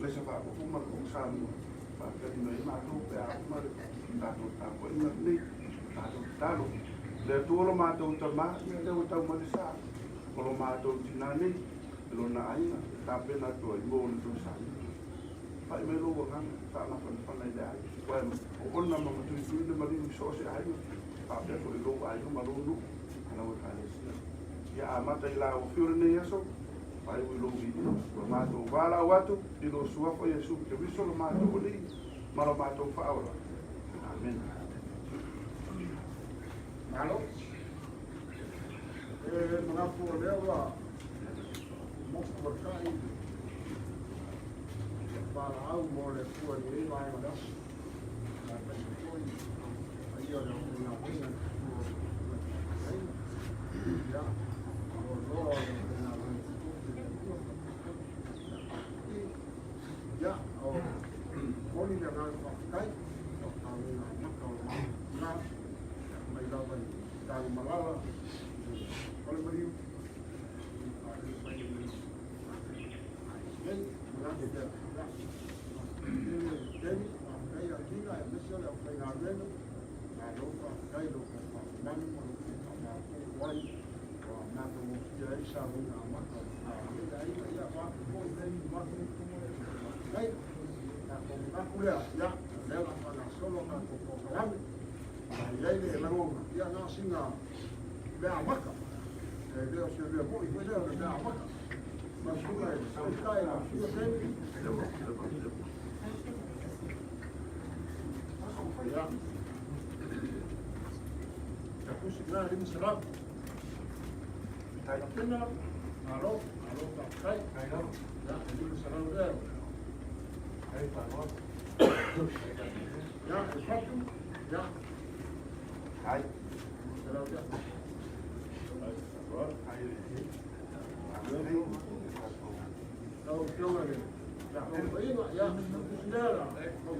Le se faaopoopo ma le Fono Samoa, faatali mai ai matou pe a uma le tatou tapuaiga lenei, tatou tatalo. Le Atua lo matou Tama, ia lea ua tau mai le sa o lo matou tina nei, e lona aiga, e tapena atu ai mo le toe sauniga. Pai mai lou agaga e faamafanafana i le aiga, aua e oona ma matuitui le maliu i so o se aiga, faapea foi i lou aiga ma lou nuu ma lau Ekalesia. Ia amata i la ua fiu lenei aso, faaiu i lou viiga. Ua matou valaau atu i lou Suafa Iesu Keriso lo matou Alii ma lo matou Faaola. Amene. Malo. E manatu o lea ua motu matai le valaau mo le Atua i lenei vaega o le aso. Aemaise foi paia o le aufaigaluega i tua o le faafeagaiga. Ia, loaloa o le aufaigaluega tutupu i le Atua. Ia, o momoli le agaga faafetai o galuega amata o le matou tina, mai lava i Tanumalala, i Falemaliu, i faaiu mai lenei nei, manatu lea. Ia, faafetai tele, faafetai Akina, aemaise o le aufaigaluega, malo faafetai i lo outou faamamalu ma lo outou faamautu ai ua matagofie ai saunoaga amata o le aiga. Ia, vaeatu foi lenei matou faafetai. Tatou manatu lea, ia, o lea o le a faagasolo a tatou polokalame. A i ai le lagona, ia na o sina mea amata. E le o se mea moni foi lea o le mea amata. Ma suka e tautai la sua tele. Ia. Ia kusi na 500. Tapena, malo, malo faafetai. Ia, 500 lea. Ia, e fatu, ia. Ai. 500 lea. Lau Afioga i le Paia, ia, kusi lea la, lau 500.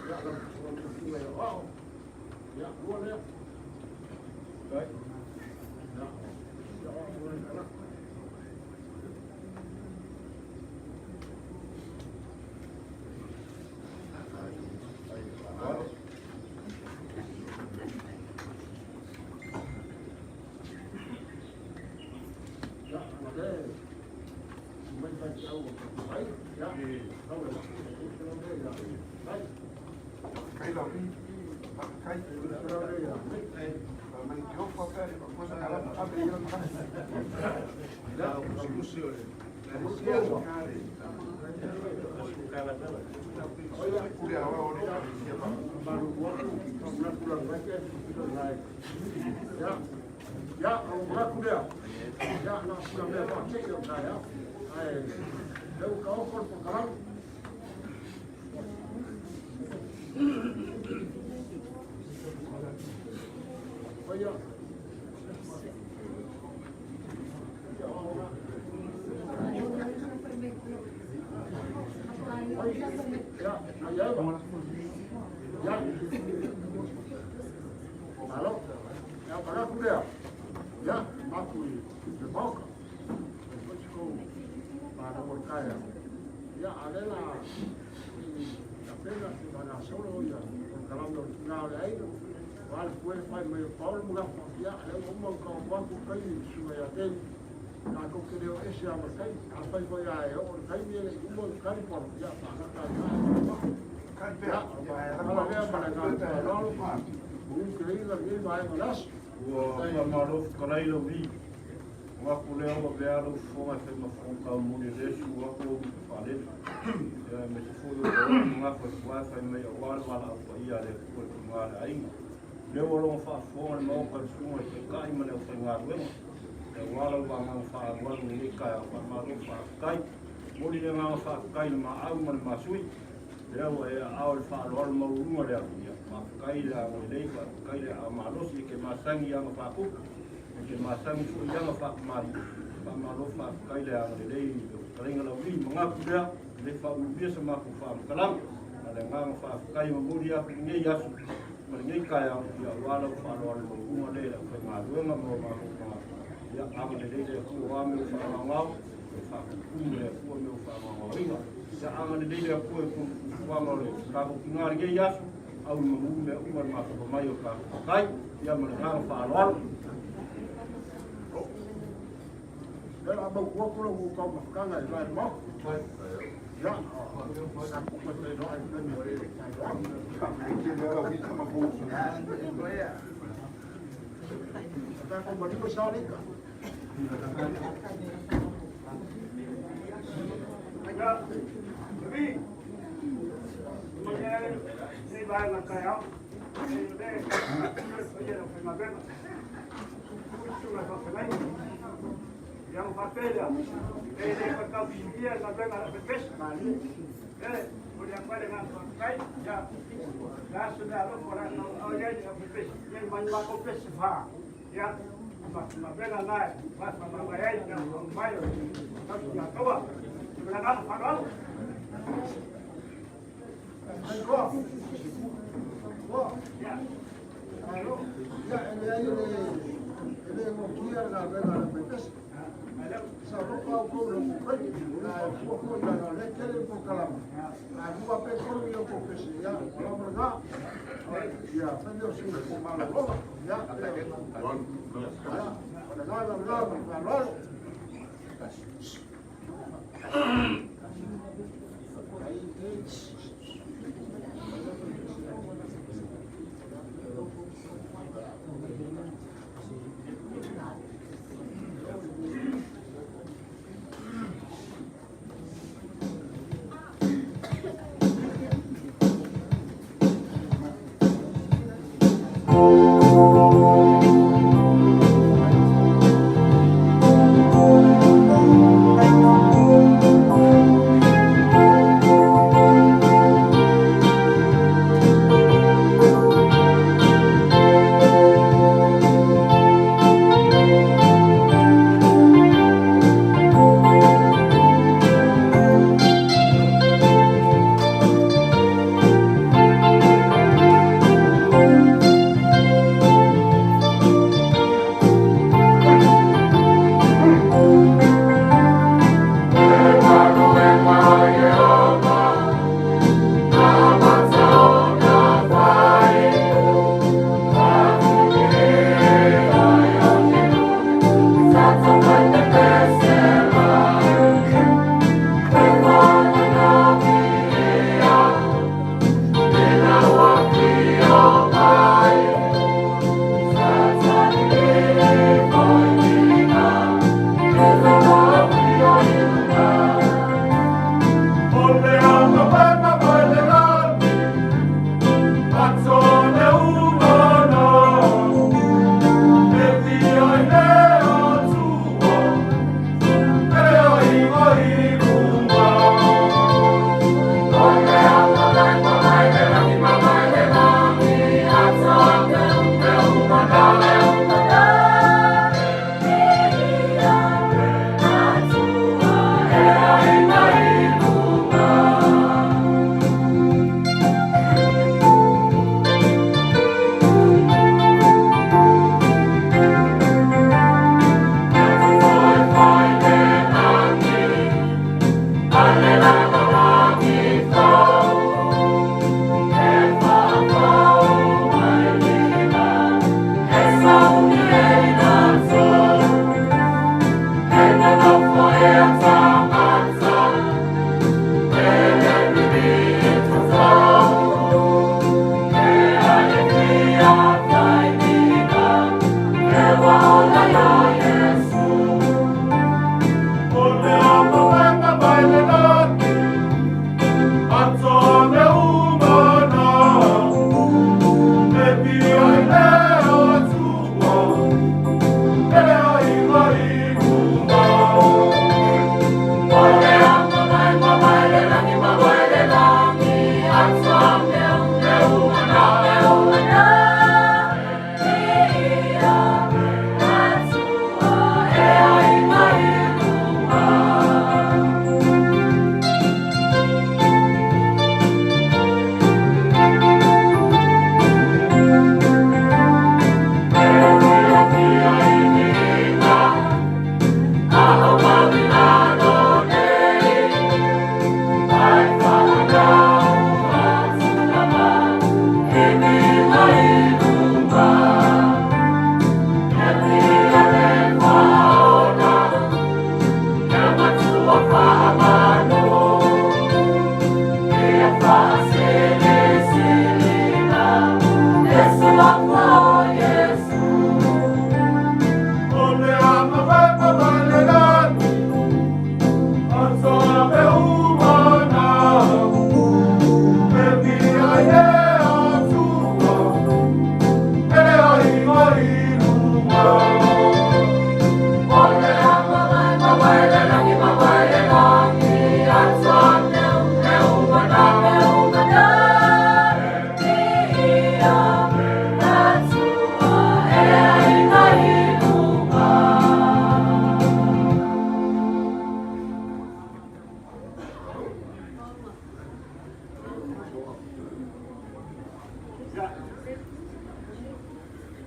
Ia, lau Susuga i Aoao, ia, lua lea. Ia, ia, o le tagata. Ia, ma le mai mai te au o te ai, ia, lau e ia, ai. Kai lau ni. Kai. Mai te ofa pea, kosa kala abe ia ma. Ia, Kule awa o le ia pa. Ia, ia, o manatu lea. Ia, na sina mea faatei o taeao. Ae, leu ka oko le polokalame. Paia. Ia, mai eva. Ia. Malo. Ia, manatu lea. Ia, maku i le maoka. E foi se kou malo o le taeao. Ia, a le la i tapena se faagasolo ia polokalame o le tina o le aiga. O a le pue fai mai o Paolo Mugafa. Ia, lea ua uma ona taoto atu le taimi i le susuga ia Tei. Tatou te le o ese lava ma le taimi. Afai foi a e oo le taimi e le i uma ona tali Paolo, ia faagata ai lava e faamama. Ia, o le ala lea ma le agaga faaaloalo, ua utuleina lenei vaega o le aso. Ua faamalo fetalai lau vi. O aku lea ua avea lou fofoga e fai ma fofoga taumuli o lea e sulu atu ou faalele. Ia aemaise foi o ou magafa i tua e fai mai aua le valaau paia a le Atua i le tina a le aiga. O lea ua logo faafofoga le Maota i le susuga i le Taitai ma le aufaigaluega aua lau agaga faaauau i lenei taeao. Faamalo faafetai. Momoli le agaga faafetai i le maau ma le masui. Lea ua e aao i le faaaloalo maualuga lea. Ia, faafetai le agalelei, faafetai le aao malosi e te masani i aga faakupu, e te masani foi i aga faatamalii. Faamalo faafetai le agalelei i lau fetalaiga Laulii. Manatu lea, e le faaulumia sa matou faamatalaga. A o le agaga faafetai e momoli atu i lenei aso ma lenei taeao, ia aua lau faaaloalo maualuga lea i le aufaigaluega ma o matou tagata. Ia agalelei le Atua o a mea ua faagaogao, ia faaputuputu e le Atua mea ua faagaogaoina. Ia agalelei le Atua i totonu o fuafuaga o le tatou tina i lenei aso, au i manu mea uma i le mafafa mai o tatou matai. Ia ma le agaga faaaloalo. Lea la mau kuaku lau taumafataga i lae mau. Ia, sa kupa te roa i tani o le Tatou maliu sa leka. Ai roa. Roa. Alo. Ia, e leai e le gokia na vega le pepesi. Sa ropa au kou lo kukai. Na fua foi na le tele po kalama. Na fua pe kolu i o pepesi. Ia, o la manga. Ia, pende o si ko malo lola. Ia, ia. O le gaga la ma lolo. Ai,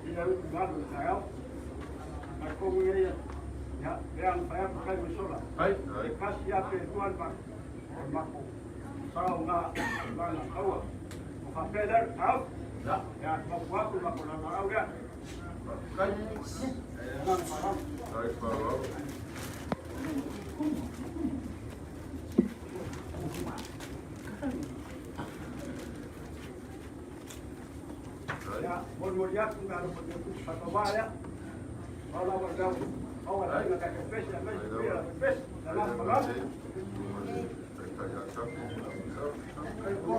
Ina lu malu taeao. Mai kogu ia ia lea na fai atu kai sola. Ai. E kasi ape tuan ma mako. Sao nga nga taua. O fa pele tau. Ya. Ya ma ku ma ko na au ya. Kai. Na ma Ai fa. Ya, mon mo ya ku na ko ku pa pa ba ya. Au la wa gau. Au la ka ka pes ya pes ya pes. Na na pa. Kai ko.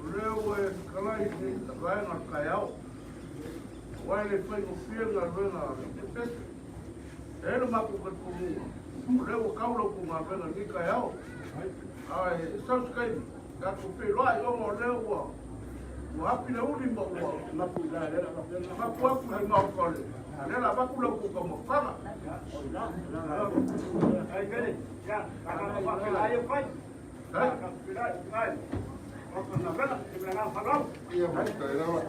Leo e kalai te vaenga kai au. Wai le whai o whianga venga te pese. E le maku ka kumunga. O leo kaula ku ngā venga ni kai au. Ai, sau skai, ka ku pe loa i ongo leo ua. Ua hapi le uli ma ua. Na pu la le la la. Maku aku le mau kole. Le la maku le ku ka mawhanga. Ai gele. Ya, ka ka pa ke la yo kai. Ai. Ka ka la ai. O ko na vela, te na fa lau. Ia mai kai rawa.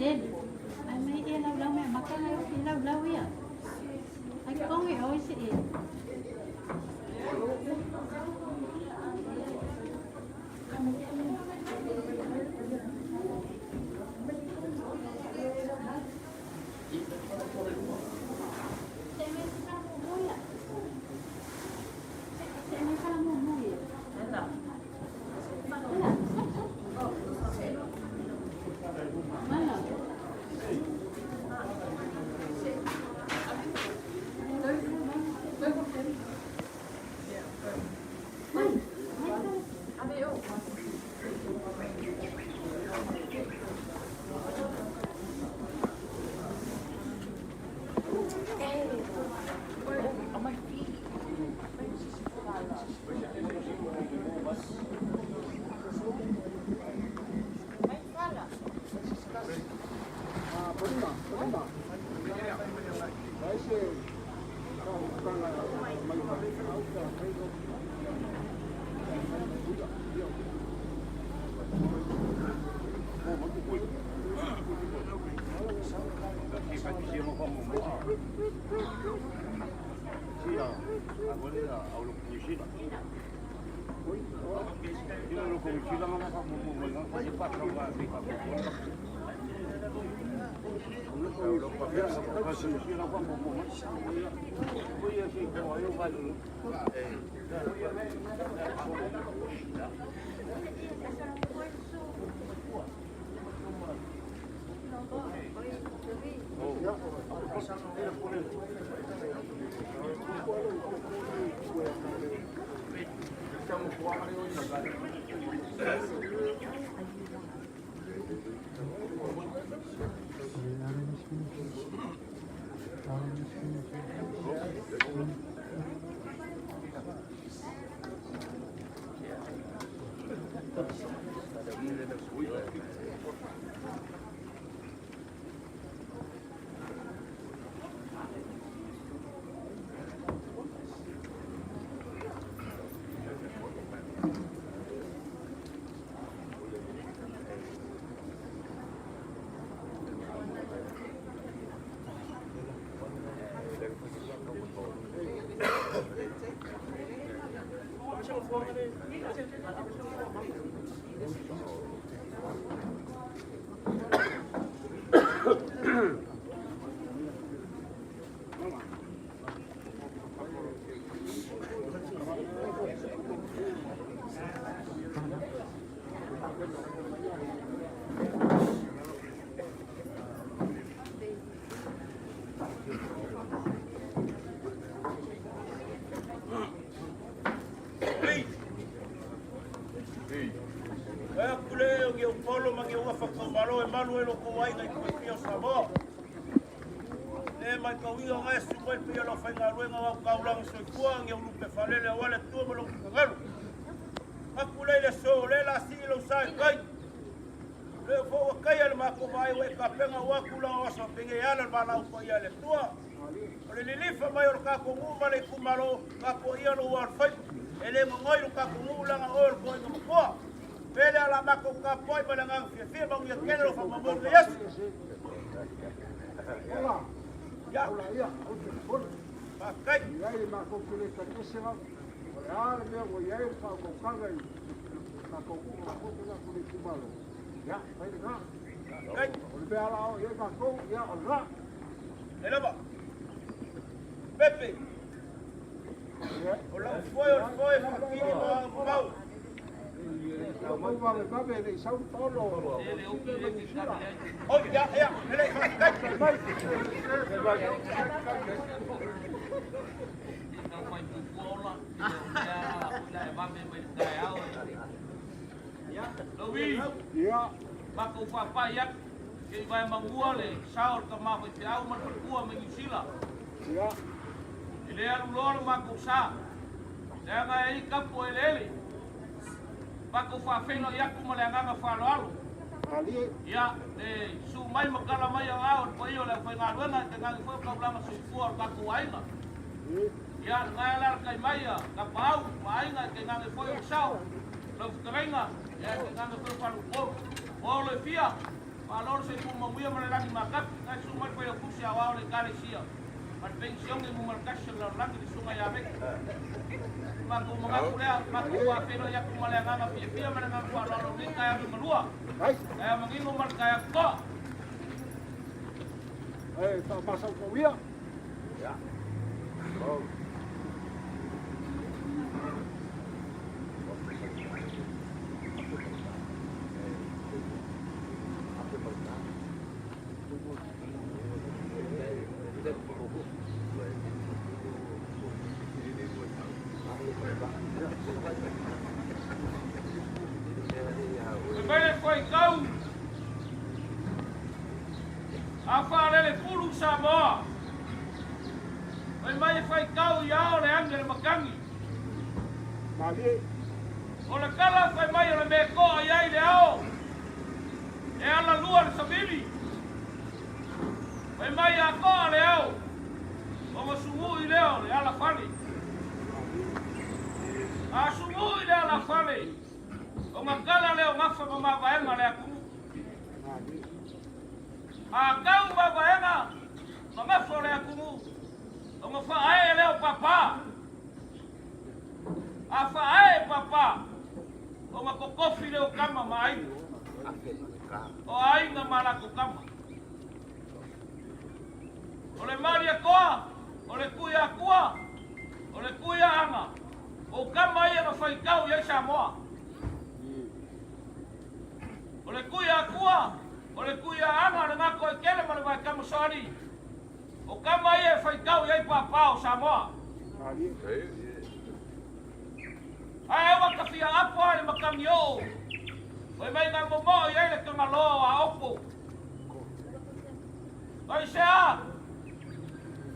Daddy, I may lau lau me maka lau lau ia. Ai kong e oi si e. Se me sala mo mo ia. Se me sala mo mo ia. Ala. Mana? Mai, mai. E aku le o ngi polo ma ngi uafa kau malo e malu e loko aiga i kuafia o Samoa. Le mai kau inga ngai su mai pe lo whainga luenga wau kaulanga soifua ngi au lupe whalele au ale tua ma loko kagalu. Aku le le so le la si lo sa e kai. Le fo wa kai ale mako mai we ka penga wa kula o so penge ala bala u ko ia le tua. O le lilifa mai o le kako ngu ma le kumalo kako ia lo wa fai. E le ngoi lo kako ngu langa o le ko inga makoa. Pele ala mako ka poi ma le ngang fia fia ma ngia kele lo fa mamol le Yesu. Ola, Ya, ola ia, o te pole. pa kai. I ai ma ko kule ka kesera. O le a le mea ua i ai le whaakaukaga i kākou uma ko te ngā kule kumalo. Ia, fai le ngā. Kai. O le mea ala o i ai kākou, ia, o le rā. E lava. Pepe. Ia. O lau foi o le foi whakini ma mau. Ia mau vave vave le i sau paolo o File ma Niu Sila. O ya ya, ele fa kai. Ia, Mako whapai atu, ke i vai mangua le sao ka maho i te au ma le falekua ma Niu Sila. ia, E le alu loa le makou sa, leaga e i kapu eleele. Mako whawhenoi atu ma le agaga faaaloalo. malie. Ia, le su mai ma kala mai a ao le paia o le aufaigaluega e te gagi foi o kaulama soifua o le tatou aiga. Ia, le gae la le kai mai a Tapaau ma aiga e te gagi foi o sao. Lau fetalaiga, ia e te gagi foi o faleupolu. O le fia, faaloalo le soifua manuia ma le lagi makapi, gae su mai le failautusi aoao o le ekalesia. Ma le penisione mo malakasi o le lalolagi le susuga ia Meki. Matou manatu lea, matou faafeiloai atu ma le agaga fiafia ma le agaga faaaloalo i lenei taeao liugalua. Ai, Taeao manino ma le taeao totoa. e whaamasau ia. Fai mai le faitau, a faalele pulu Samoa. Fai mai e faitau i ao le age le matagi. Malie, O le tala fai mai o le mea e to'a i ai le ao, e alalua le savili. Fai mai a to'a le ao, ona sugui lea o le alafale. A sugui le alafale, ona tala lea o gafa ma mavaega a le atunuu. A tau mavaega ma gafa o le atunuu, ona faaee lea o papa. A faaee papa, ona totofi lea o tama ma aiga. O aiga ma latou tama. O le Malietoa, o le Tuiatua, o le Tuiaaga, o tama ia na faitau i ai Samoa. O le Tuiatua, o le Tuiaaga, o le Gatoaitele ma le Vaetama Soalii, o tama ia e faitau i ai papa o Samoa. malie. Ae ua Agioo, fai mai na momoo i ai le Tagaloa o Aopo. Aisea?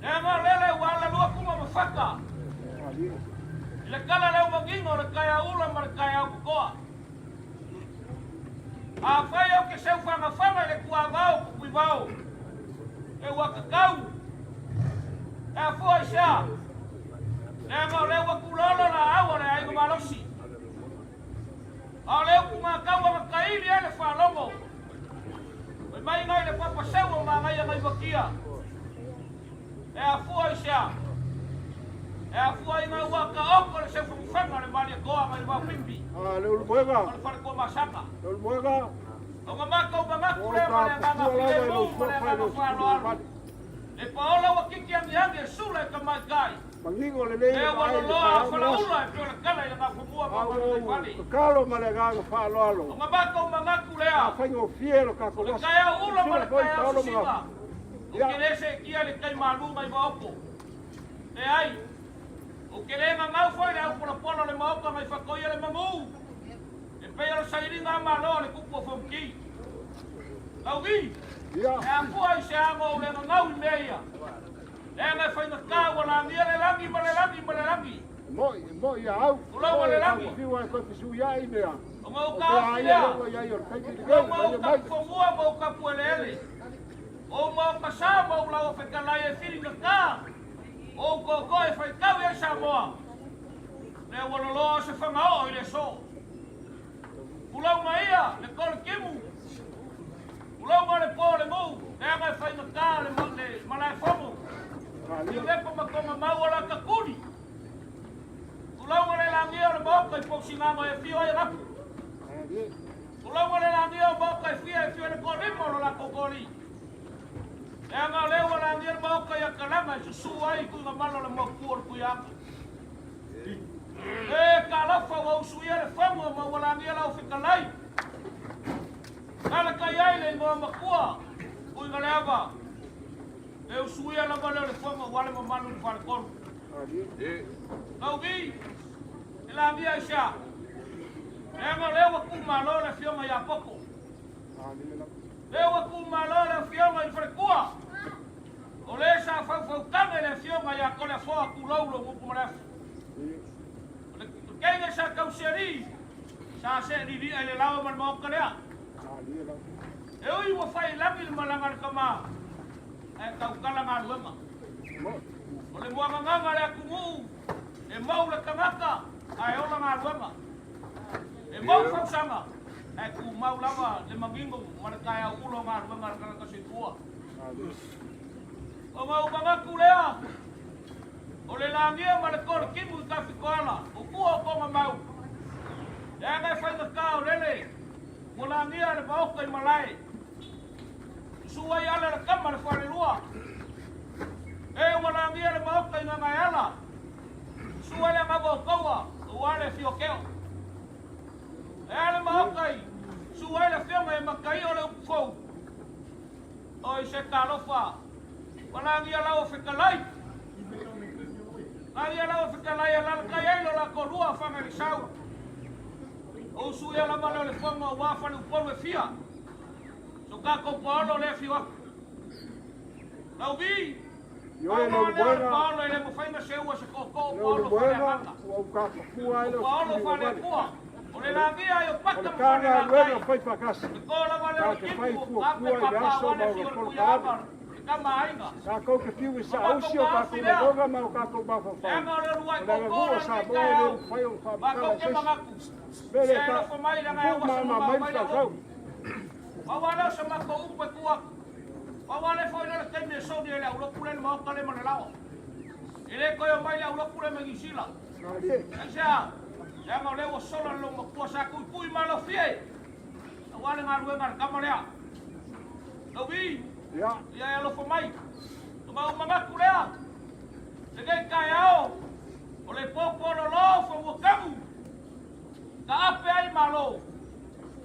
Leaga o lele ua alalua kuma ma fata i le kala leu magiga o le kaeaula ma le kaeau kokoa. Afai ou te seu fagafaga i le tuavao pupuivao, e ua tatau. E afua i sea? Leaga o lea ua tulolo laau a le aiga malosi. A o le upu matau a kaili ai le faalogo. Fai mai ngai le papa seu o magaia ngai vakia. E afua i sea? E afua i ngai ua ka oko le seu fagufega le malie toa ngai vao pipi. A le ulumoega. O le fale kua masaka. Le ulumoega. O nga matou manatu lea ma le agaga filemu ma le agaga faaaloalo. Le paola ua kiki agiagi e sula e tamaitai. Manino lelei le Lea ua vaai i le loloa taeao ma le aso. falaula e pei o le kala i le gafomua ma A ua manutai ou fale. tatalo ma le agaga faaaloalo, O nga matou manatu a lea, faigofie lo o tatou le aso. taeao ula ma Silasila le foi taeao paolo ma sisiga, gafa. ou Ia, te le seetia i le tai malu mai Vaopo. Leai, ou te le gagau foi i le aupolapolo o le maota nai fatoia le manu, e pei o le sailiga a Malo a le tupu o Fonoti. Lauvi, ia, e afua i se aga ou le gagau i mea ia. Leaga e faigata ua lagia le lagi ma le lagi ma le lagi. e moi, e moi ia au, e Tulou moi le e lagi. taufiu ai koe fesuiai mea. O nga O uka pea ofi ai lea. lea ua i ai o le taimi Tulou lenei, ma malie uka mai. pufomua ma uka pueleele. O ma uka sa ma ulaua fetalai e fili na ka. O uka o koe faitau i ai Samoa. Lea ua loloa se fagaoo i le aso. Tulou ma ia le kole kimu. Tulou ma le po le mou. Leaga e faigata le malae fono. Malie. Niulepa ma tonga mau o la kakuli. Tulou ma le lagia o le maoka i pausinaga e afio ai rapu. Malie. Tulou ma le lagia o maoka e fia e fio le kolima o lo latou koli. Leaga o lea ua lagia le maoka ia kalaga e susū ai i tuiga malo le maopu o le tuiaga. E talofa ua usuia le fono ma ua lagia lau fetalai. Lalakai ai le igoa matua, uiga le ava. E usuia lava lea o le fono ua le mamalu i le faletolu. Malie. Lauvi, e lagia i sea. Leaga o lea ua tuumalo le afioga ia Poko. Malie lava. Lea ua tuumalo le afioga i le falekua. O le sa faufautaga i le afioga ia Toleafoa tulou lou gutu ma le afi. O le keiga sa tausialii, sa seelilia i le laoa ma le maota lea. Malie lava. E ui ua fai i lagi le malaga a le tama, ae tautala galuega. Moi. O le muagagaga le atunuu, e mau le tagata, ae ola galuega. E mau fausaga, ae tumau lava le magigo ma le taeao ula o galuega a le tagata soifua. Malie. O gaumanatu lea, o le lagia ma le kolokimu i tafitoala, o tua o tonga mau. Leaga e faigata o lele, ua lagia le maota i malae. Susu ai ala le kama le falelua. E ua lagia le maota i gagaeala. Susu ai le agaga o taua, ua le fiokeo. E a le maota i, susu ai le afioga e mataia o le upufou. O i se talofa, ua lagia lau o fetalai. Lagia lau o fetalai e lalakai ai lo latou lua fagalisau. O usuia lava lea o le fono aua faleupolu e fia. So tatou paolo lea fio atu. Lauvi, Ioe le paolo lea o le ulumoega, paolo e le mafai na seua se tootoo le paolo ulumoega, faaleagaga. ua ou tapafua ai O le paolo fesili ua vale. faaleatua. O le lagia ai o O pata le ma tagaluega falelatai. fai faatasi. Le toa lava lea o Ta le te fai kimu, fuafua ape i le papa aso ua ma le ona fio le polokalame. tuiaga, le tama aiga. Tatou te fiu i Ma matou saausi o taofi tatou lea. lagona ma o tatou mafaufau. Leaga o le uluai O le koko aganuu le a lenei Samoa e le taeao. mafai ona Matou faamatala e te se isi. manatu. Mea Se lea ta alofa mai leaga e tuu ua mama sama mai le mai le sausau. alofa. Pau lea o se matou upu e tuu atu. Pau lea foi lea le taimi e soni ai le aulotu lea i le maota lea ma le laoa. E le toe omai le aulotu lea mai Niu Sila. Malie. Aisea? Leaga o lea ua sola le loomatua sa tuitui malofie. Aua le galuega a le tama lea. Lauvi, Ia, ia e alofa mai. O mau manatu lea, lenei taeao, o le popo lolo fanua kamu. Ka ape ai malo.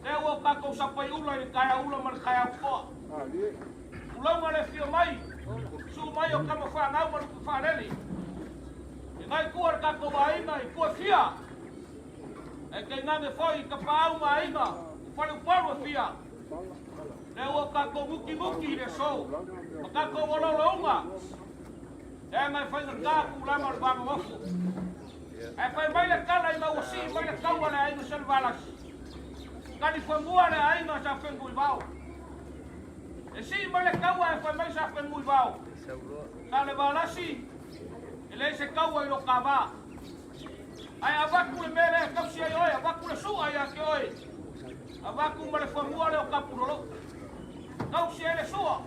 Lea ua tatou sapaiula i le taeao ula ma le taeao toa. Malie. Tulauga le fio mai, su mai o kama whanau ma luku whaalele. E ngai kua le tatou aiga i kua fia. Ae tainane foi i Tapaau ma Aiga o Faleupolu e fia. Lea ua tatou mutimuti i le aso ma tatou olaolaauga, leaga e faigata tulaga o le va nonofo. Ae fai mai le tala ina ua sii mai le tau a le aiga Salevalasi, talifanua le aiga sa Fenunuivao. E sii mai le taua ae fai mai sa Fenunuivao, Salevalasi, e leai se taua i lo ta va. Ae avatu le mea lea e tausi ai oe, avatu le su'a ia te oe, avatu ma le fanua lea o Tapulolou. Tausi ai le sua,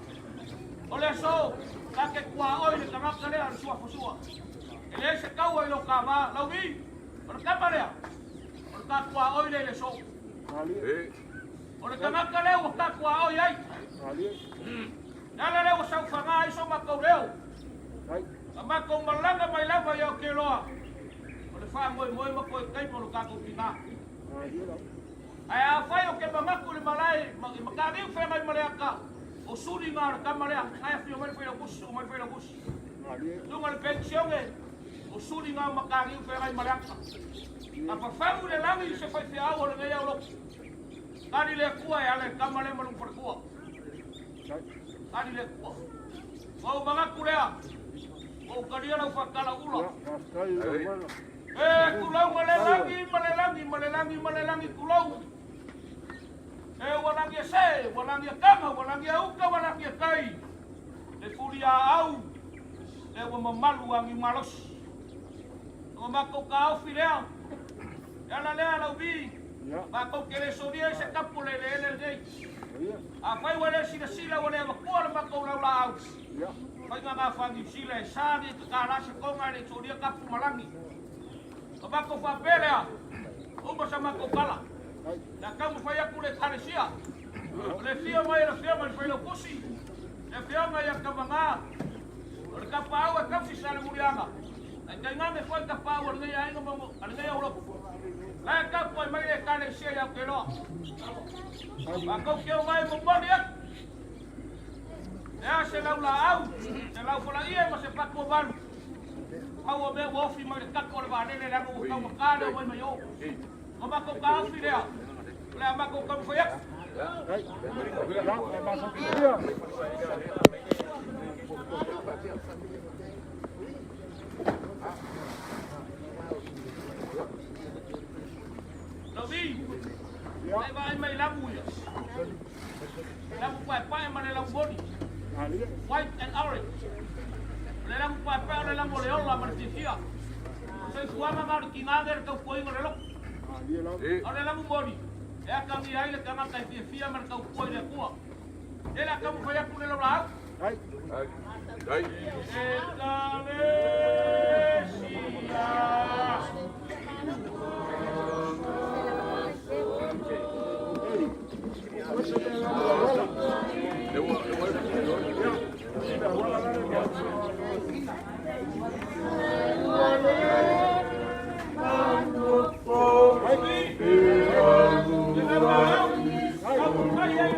o le aso, ta te tuaoi le tagata lea o le suafa sua. E leai se taua i lo ta va, Lauvi, o le tama lea, o le ta tuaoi lea i le aso. O le tagata lea ua ta tuaoi ai. Le ala lea ua saufaga ai so matou leo. A matou malaga mai lava i Aotearoa, o le faamoemoe ma toe taimi o lo tatou tina. Ae afai o ke manatu i le malae i Mataniu feagai ma Leata, o suli na o le tama lea, na e afio mai le Failautusi, suu mai le Failautusi. Luga le penisione, o suli na o Mataniu feagai ma Leata. A fafagu i le lagi se faifeau o lenei aulotu, tali le Atua e ala i le tama lea ma lona faletua. Tali le Atua. Ua ou manatu lea, ua ou talia lau faatala ula. E tulou ma le lagi, ma le lagi, ma le lagi, ma le lagi, tulou. E ua lagi e se, ua lagi e tama, ua lagi e uta, ua lagi e tai. Le fuliaau, le ua mamalu agi malosi. Ua matou taofi lea, e ala lea lau vi, matou te le solia i se tapu o le eleele lenei. Afai ua le silasila ua le avatua le matou laulaau, faiga gafa Niu Sila e sa nei tatala se toga e le i solia tapu ma lagi. Ona matou faapea lea, uma sa matou tala, le a taumafai atu le Ekalesia, o le afio mai o le Afioga i le Failautusi, le Afioga ia Tavaga, o le tapaau e tausi Salemuliaga, ae tainane foi tapaau a lenei aiga ma a lenei aulotu. La e tapuai mai le Ekalesia i Aotearoa. Matou te omai e momoli atu lea se laulaau, se laufalaie ma se patu o valu. Pau o mea ua ofi mai le tato o le vaalele leaga ua taugata le omai mai o. O matou taofi lea, o le a matou taumafai atu. Lovi, e vaai mai lamu ia. Lamu paepae ma le lamu moni. White and orange. O le lamu paepae o le lamu o le ola ma le fiafia. O le soifuaga ma o le tiga le taupuaina o le loto. O le lamu moni, e atagia ai le tagata e fiafia ma le taupua i le Atua. E le a taumafai atu le laulaau.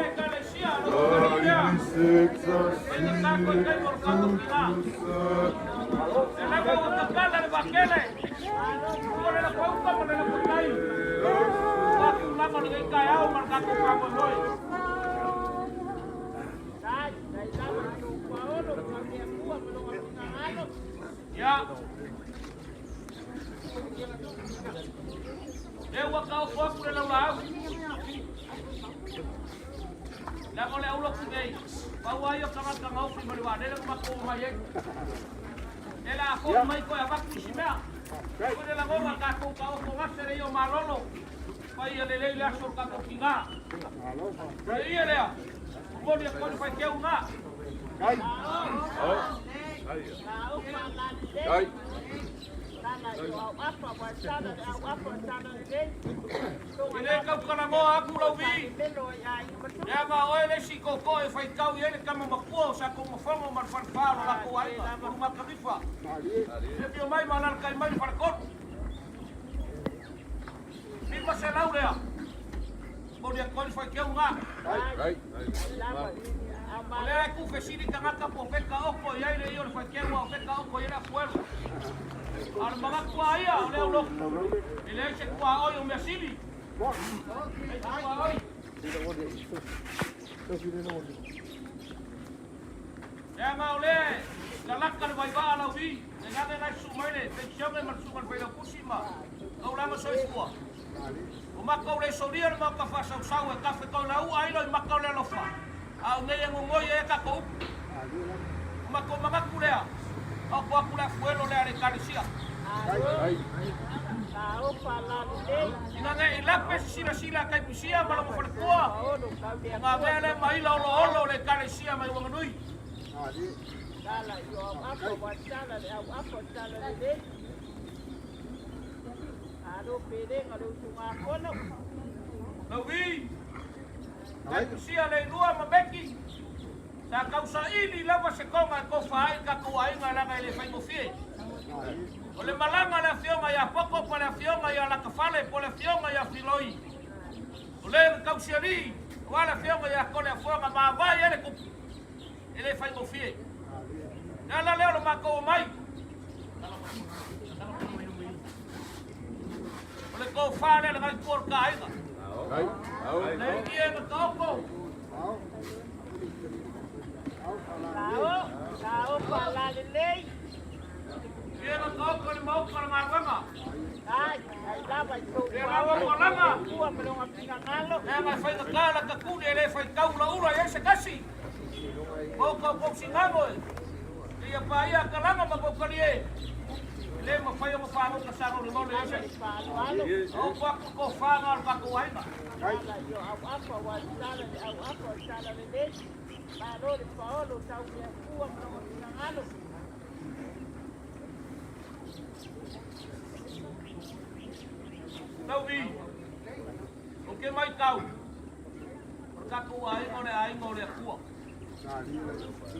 Ekalesia. Yeah. Lea ua taoto atu le laulaau. Leaga o le aulotu nei, pau lava ia o tagata na ofi mai le vaalele na matou omai ai. E le a foi mai toe avatu isi mea. Foi le lagona tatou taoto gase le ia o malolo, fai ia lelei le aso o le tatou tiga. E ia lea, momoli atu ai le faiteu na. E le taukalamoa atu lau vi, leaga o oe le isi tootoo e faitau i ai le tama matua o Satunumafono ma le falefa o lo latou aiga, o Lumatanifa. E afio mai ma alalatai mai le faletolu. 500 lea. Momoli atu ai le faiteu na. O lea e tuufesili tagata po o fea taoto i ai le ia o le faiteu a o fea taoto i ai le afuelu. A o le manatu lava ia o le aulotu, e leai se tuaoi o measili. Leai se tuaoi. Leaga o lea e lalaka le vaivaa lau vi, e gage nai susu mai le penisione ma le susuga i le Failautusi ma Taulaga Soifua. Ua matou le solia le maota faasausau e tafe toe lau'a ai loi mata o le alofa, a o nei e nonoi ai a tatou upu. Ua matou manatu lea, taoto atu le afuelo lea a le Ekalesia. Ina ne i lape se silasila a Taipisia ma lona faletua, ona avea lea ma ila oloholo o le Ekalesia mai Wanganui. Lauvi, Taipisia Leilua ma Meki, Sa tausaili lava se toga e tofa ai le tatou aiga leaga e le faigofie. O le malaga a le Afioga ia Poto po o le Afioga ia Latafale po o le Afioga ia Filoi, o le na tausialii aua le Afioga ia Toleafoa na vaavaai ai le tupu, e le faigofie. O le ala lea o le matou omai. O le tofa lea le gaituo o le ta aiga. Nei ia na taoto. Ia na taoto le maota o le galuega. Ia na o malaga. Leaga e faigata la tatuli e le faitau ulaula i ai se tasi. Maota o kou sigano e. Ia paia kalaga ma kou kalie. E le mafai ona faalota salolelole ai se isi. Taoto atu le tofa na o le tatou aiga. Tauvi, ou te matau, o le tatou aiga o le aiga o le Atua.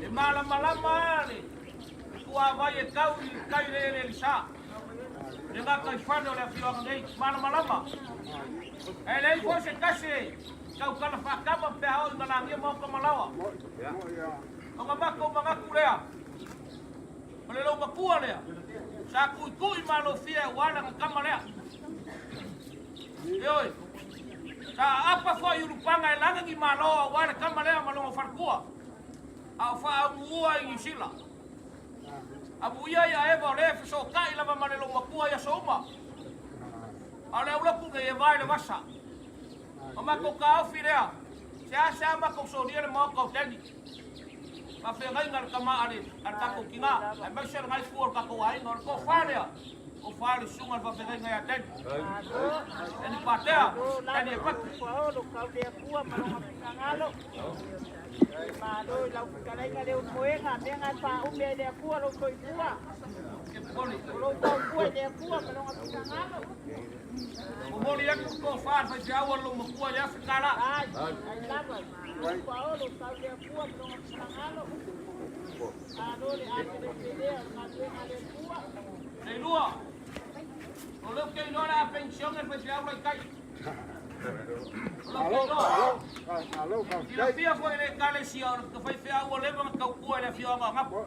E malamalama le tuavai e tau i le tai le eleelesa. Le gataifale o le afioaga nei, malamalama. Ae leai foi se tasi e tautala faatama pe a oo ina lagia maota ma laoa. Ona matou manatu lea, o le loumatua lea, sa tuitui malofia aua lana tama lea. Ioe, sa aapa foi i Ulupaga e lage ni malo aua le tama lea ma lona faletua, a o faaaumuua i Niu Sila. Amuia ia Eva o lea e fesootai lava ma le loumatua i aso uma. A o le aulotu nei e vae le vasa. O matou taofi lea, seasea matou solia le maota o Danny. Faafeagaiga le tama a le tatou tina, aemaise o lena itu o le tatou aiga. O le tofa lea, tofa le susuga i le faafeagaiga ia Danny. Danny Patea, Danny e patu. Momoli atu le tofa a le faifeau a le loomatua i le $1000. Leilua, o lea ou te iloa o le a penisione le faifeau la i tai. O lea ou te iloa. Silafia foi e le Ekalesia o le faifeau ua leva ona tautua i le afioaga o Napa.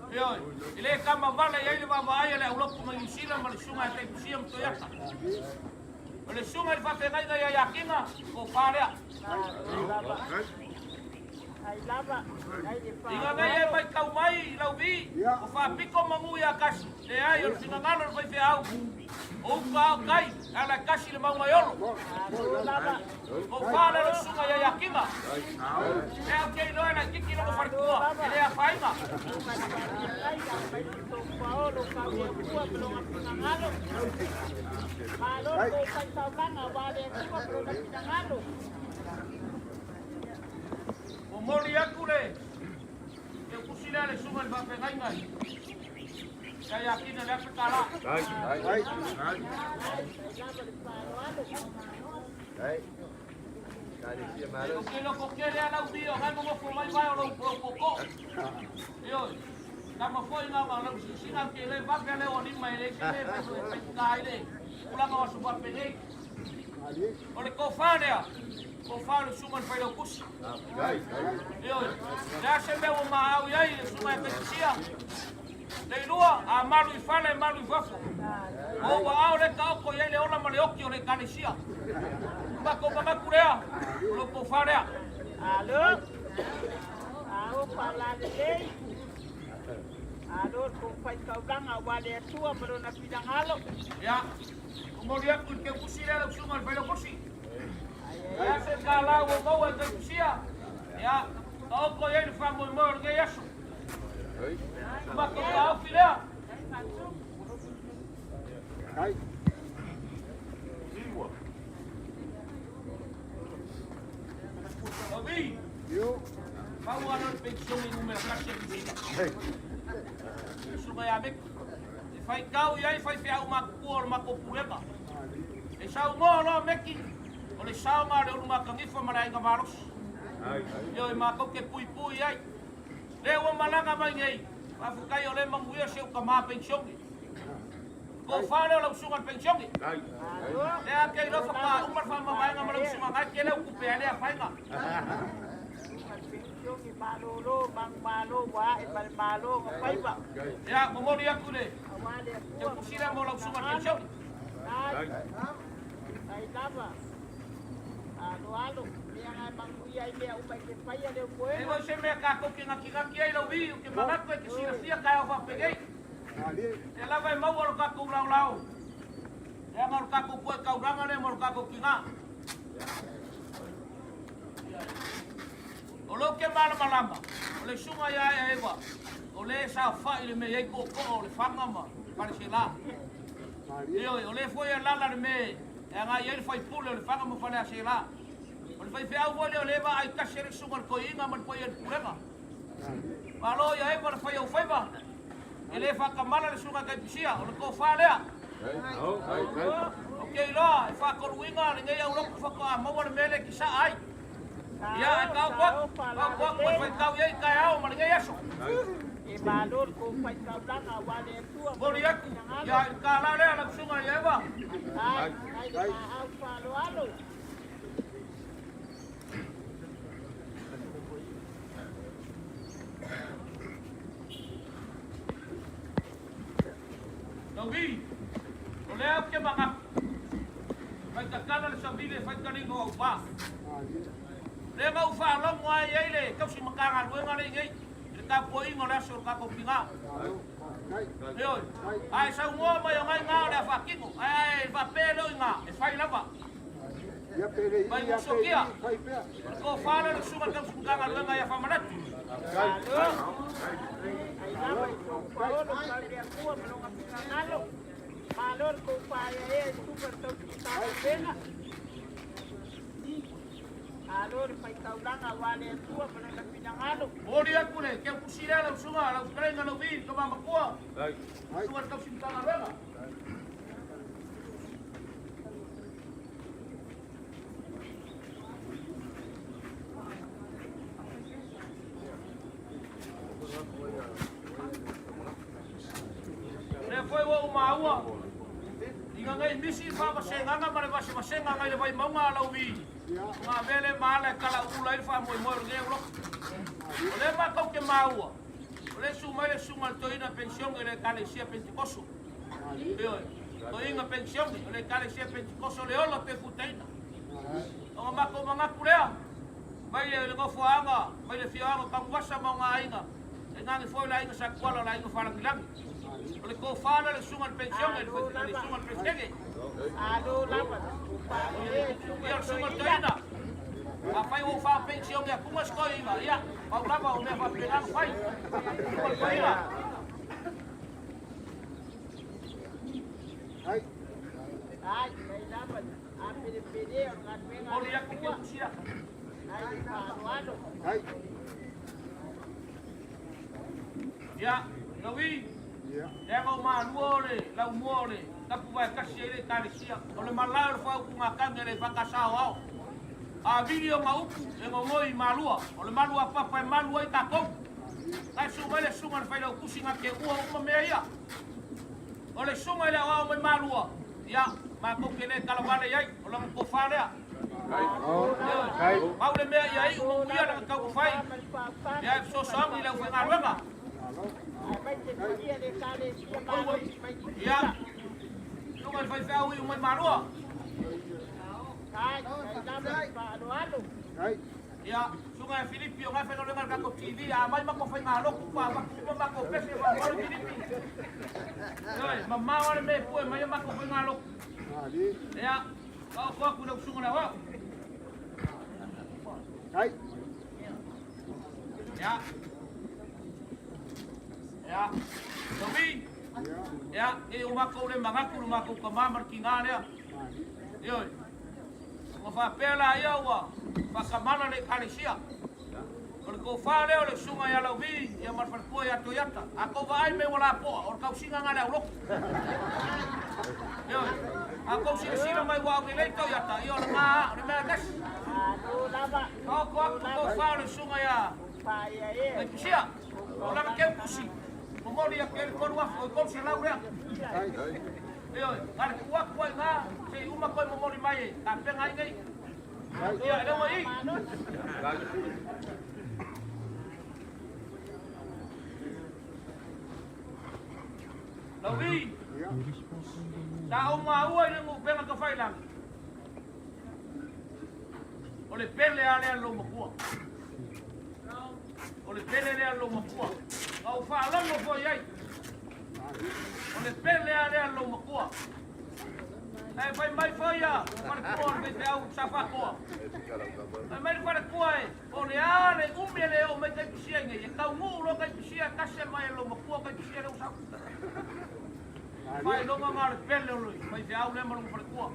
Ioe, e le kamavale i ai le vaavaai a le aulotu mai Niu Sila ma le susuga ia Taipusia ma Toiata. O le susuga i le faafeagaiga ia Iakina, tofa lea. Ina nei e matau mai i lau vi, o faapito manu ia Kasi, leai o le finagalo o le faifeau, o uka a o tai, e ala e kasi le mauga e olo. Tofa lea o le susuga ia Iakina. Ea ou te iloa e laititi lona faletua, e le afaina. Momoli atu le teutusi lea le susuga i le faafeagaiga ia Iakina le $1000. Ou te loko tele a lau mio, ngai nonofo mai vae o lou tootoo. Ioe, tama foi na ma lau silasila ou te le vave a leo o lima e leai se mea e faigata ai le tulaga o aso faapenei. O le tofa lea, tofa o le susuga i le Failautusi. Ioe, o le a se mea ua maau i ai le susuga ia Kaitisia? Leilua, a malu i fale, malu i fafo. O ou aao lea e taoto i ai le ola ma le oti o le Ekalesia. O matou manatu lea, o lo outou fa lea. Alo. Ao faalalelei. Alo le kou faitaulaga aua le Atua ma lona finagalo. Ia, momoli atu i le teutusi lea lau susuga i le Failautusi. O le a se tala ua maua e teutusia? Ia, taoto i ai le faamoemoe o lenei aso. O matou taofi lea. Ovi, pau lava lea o le penisione numera tasi a Niu Sila. Susuga ia Meki, e faitau i ai faifeau matutua o le matou pulega. E saunoa loa Meki, o le saoga a le Ulugatanifa ma le Aiga Malosi. Ioe, matou te puipui ai. Lea ua malaga mai nei, faafetai o lea e manuia si ou tama penisione. Tofa lea o lau susuga i le penisione. Lea te iloa faatoa uma le faamavaega ma lau susuga na e tele au tupe ai lea faiga. Penisione malolo manumalo ua ae ma le malo na faiva. Ia, momoli atu le teutusi lea mo lau susuga i le penisione. Ai lava. Alo alo, mea na e manuia ai mea uma i te faia le E upoega. oi se mea tatou te gatigati ai lau vi, ou te manatu e te silafia taeao faapenei. Lea lava e maua lo tatou laolao, leaga o le tatou toe taulaga lea mo le tatou tina. O lou ke malamalama, o le susuga ia Aea Eva, o le e saofai i le mea e i ai tootoo o Lefaga ma Faleaseela. Ioe, o le foi e alaala i le mea e agai i ai le faipule o Lefaga ma Faleaseela. O le faifeau foi lea o lea e vaai tasi ai le susuga i le toeaina ma le paia i le pulega. Malo ia Eva le fai o ou faiva. E le faatamala le susuga i Taipisia, o le tofa lea. Ou te iloa e faatoluina lenei aulotu faatoa maua le mea lea e te saa ai. Ia, ae taoto atu, taoto atu e faitau i ai taeao ma lenei aso. E malo le kou faitaulaga aua le Atua ma Momoli lona atu finagalo. ia i le tala lea lau susuga ia Eva. Ai, ai le laau faaaloalo. Lauvi, o lea ou te manatu, fai tatala le savili e fai taliga o au pa. Lea na ou faalogo ai ai le tausi Matagaluega lea i nei, i le tapuaiga o le aso o le tatou tina. Ioe, a e saunoa mai o nai na o le a faatino, ae a e faapea lea o i ina, e fai lava. Mai usogia, o le tofa lea o le susuga i le tausi Matagaluega ia Faamanatu. Malo. Ai lava i kou paolo tau le Atua ma lona finagalo. Malo le kou faaeaea i susuga i le tausi Matagaluega. Malo le faitaulaga aua le Atua ma lona finagalo. Momoli atu le teutusi lea lau susuga, lau fetalaiga Lauvi, le tama matua, susuga i le tausi Matagaluega. Lea foi ua ou maua ina nei misi le faavasegaga ma le vasevasega nai le Vaimauga a Lauvi, o ga mea lea ma ala e talaulula ai le faamoemoe o lenei aulotu. O lea matou te maua, o lea e susu mai le susuga i le toeaina penisione i le Ekalesia Pentekoso. Ioe, toeaina penisione o le Ekalesia Pentekoso le ola toe futaina. Ona matou manatu lea, mai le nofoaga, mai le afioaga o Tanuvasa ma ona aiga, tainane foi le aiga Satuala o le aiga Faalagilagi. O le tofa lea o le susuga i le penisione, Malo le lava. susuga i le Peresetene. Malo lava. Kou faaeaea i susuga Ia, i o le susuga i le toeaina. toeaina. Afai ua ou faapenisione atuga si toeaina, ia, pau lava o mea faapena na fai. Susuga i le toeaina. Ai, ai lava. A pelepele o le galuega a le Momoli atu Atua. teutusi lea. Ai le faaaloalo. Ia, Lauvi, leaga o malua o le laumua o le tapuvae tasi ai le Ekalesia. O le malae o le faautugatagi a le EFKS Aoao. A vili ona upu e gogoi i malua, o le malu a papa e malu ai tatou. Ae susu mai le susuga i le Failautusi na te ua uma mea ia. O le susuga i le aoao mai malua, ia, matou te le talavale i ai, o lana tofa lea. Ioe, pau le mea ia iu ma muia lana taumafai, Ma le faautaga ia e i susuga i fesoasoani i le le aufaigaluega. Ia, susuga i le faifeau iu mai Malua. Ia, susuga ia Filipi o nga faigaluega le tatou TV, a mai matou faigalotu pa avatu uma matou pese faamalo Filipi. Ioe, mamao lava le mea e pue mai ai matou faigalotu. Ia, taoto atu i lau susuga i le aoao. Ia. Ia. Tomi. Ia, nei o matou le manatu le matou tama ma le tina lea. Ioe. Ua faapea laia ua faasamala le Ekalesia. O le tofa lea o le susuga ia Lauvi ia ma le faletua ia Toiata. A tou vaai mai ua lapoa, o le tausiga lena a le aulotu. Ioe. A tou silasila mai ua aulelei Toiata, ia o lena lava, o le mea e tasi. Taoto atu le tofa o le susuga ia Taitusia. O lana teu tusi, momoli atu i ai le 3,000, oi 300 lea. Ioe, na o le tuu atu lava i ina, se i uma toe momoli mai e tapena ai nei. Ia, e le ua i. Lauvi, sa ou maua i le nupega tafailagi, o le pele lava lea a lou matua. O le pele lea a lou matua. Na ou faalogo foi i ai. O le pele lava lea a lou matua. Ae fai mai foi a faletua o le faifeau sa Faatoa. Fai mai le faletua e, o le a le umi e le oo mai Taitusia i nei, e taunuu loa Taitusia e tasi mai e lou matua Taitusia lea ua sau. Faailoga na o le pele o le faifeau lea ma lona faletua.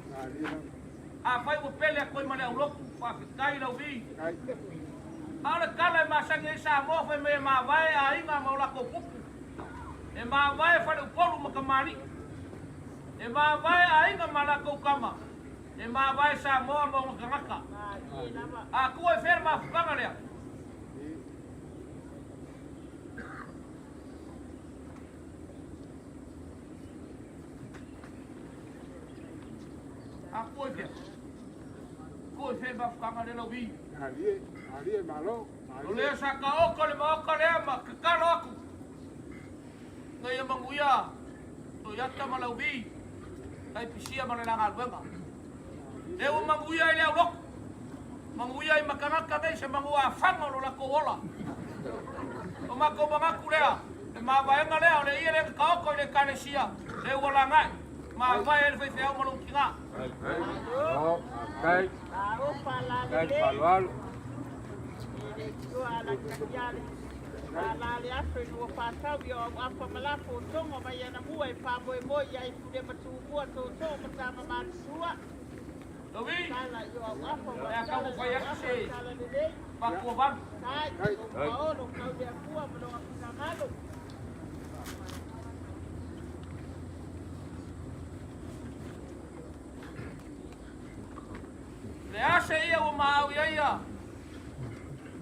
Afai ua pele atu ai ma le aulotu, faafetai Lauvi. A o le tala e masani ai Samoa fai mai e mavae aiga ma o latou tupu. E mavae faleupolu ma tamalii. E mavae aiga ma latou tama. E mavae Samoa ma ona tagata. A tua i fea le mafutaga lea? A tua i fea? Tua i fea le mafutaga lea Lauvi? O lea sa taoto le maota lea ma tatalo atu ina ia manuia Toiata ma Lauvi, Taipisia ma le la galuega. Lea ua manuia ai le aulotu, manuia ai ma tagata nei se manu afaga o lo latou ola. O matou manatu lea, le mavaega lea, o le ie lea na taoto i le Ekalesia, lea ua lagae, mavae ai le faifeau ma lou tina. Tovi, lea taumafai atu se matuavalu. Le ase ia ua maau i ai ia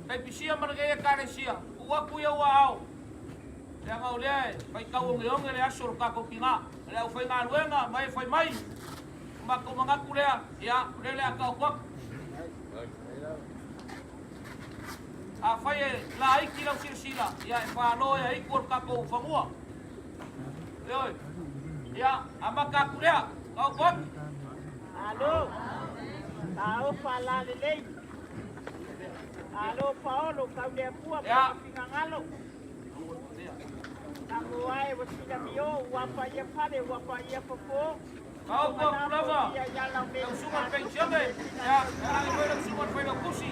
Taipisia ma lenei Ekalesia, tuu atu ia ua ao, leaga o lea e faitau ogeoge le aso o le tatou tina, le aufaigaluega ma e fai mai, o matou manatu lea, ia, o lea o le a taoto atu. Afai e laiti lau silasila, ia e falo e aitu o le tatou fanua. Ioe. Ia, amata atu lea. Taoto atu. Alo. Talofa lalelei. Alo Paolo kau le Atua ma finagalo. Tago ae ua sila mio ua paia fale ua paia fofo. Taoto atu lava. Lau susuga i le penisione, ia, e alagi foi lau susuga i le failautusi.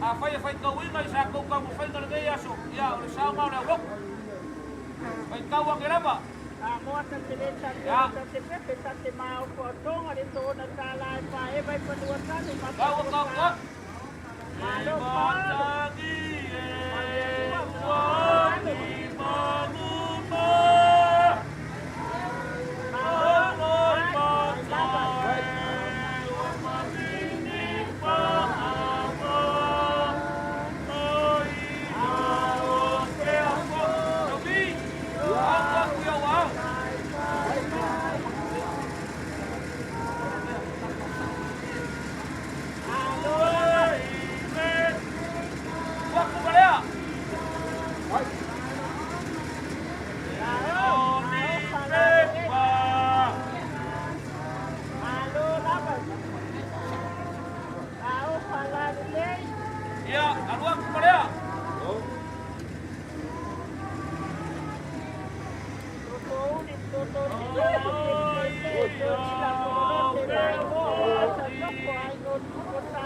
Afai e faitauina i sa tou taumafaiga i lenei aso, ia, o le saoga o le aulotu. Faitau ane lava. Samoa ta te le ta te ta te pepe ta te maopo tonga le tona tala e pa e vai panua tanu ma Lau ua taoto atu. Malo Paolo.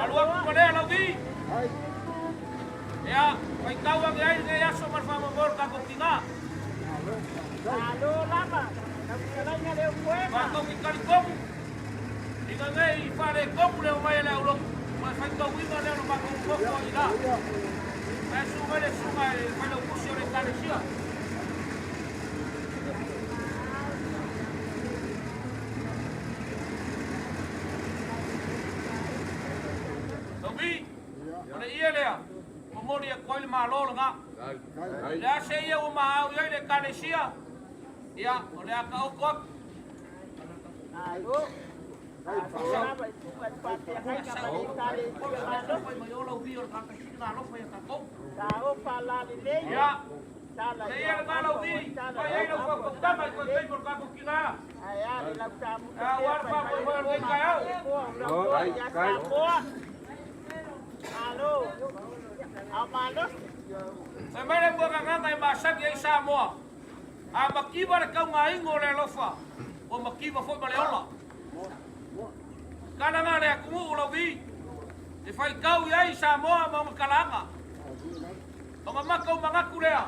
Alu aku ma lea Lauvi. Ia, faitau age ai lenei aso ma le faamoemoe o le tatou tina. Matou te talitonu, ina ne i faaletonu le omai a le aulotu, ma e faitauina lea o le matou motu ai i ina. Ae susu mai le susuga i le Failautusi o le Ekalesia. Lauvi, o le ie lea, momoli atu ai le Malo lena. O le a se ie ua maau i ai le Ekalesia? Ia, o le a taoto atu. Ia, o le ie lena Lauvi, fai ai lau faautautaga i toe taimi o le tatou tina. Aua le faamoemoe o lenei taeao. Fai mai le Muagagaga e masani ai Samoa, a mativa le taugaingo o le alofa, ua mativa foi ma le ola. Tala le atunuu Lauvi, e faitau i ai Samoa ma ona talaaga. Ona matou manatu lea,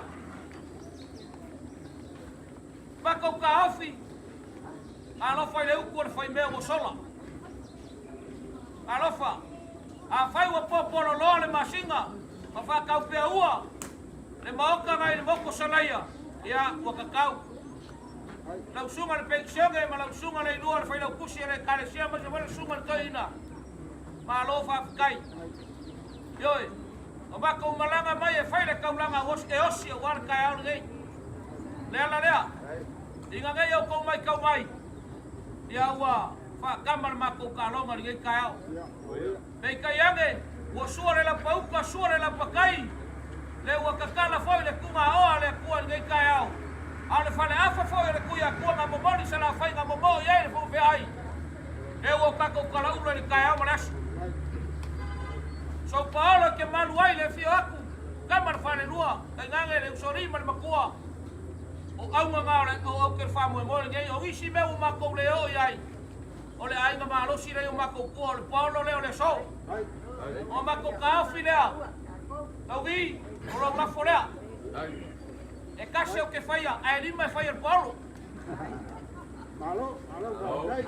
matou taofi, alofa i le utu a le faimea ua sola. Alofa, afai ua popololoa le masina ma faataupeaua le maota nai le motu o Salaia, ia, ua tatau. Lau susuga i le Penisione ma lau susuga le Ilua o le Failautusi a le Ekalesia aemaise foi le susuga i le Toeaina, malo faafetai. Ioe, ua matou malaga mai e fai le taulaga e osi aua le taeao lenei. O le ala lea, ina nei outou matau mai, ia ua faatama le matou taaloga i lenei taeao. Peitai ane, ua sua le lapauta, sua le lapatai, le ua tatala foi le tugaoa a le Atua i lenei taeao. A o le faleafa foi o le Tuiatua na momoli Salafai na momoo i ai le Fofoga Fe'ai, le ua o tatou talaula i le taeao ma le aso. Soupaolo e te malu ai le afio atu, tama le falelua, tainane le usoalii ma le matua, o auga na o le o au te faamoemoe lenei, o nisi mea ua matou le oo i ai, o le aiga malosi lea i o matou tua, o le paolo lea o le aso. O matou taofi lea, Lauvi, o lou lafo lea. E tasi au te faia, ae lima e faia e le paolo. O le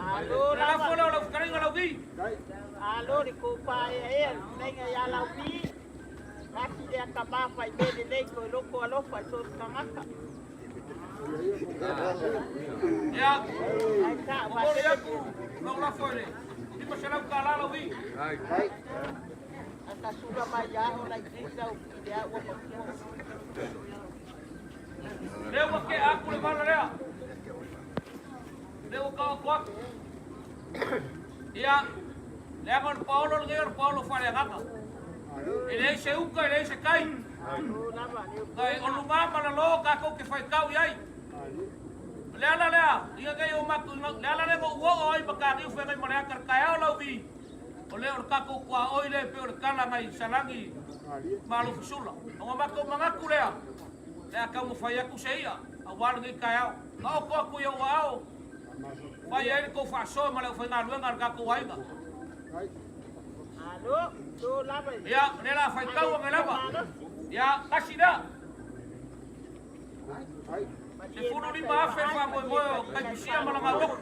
lafo lea o lau fetalaiga Lauvi. Malo le koupaeaea le fetalaiga ia Lauvi. Tasi lea tama fai mea lelei toe loko alofa i so o se tagata. Ia, momoli atu lou lafo i le $500 Lauvi. Atasula mai ia o laitiiti lau i le au matua. Lea ua tea atu le vala lea. Lea ua taoto atu. Ia, leaga o le paolo lenei o le paolo faaleagaga. E leai se uta, e leai se tai. Kai o luma ma lalo tatou te faitau i ai. O le ala lea, ina nei o matou, le ala lea na ou oo ai ma Taniu feagai ma le ata i le taeao Lauvi, o lea o le tatou tuaoi lea e pei o le tala nai Salani ma Alofisula. Ona matou manatu lea, le a taumafai atu se i'a aua lenei taeao. Taoto atu i ou aao, fai ai le tou faasoa ma le aufaigaluega a le tatou aiga. Ia, o lea o le a faitau ane lava. Ia, tasi lea. 15,000 le faamoemoe o Taitusia ma lana aulotu.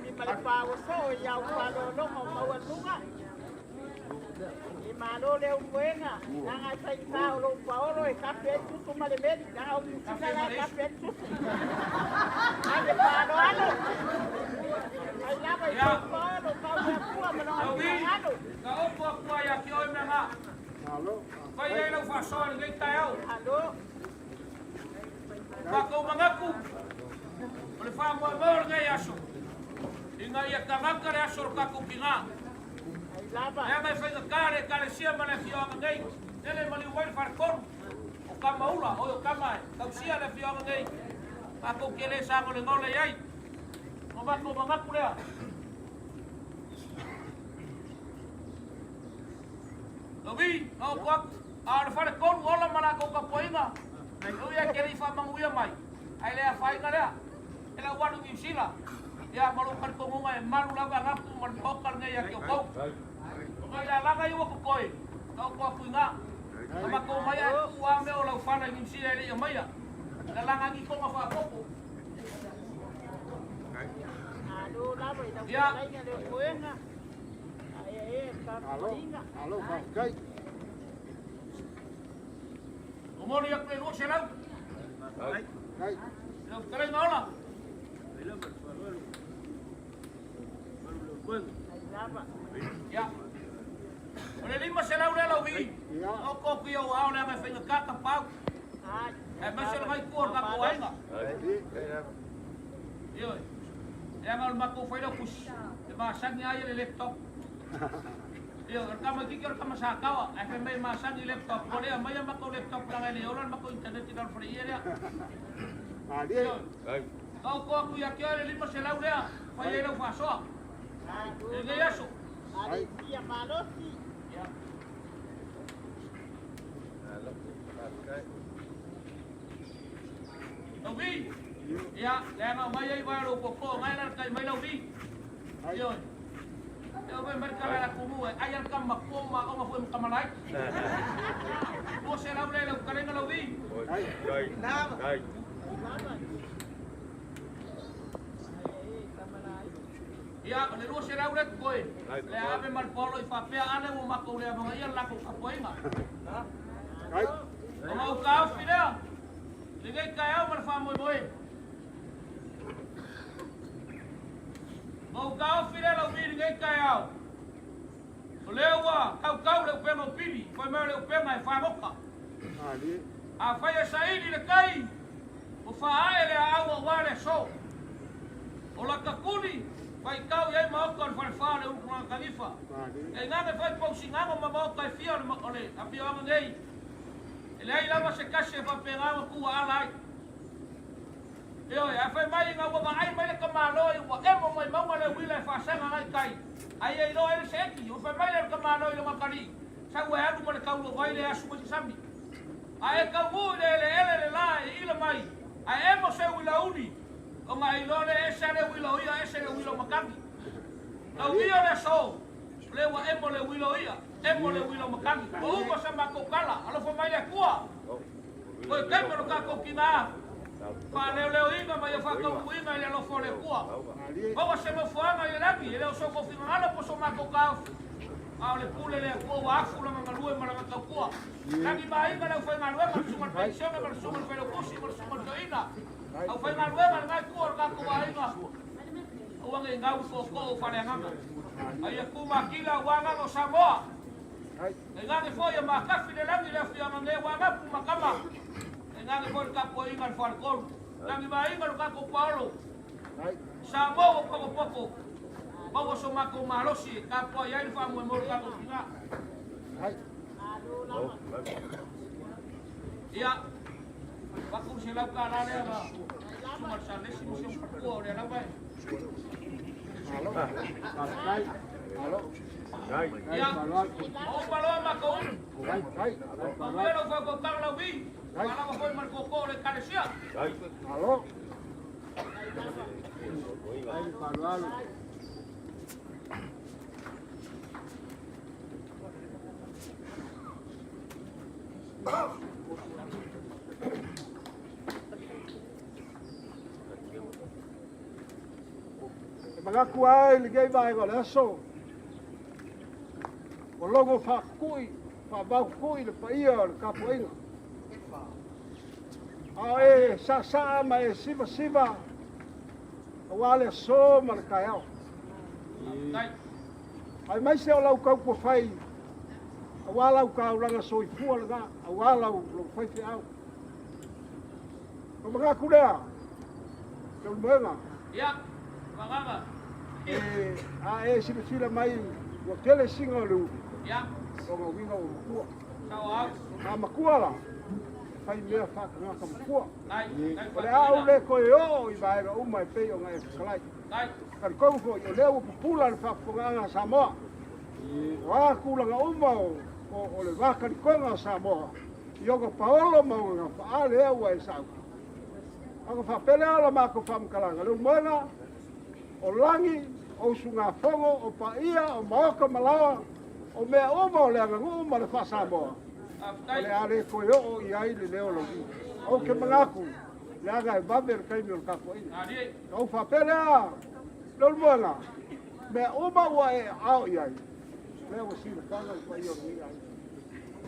E malo le aumoega, leaga e faigata o lou paolo e kafe ai susu ma le meli, leaga o Niu Sila la e kafe ai susu. Ai le faaaloalo. Ai lava i lou paolo, kau le Atua ma lona finagalo. Ka opo atu ai ia te oe mea na. Fai ai lau faasoa i lenei taeao. Malo. Matou manatu, o le faamoemoe o lenei aso, ina ia tagata le aso o le tatou tina. Leaga e faigata le Ekalesia ma le afioaga nei, lele e maliu mai le faletolu o Tamaula, oi o Tama e tausia le afioaga nei, tatou te le sagolegole i ai. O matou manatu lea. Lauvi, na oto atu, a o le faletolu ola ma latou tapuaiga, e ui lava e te le i faamanuia mai, ae le afaina lea, e lau alu i Niu Sila. Ia, ma lou talitonuga e malu lava agapu ma le Maota lenei ia te outou. O nai lalaga ia ua totoe, taoto atu i ina. Na matou omai ae tuu lava mea o laufala i Niu Sila e le i aumaia. Lalaga ni toga faaopoopo. Malo lava i lau Ia. fetalaiga Leulumoega. Ae e Malo, tapuaiga. malo faafetai. Momoli atu le 200. Ai, Lau fetalaiga Ola. Ai lava. Ia. O le 500 lea lau vii. Ia. O ko ki au ao le anga whainga ka pau. Ai. E maise le ngai kua o le tatou aiga. Ioe. E anga o le matou whaila kusi. E masani ai le laptop. Ioe, o le kama kiki o le kama sakawa. Ai fai mai masani laptop. O lea mai a matou laptop langa e le ola le matou internet i lalo fale ia lea. malie. Ioe. Kau ko aku ia kia le 500 lea. Fai ai lau faasoa. Malo. E nei aso. Malosi malosi. Ia. Lau vi. Ia, le anga mai ai vai lau koko, ngai la kai mai lau vi. Ai. Ioe. Ia mai mai kala la kumu e ai al kama koma o ma foi makamalai. 200 le lau kalenga lau vi. Ai, Lava. Ae tamalai. Ia, o le 200 le koe. Le ave mal polo i fapea ale ua makou le avanga ia lako kapoinga. ai, O ngau ka ofi lea. Le ngai kai au ma le whāmoemoe. Ngau ka ofi lea lau vi le ngai kai au. O lea ua kaukau le upenga o pili. Whai mai le upenga e whāmoka. malie. A whai e saili le kai. O whaae le aua ua le so. O la kakuli. Whai kau iai maoka o le whalewha le ulukulanga kalifa. Malie. E ngake whai pausingago ma maoka e fia o le o le apioanga nei. E leai lava se kasi e whapengaga kua ala ai. Ioe, a whai mai ngā ua vaai mai le kamalo i ua emo mai maunga le wila e whaasenga ngai kai. Ai e iloa ele se eki, o whai mai le kamalo i longa kari. Sa ua e alu ma le kaulu vai le asu mai se sami. A e kaungu i le ele ele le la e ila mai. A emo se wila uli. O ngā iloa le ese le wila o ia, ese le wila o makangi. Lau ia le so, le ua emo le wila o ia, emo le wila o makangi. O uma sa makou kala, alofa mai le kua. Koe kema lo kākou kina. Whāleoleo inga mai o whakaukuinga i le alofa o le kua. Malie. Maua se mafuaga i le lagi, e le o so kofingagalo po so mākou kāofi. A o le pule le kua ua afu langa galue ma langa taukua. Lagi maaiga le aufaigaluega, le susuga i le penisione ma le susuga i le failautusi ma le susuga i le toeaina. Aufaigaluega lenai kua o le tatou aiga. Aua nei gau i tootoo o faleagaga. Ai e tu makila ua agaga o Samoa. Ai, E gage foi e makafi le lagi le afiaga nei ua agapu makama. E gage foi le tapuaiga le faletolu. Lagi maaiga lo tatou paolo. ai, Samoa ua pokopoko. Maua so matou malosi e tapuai ai le faamoemoe o le tatou tina. ai. Malo lava. Ia, paku se lau kālā lea ma susuga le Salesi ma si ona faletua o lea lava e. Malo. Faafetai. Malo. Ai, Ia, faaaloalo. o paloa matou ulu. Ai, ai, ai, Manuia faaaloalo. lau faautautaga lau vi. Faalava foi ma le tootoo o le ekalesia. Malo. Ai, faaaloalo. E manatu ai lenei vaega o le aso, ua logo faakukui, faavaukukui le paia o le tapuaiga. A o e saasaa ma e sivasiva, auā le aso ma le taeao. Tai. Ae maise o lau tautuafai, auā lau taulaga soifua lenā, auā lau lou faifeau. O manatu lea, Leulumoega, Ia, fagaga. e a e silasila mai ua tele siga o le ulu, Ia, lona uiga ua matua. sao au. A matua la, e fai mea faatagata matua. Tai, tai O le a ou faatuina. le koe oo i vaega uma e pei ona e fetalai. Tai, Talitonu foi, o lea ua pupula le faafofogaaga a Samoa. O a tulaga uma o le vakalikoga o Samoa, i ona paolo ma ona gafaa lea ua e sau. Ona faapea lea o la matou faamatalaga, Leulumoega, O lagi, o usugafono, o paia, o maota ma laoa, o mea uma o le aganuu ma le faa-Samoa, o le a le toe oo i ai le leo o Lauvi. Ou te manatu, leaga e vave le taimi o le tapuaiga. Ona ou faapea lea, Leulumoega, mea uma ua e aao i ai, lea ua silafaga le paia o lenei aiga.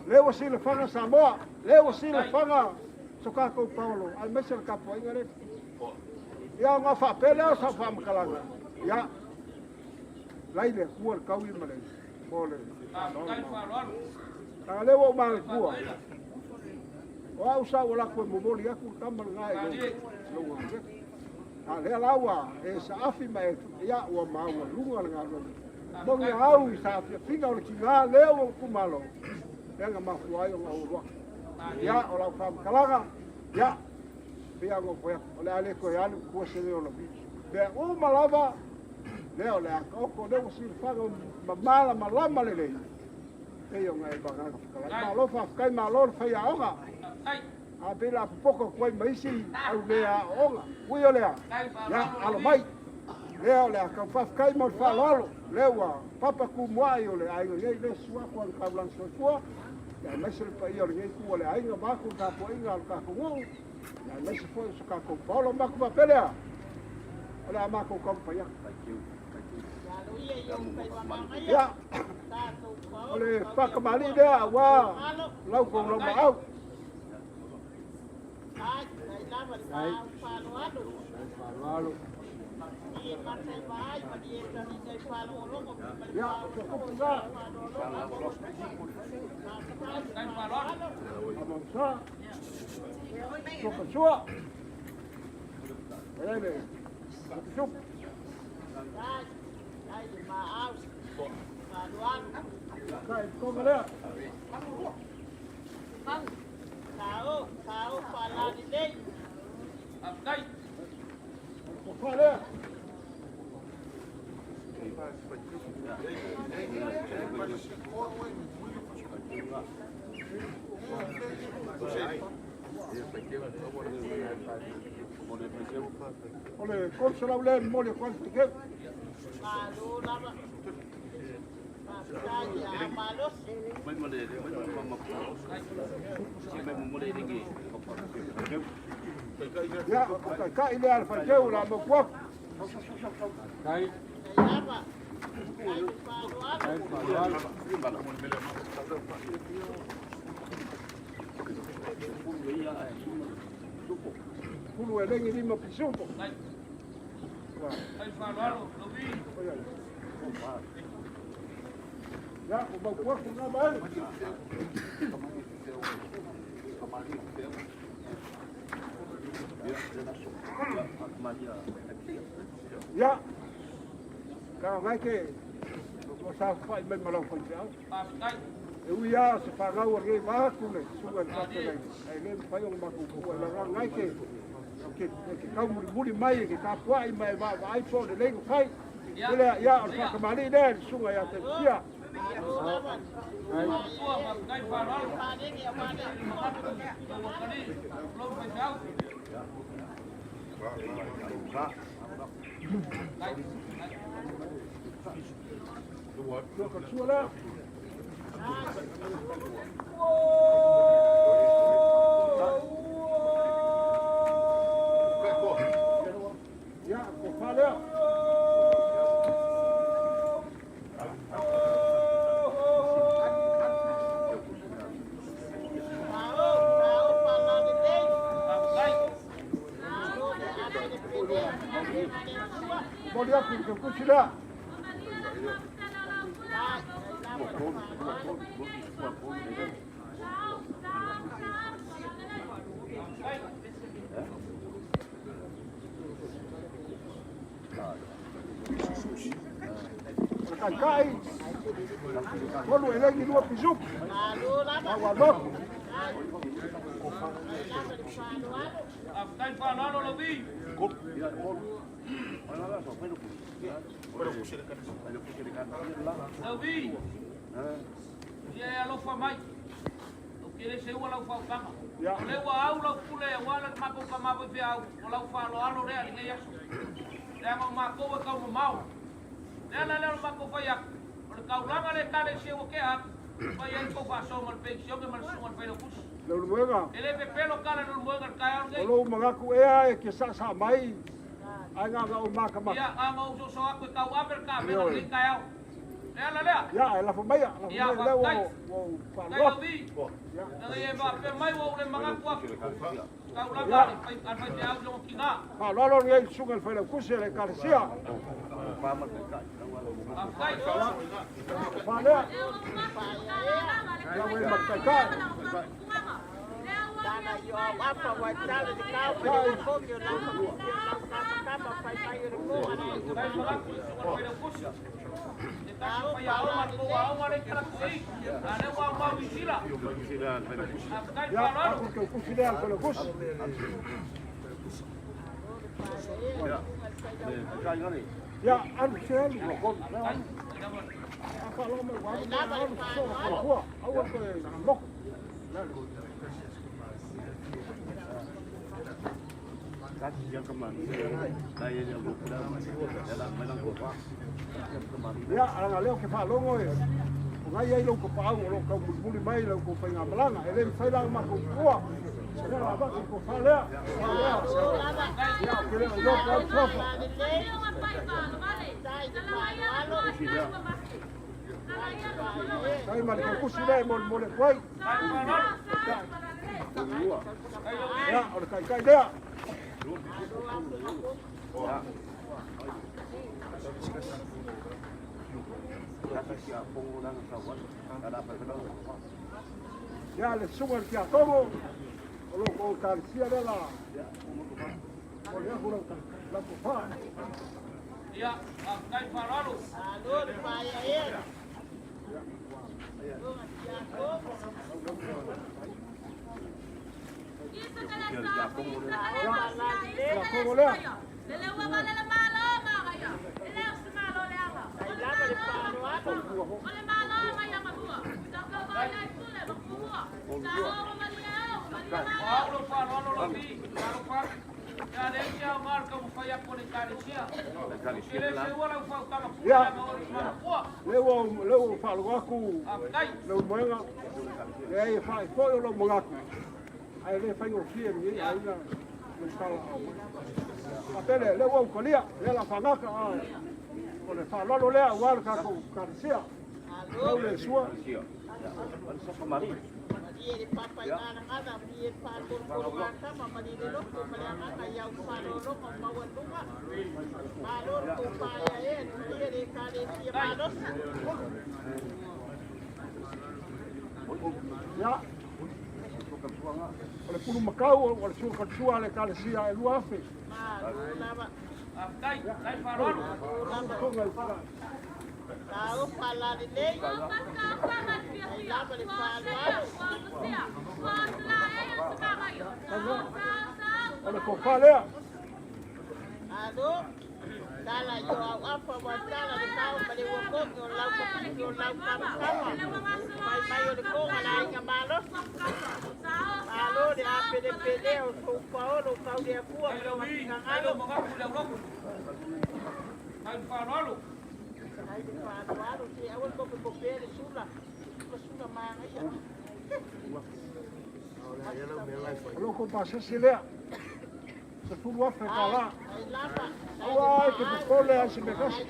Lea ua silafaga Samoa, lea ua silafaga so tatou paolo, aemaise le tapuaiga lea. Ia ona faapea lea o sau faamatalaga, ia, lai le Atua le taui ma le mo le faaaloalo. Leaga lea ua ou manatua, o au sa ou alu atu e momoli atu le tama lena i lou galuega. A lea la ua e saafi ma e, ia, ua maualuga le galuega. Moni a au i saafiafiga o le tiga lea ua ou itumalo, lea na mafua ai ona ou alu atu. Ia, o lau faamatalaga, ia, pei lava ona ou fai atu, o le a le toe alu i tua se leo o Lauvi. Mea uma lava, lea o le a taoto, lea ua silafaga ma malamalama lelei, pei ona e vagaga fetalai. Malo faafetai, malo le faiaoga. A pei o le a popoto atu ai ma isi au le aooga. Ui o lea, ia, alo mai. Lea o le a tau faafetai mo le faaaloalo. Lea ua papa tumuai o le aiga nei, lea susu atu a le taulaga soifua, ia aemaise le paia o lenei itu o le aiga, vaeatu le tapuaiga a le tatou nuu, ia aemaise foi o so tatou paolo. Matou faapea lea, o le a matou taumafai atu. Ia, o le faatamalii lea aua lau tou laumaau. O le 300 lea e momoli atu ai le faiteu. Ia, o taitai lea a le faiteu o le a motu atu. Pulu e lengi lima pisupo. Ia, o mautu atu lena vaega. Ia, leaga ngai ke ua saofai mai ma lau faifeau. E ui lava o se fanau a lenei vaeatu le susuga i le faafeagaiga, ae le mafai ona matou tuua leaga ngai ke ke ke tau mulimuli mai e ke tapuai ma e vaavaai po o lelei ona fai. O lea, ia, o le faatamalii lea i le susuga ia Teresia. Sua lea. Ia, ko lea. Momoli atu i le tautusi lea. O le taitai, tolu elegi lua pisupu. Ua lotu. Lauvi, ia e alofa mai. Ou te le seua lau faautaga. O lea ua au lau pule aua le matou tama faifeau, o lau faaaloalo lea i lenei aso. Leaga o matou e tau mamao. O le ala lea o le matou fai atu, o le taulaga le Ekalesia ua tea atu, e fai ai le tou faasoa ma le penisione ma le susuga i le Failautusi. Leulumoega. E le pepelo tala i Leulumoega i le taeao lenei. O lou manatu ea e te saasaa mai ae na ona ou matamata. Ia, na ona ou soso atu e tauave le tavega i lenei taeao. Le ala lea. Ia, ae lafo maia, lafo Ia, mai lea ua faafetai. ua ou Faafetai faalogo atu. Lauvi. Ia. Ina ia e faapea mai ua ou le manatu atu. Taulaga Ia. a le fai- a le faifeau i lona tina. Faaaloalo lenei i le susuga i le Failautusi a le Ekalesia. Faafetai. O faalea. Ia ua e ma le taitai. Faafetai manatu i le susuga i le Failautusi. Se tasi o faiaoga a le tou aoga lea i Talaatu i, a lea ua aumau i Niu Sila. Faafetai le Ia, faaaloalo. aku le tautusi lea a le Failautusi. Ia, alu se alu. Faafetai. A faalogo mai ua alu, alu sosoo ma falafua. Aua le toe logo. Ia, leaga o lea ou te faalogo e o na i ai lou tapaau o lo o taumulimuli mai i la outou faigamalaga. E le mafai la ona matou tuua. O lea o le a avatu le tofa lea. Tofa lea. Ia, ou te le o iloa po o a le suafa. Tai ma le tautusi lea e molimoli atu ai. Ia, o le taitai lea. Ia, le susuga i le tiakono, o lo o ekalesia lea la momoli atu lau lau tofa. Ia, faafetai le faaaloalo. Ia, tiakono lea. O au lou faaaloalo Lauvi, talofa. Ia leai se aoga o le taumafai atu a le Ekalesia. Ou te le seua lau faautaga pule Ia, leaga o oe le Tama lea ua lea ua ou faalogo atu Faafetai. Leulumoega, leai e fa'i foi o lou manatu, ae le faigofie lenei aiga lou talaau mai. Faapea lea, lea ua ou talia, lea o le a faagata, ae o le faaaloalo lea aua le tatou Ekalesia. Lau le sua. Ia, o le pulumakau o le sua a le Ekalesia e 2,000. Faafetai. Faafetai le faaaloalo. Tonga i fala. O le tofa lea. Ai Lauvi, ai lou manatu i le aulotu. Faafetai le faaaloalo. O lo outou pasese lea. 10,000 tala. Aua e te popole ai se mea tasi.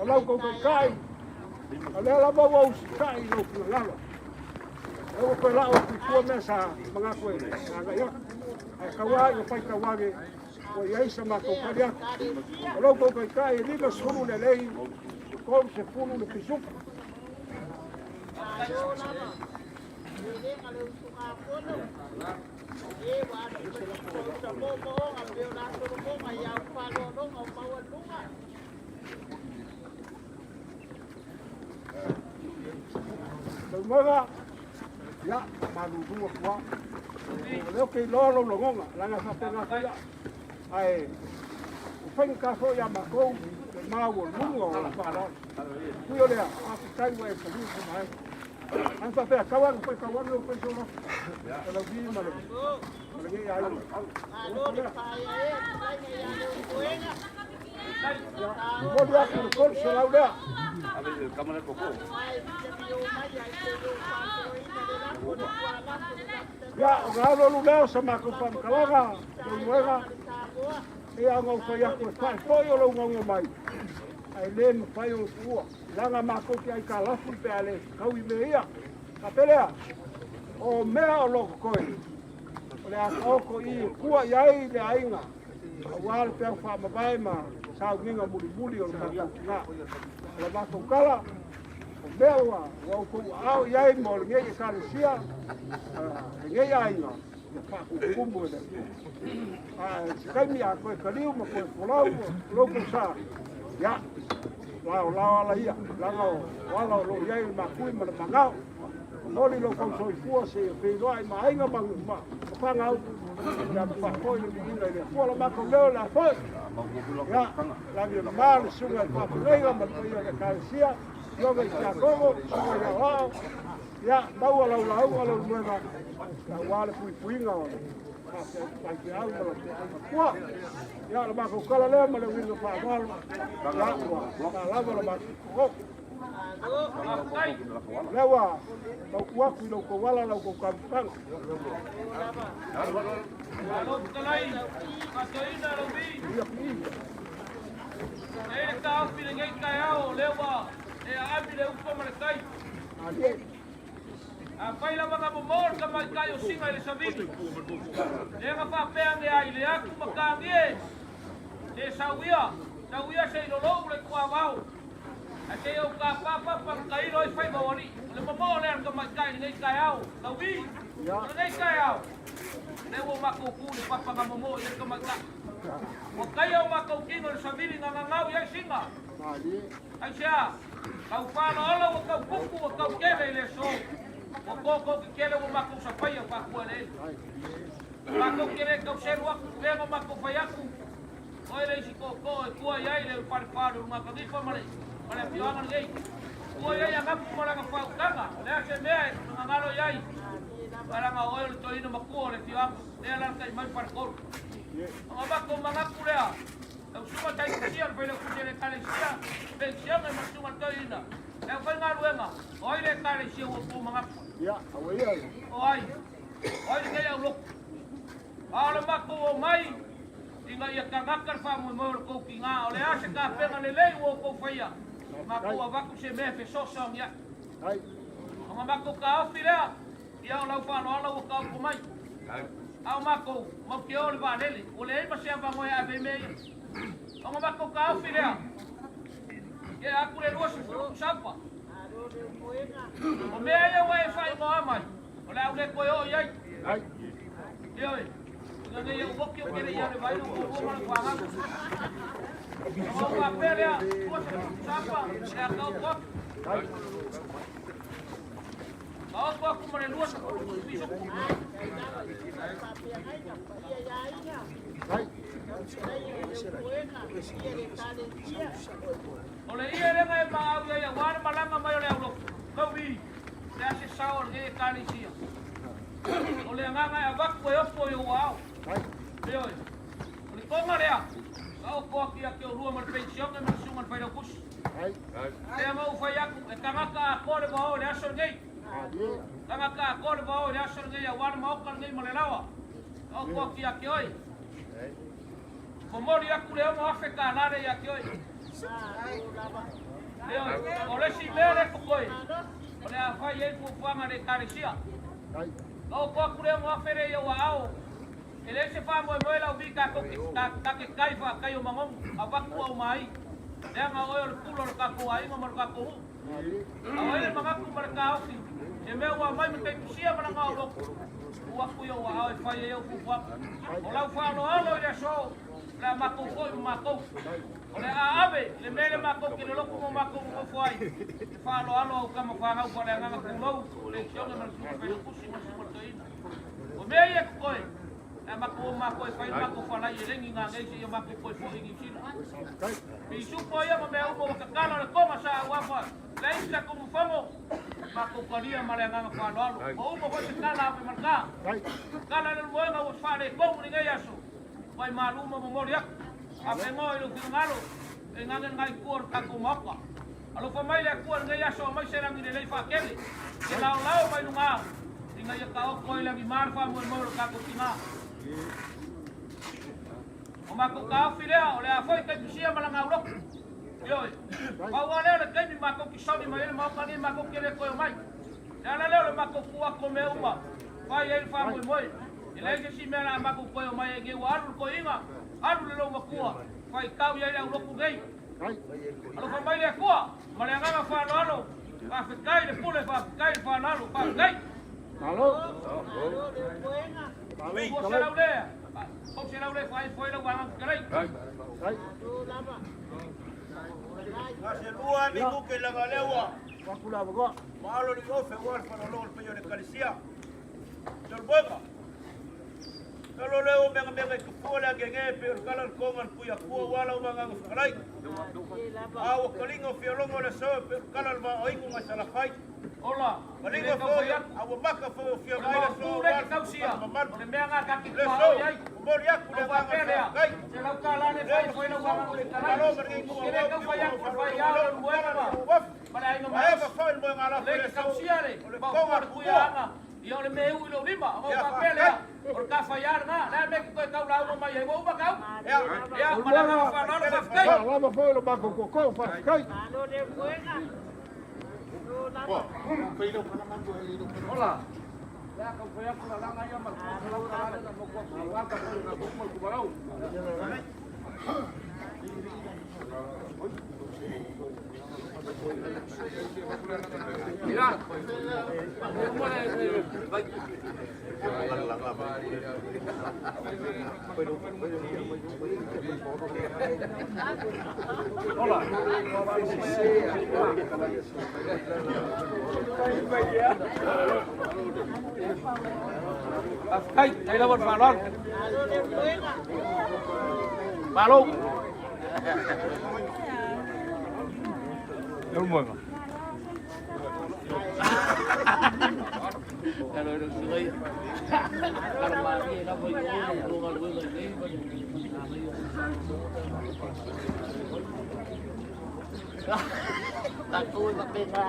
O lau tou taitai, o lea lava ua usitai i lou finagalo. Lea ua toe la'o atu i tua mea sa manatu e agai atu. Ae taua ina faitau ane ua i ai sa matou tali atu. O lou tou taitai e 50 le lei, 30 le pisupo. Taumaga, ia, malulu atu lava. O lea ou te iloa lou lagona, leaga e faapena foi au. Ae ua faigata foi ia matou le maualuga o lau faaaloalo. Ui o lea, faafetai ua e taliu se vaega. Ai faapea tau ane foi tau ane o foi so lofi. Lau vi ma le ma le ngei ai. Malo le paia e, tulaiga ia Leulumoega. Momoli atu le 300 lea. Ai te o mai ai te o faatoloina le lafo le tualafo le Ia, o le alualu lea o sa matou faamatalaga, Leulumoega, Samoa. ia ona ou fai atu e faifoi o lou gauga mai, ae le mafai ona tuua. Leaga matou te aitalafu pe a le tau i mea ia. Faapea lea, o mea o lo o totoe, o le a taoto i e tua i ai le aiga, aua le peau faamavae ma sauniga mulimuli o le tatou tina. O le matou tala, o mea ua outou aao i ai mo lenei ekalesia, lenei aiga, ia faatumutumu e le Atua. Ae se taimi a toe taliu ma toe folau lou tausa, ia, laolao ala ia, leaga o ala o lo o i ai le makui ma le magao. Momoli lou tausoifua seia feiloai ma aiga ma fanau, ia ma faafoi le viiga i le Atua. O le matou leo o le a foi. Ia, lagi e mama le susuga i le faafeagaiga ma le paia o le ekalesia, afioga i Tiakono, susuga i Aoao, ia, maua lau lauga Leulumoega, aua le puipuiga o le faifeau ma le matua. Ia, o le matou tala lea ma le uiga faaaloalo. Ia, ua faalava le matou koko. O lea ua tautu atu i lo outou ala la outou taumafataga. Malo fetalai, faatoina lau vi. Ia piiga. E le taofi lenei taeao o lea ua e aami le upa ma le tai. Malie. Afai lava na momo le tamaitai o Siga i le savili, lea na faapea ane ai le atu ma tagie, se sau ia, sau ia se i lolou le tuavao, ae se i ou tapa papa na tailo ai faiva o alii. O le momoo lea a le tamaitai i lenei taeao, Lauvi, o lenei taeao, lea ua matou tu i le papa na momoo i ai le tamaitai. Ua taia o matou tino i le savili na gagau i ai Siga. Malie. Aisea? Tau faaolaola ua tau pupu ua tau kele i le aso. Ua toto tetele ua matou safaia faatua eleele. Matou te le tau selu atu, lea na matou fai atu, oe le isi tootoo e tua i ai le falefa o le Ulugatanifa ma le ma le afioaga lenei. Tua i ai Agapu ma lana faautaga, o le a se mea e gagalo i ai, leaga o oe o le toeaina matua o le afioaga, lea e alaalatai mai Faletolu. Ona matou manatu lea, Lau susuga Taitusia, le Failautusi a le Ekalesia, Penisione ma le Susuga i le Toeaina, le aufaigaluega, o ai le Ekalesia ua outou manatu ai? Ia, aua ia le. O ai? O ai lenei aulotu? A o le matou omai ina ia tagata le faamoemoe o le tou tiga, o le a se tapena lelei ua outou faia, matou avatu se mea e fesoasoani ai. Ona matou taofi lea, Ia o lau faaaloalo ua taoto mai. A o matou, matou te o i le vaalele, ua leai ma se avanoa e ave ai mea ia. Ona matou taofi lea, ia atu le 20 saupa. O mea ia ua e faaigoa mai, o le a ou le toe oo i ai. Ioe, ina ne i ou oti ou te le i alu e vaai lou toalua ma lau fanau. Ona ou faapea lea, 20 saupa, o le a taoto atu. Taoto atu ma le 20 pisuku. O le ie lea e maau i ai aua le malaga mai o le aulotu, lau i, o le a se sao o lenei ekalesia. O le agaga e avatu e ofo i ou aao. Ioe, o le toga lea, taoto atu ia te oulua ma le penisione ma le susuga i le failautusi. Lea na ou fai atu, e tagata atoa le vao i le aso lenei. Tagata atoa le vao i le aso lenei aua le maota lenei ma le laoa. Taoto atu ia te oe. Momoli atu le $6,000 lea ia te oe. Ioe, o le isi mea lea totoe, o le a fai ai fuafuaga a le Ekalesia. Taoto atu le $6,000 lea i ou aao. E leai se faamoemoe lau vi tatou te ta te tai faatai o Manono, avatu aumai, leaga oe o le pula o le tatou aiga ma le tatou nuu. A o ai le manatu ma le taofi, se mea ua aumai ma taitusia ma lana aulotu, tuu atu i ou aao e fai ai au fuafuaga. O lau faaaloalo i le aso, o le a matou foi ma matou. O le a ave le mea lea matou te lolotu ma matou nonofo ai, e faaaloalo au tama fanau faaleagaga pulou, le Sione ma le Susuga Failautusi ma le Susuga Toeaina. O mea ia totoe. E mako o mako e whai mako whalai e lengi ngā ngei se ia mako koe fo i Niu Sila. Pisupo ia ma mea uma wakakala o le konga sa au afa. Leai sa kumu fango. Mako kalia ma le anganga whaloalo. O uma hoi te kala ape marka. Kala le moenga ua whale kongu ni ngei aso. Wai maluma mo mori aku. Ape ngoe i lo whingalo. E ngange ngai kua o le maoka. Alofa mai le Atua i lenei aso aumai se lagi lelei faatele, e laolao mai luga ina ia taoto ai lagima le faamoemoe o le tatou tina. O matou taofi lea, o le a foi taipisia ma lana aulotu. Ioe, pau lava lea o le taimi matou te sauni mai ai le Maota lenei matou te le toe omai. Le ala lea o le matou tu atu o mea uma, fai ai le faamoemoe. E leai se isi mea o le a matou toe omai ai nei, ua alu le toeaina, alu le loomatua, faitau i ai le aulotu nei. Alofa mai le Atua ma le agaga faaaloalo. Faafetai le pule, faafetai le faaaloalo, faafetai. Malo. Ua selau lea, pou selau lea faaifo ai lau agaga fetalai. Gase lua minuke laga lewa. Maalo li ofe wa le falolo le paia o le ekalesia. Tolboga. Talo leo menga menga i tufua le agege pe o le kala le konga le pui akua wala o manganga whakalai. A ua kalinga o fialonga o le soe pe o le kala le maa oingo ngai salafai. Ola, Kalinga fo a ua maka fo o fia mai le soe o le tausia, mamalu. O le mea ngā kaki Le pā soe, oi ai. o moli aku le O nganga faapea lea, whakalai. se lau tālā le fai foi lau aga o le talai. Malo ma le O ke le kau fai aku le fai ao le luega ma. Ma le aiga Ma eva ma foi le moenga la Le le ke soe. tausia le, O le ma konga o le le kuia kua. anga. Ia o le mea ui lou lima, o Ia, faapea lea, faafetai. o le ka fai lena, lea mea ki toe tau lauga mai ai, ua uma kau. Ia, Ia, ma le agaga faaaloalo, faafetai. Lava foi lo mako koko, faafetai. Ola. Lea kau fai aku la langa ia ma le lau tālā le mo kua kua ka foi ngā kuma le kumarau. Ia, uma le vai. Ola. Faafetai, tai lava le faaaloalo. Malo. Leulumoega. Alo alo suai. Kala mari e lava i o lo galuega i nei ma le Tatou e faapena.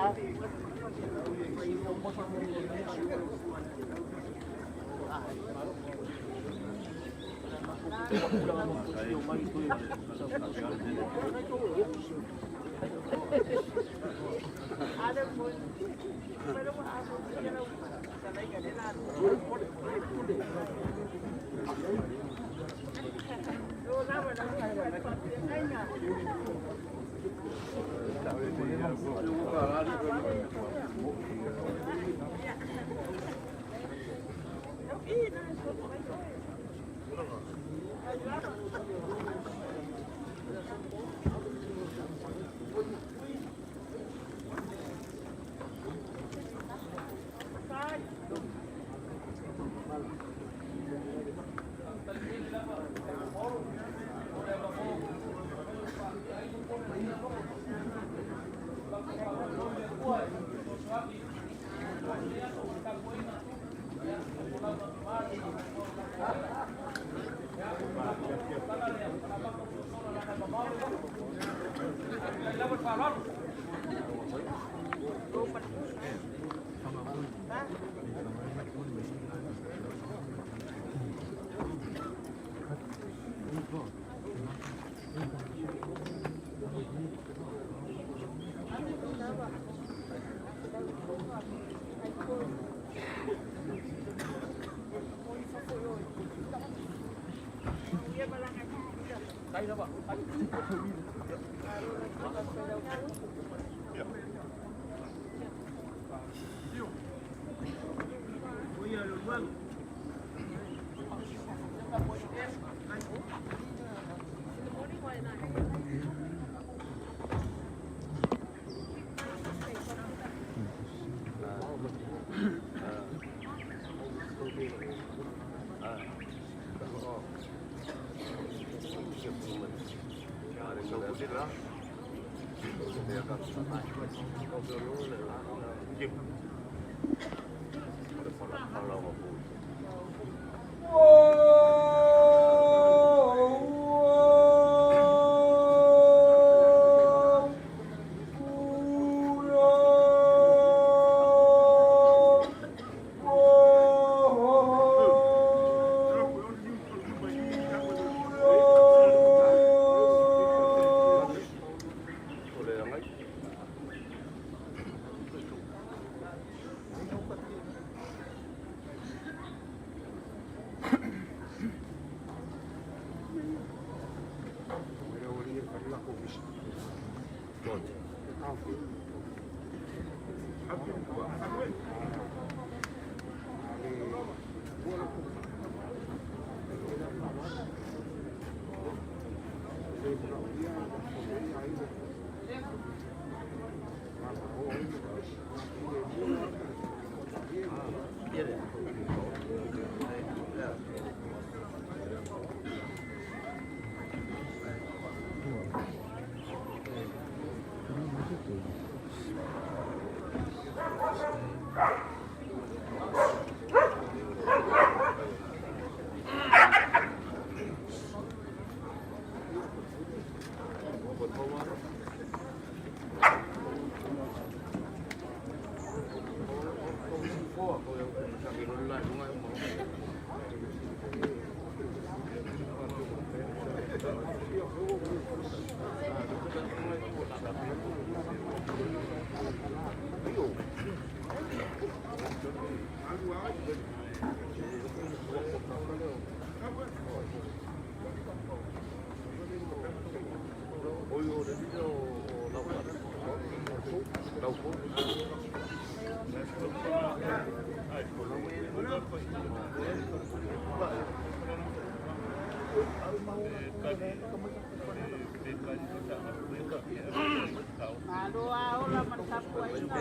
Malo a ola ma le tapuaiga.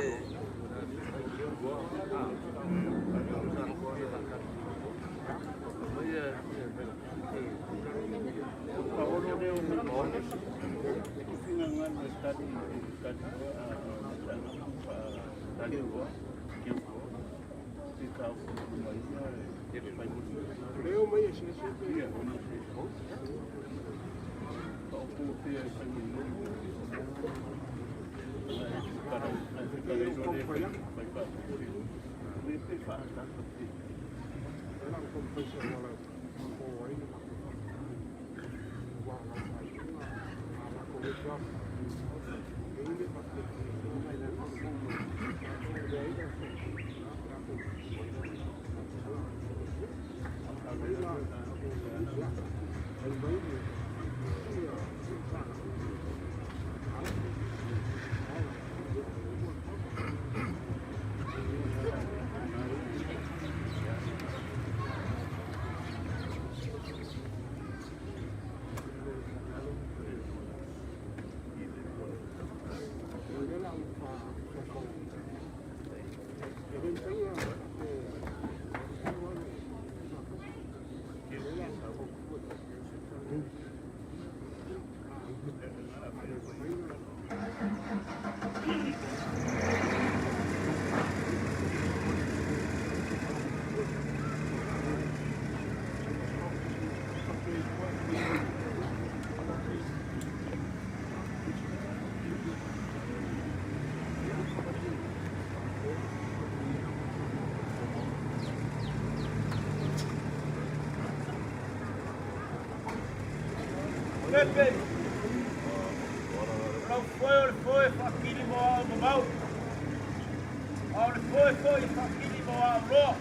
Pepe. O lau foe o le foe faakili mo ao mamau. A o le foe foi e faakili mo ao loa.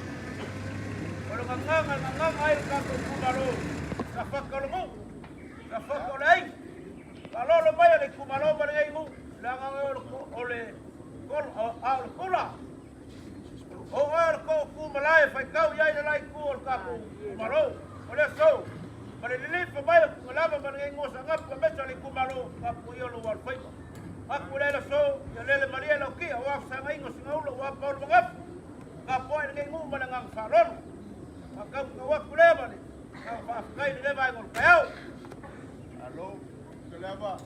O le gagaga e gagaga ai le tatou itumalo, sa faka o le nuu, sa faka o le aiga. Faalolo mai a le itumalo ma lenei nuu, leaga o le a o le kula. O oe o le tootū malae e faitau i ai le la itu o le tatou itumalo. O le aso, ma le lilifa mai o Tugalava ma lenei igoa Saanapu aemaise o le itumalo, tapuaia lou alofaiva. Atu lea le aso, ia lele malie lau tia, aua fesaagaiga o Sigaula, ua Paolo Magafu, tapuai lenei nuu ma le agaga faaaloalo. Faatautau atu lea ma le agaga faafetai i lenei vaega o le taeao. Malo, Tugalava.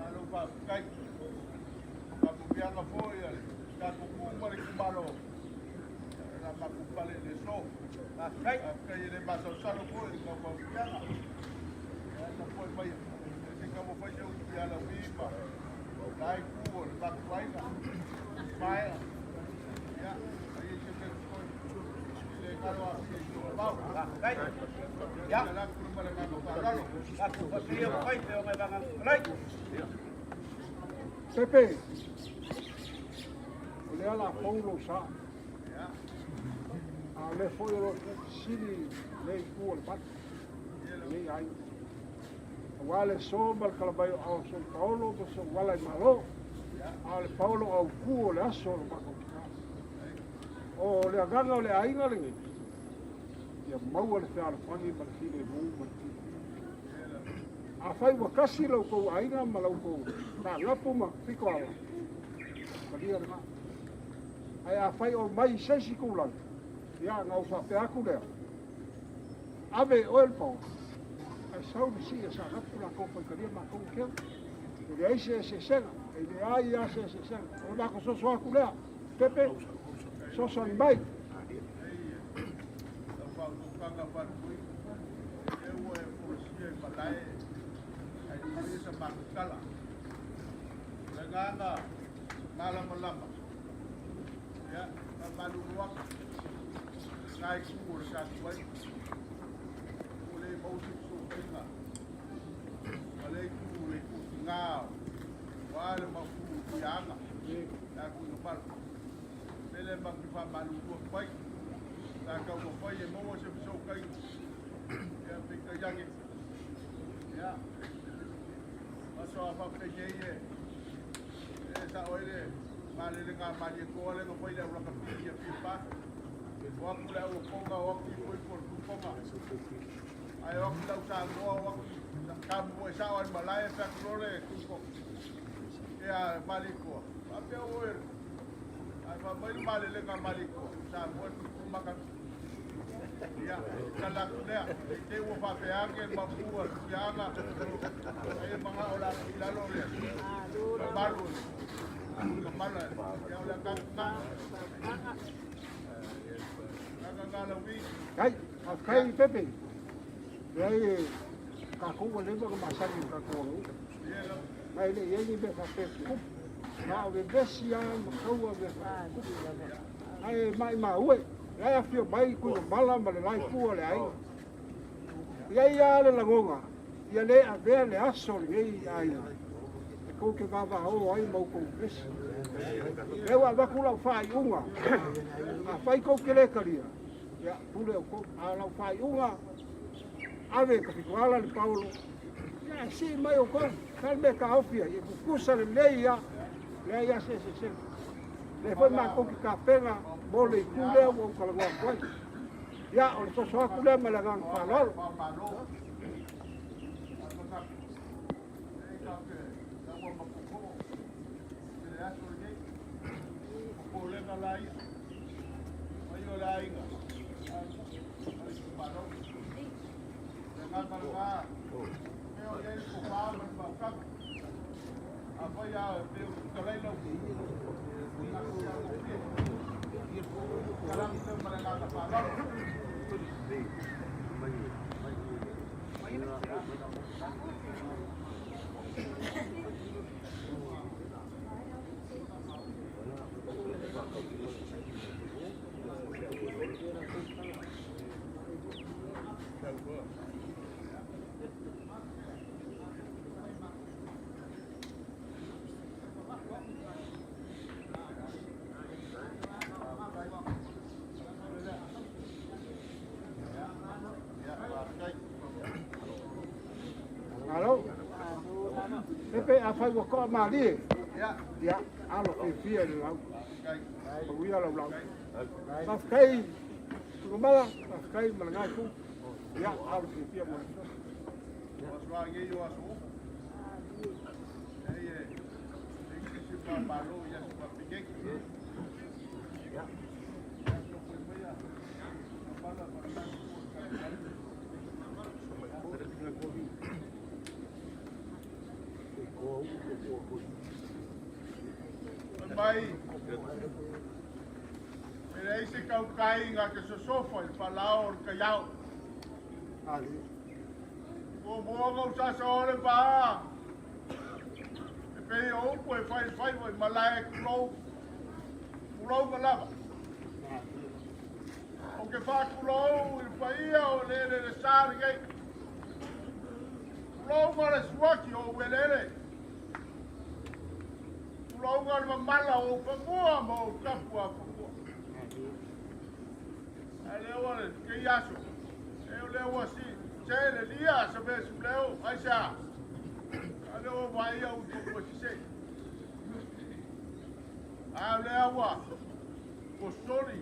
Malo faafetai. Faamanuiaga foi a le tatou nuu ma le itumalo. Na matou pale i le aso. Faafetai. Faafetai e le masalosalo foi i lau faamanuiaga. Ia tapuai maia. Se i taumafai se upu ia Lauvi ma la itu o le matou aiga. Maea. Ia, ai se mea totoe. I le galo afia i tua mau. Faafetai. Ia. Ma le agaga faaaloalo. Tatou faapea ua fai pe o mai vagaga fetalai. Pepe, o lea la fou lou sa. A o lea foi o lo o tuufesili le itu o le malu, lenei aiga. Aua le aso ma le talamai o ao sou paolo ma sou ala i Malo, a o le paolo autu o le aso o le matou tina. O le agaga o le aiga lenei, ia maua le fealofani ma le filemu ma le filemu. Afai ua tasi la outou aiga ma la outou taagapu ma pitoala, malia lena. Ae afai o mai i se isi tulaga, ia na ou faapea atu lea, ave e oe le paolo, ae sau le sii a Saanapu latou faitalia matou i keu. E leai se eseesega, e leai lava se eseesega. O le matou soso atu lea, Pepe, fesoasoani mai. Lau faautautaga faalupoina, lea ua e folasia i malae ae le faia sa matou tala. O le agaga malamalama, ia, faamalulu atu i lena itu o le tatou aiga. Ua le maua se fesootaiga ma lea itu, le itu tiga aua le mapu tiaga ia Tuigamala. O le mea lea matou te faamalulu atu ai, sa taumafai e maua se fesootaiga, ia peitai ane, ia, aso a faapenei e sao ai le malelega a Malietoa lea na fai le au lakapi ia fia pa. O atu le au apoga, o atu ifo ifo le tupoga. Ae o atu le au Samoa, o atu tamu e sao ai malae pe atu loa le tupoga. Ia Malietoa, faapea oe, ae fai mai le malelega a Malietoa, Samoa e tupu maka. Ia, tala atu lea, i te ua faapea ake le mapua, le tiaga, ai e mga o la i lalo le malu, kamala, ia o le agaga na. Agaga na Lauvi. Kai, faafetai Pepe. Leai tatou ua leva ona masani i le tatou aganuu. Ma e le i ai ni mea faapea e tutupu. Na o vevesi lava ma taua mea faatutupu. Ae maimau e, la e afio mai Tuigamala ma le la itu o le aiga. E i ai lava le lagona, ia le avea le aso o lenei aiga e tou te vavao ai ma outou vevesi. Lea ua avatu lau faaiuga, afai tou te le talia, ia pule outou. A o lau faaiuga, ave i ka fitoala le paolo, ia e sii mai outou, fai le mea e taofi ai, e tutusa lelei lava, leai lava se eseesega. Lea foi matou te tapena mo le itu lea ua ou talanoa atu ai. Ia, o le soso atu lea ma le agaga faaaloalo. Malo. Pepe, afai ua toamalie, ia, alo fiafia i le lau. Manuia lau lau. Faafetai Tuigamala, faafetai ma lena itu. Ia, alo fiafia mo le fesoasoani. O aso lava nei o aso uma. Nei e leai se isi malo i aso faapenei. Ia, tapuai maia, Tuigamala ma lena itu o le tatou aiga. Mai e leai se tautaiga te sosofa i le faalao o le taiao. Muamua ona ou sasao le vaa e pei o upu e fai faiva i malae tulou, tulouga lava. Ou te faatulou i le paia o le eleele sa lenei. Tulouga le suaki o ou eleele. Tulouga le mamala o ou fanua ma ou tapuafanua. Ae lea ua kei aso, e o lea ua si se le lia sa mea leo, ai se a. A lea ua vaai au i fanua sise. A o lea ua soli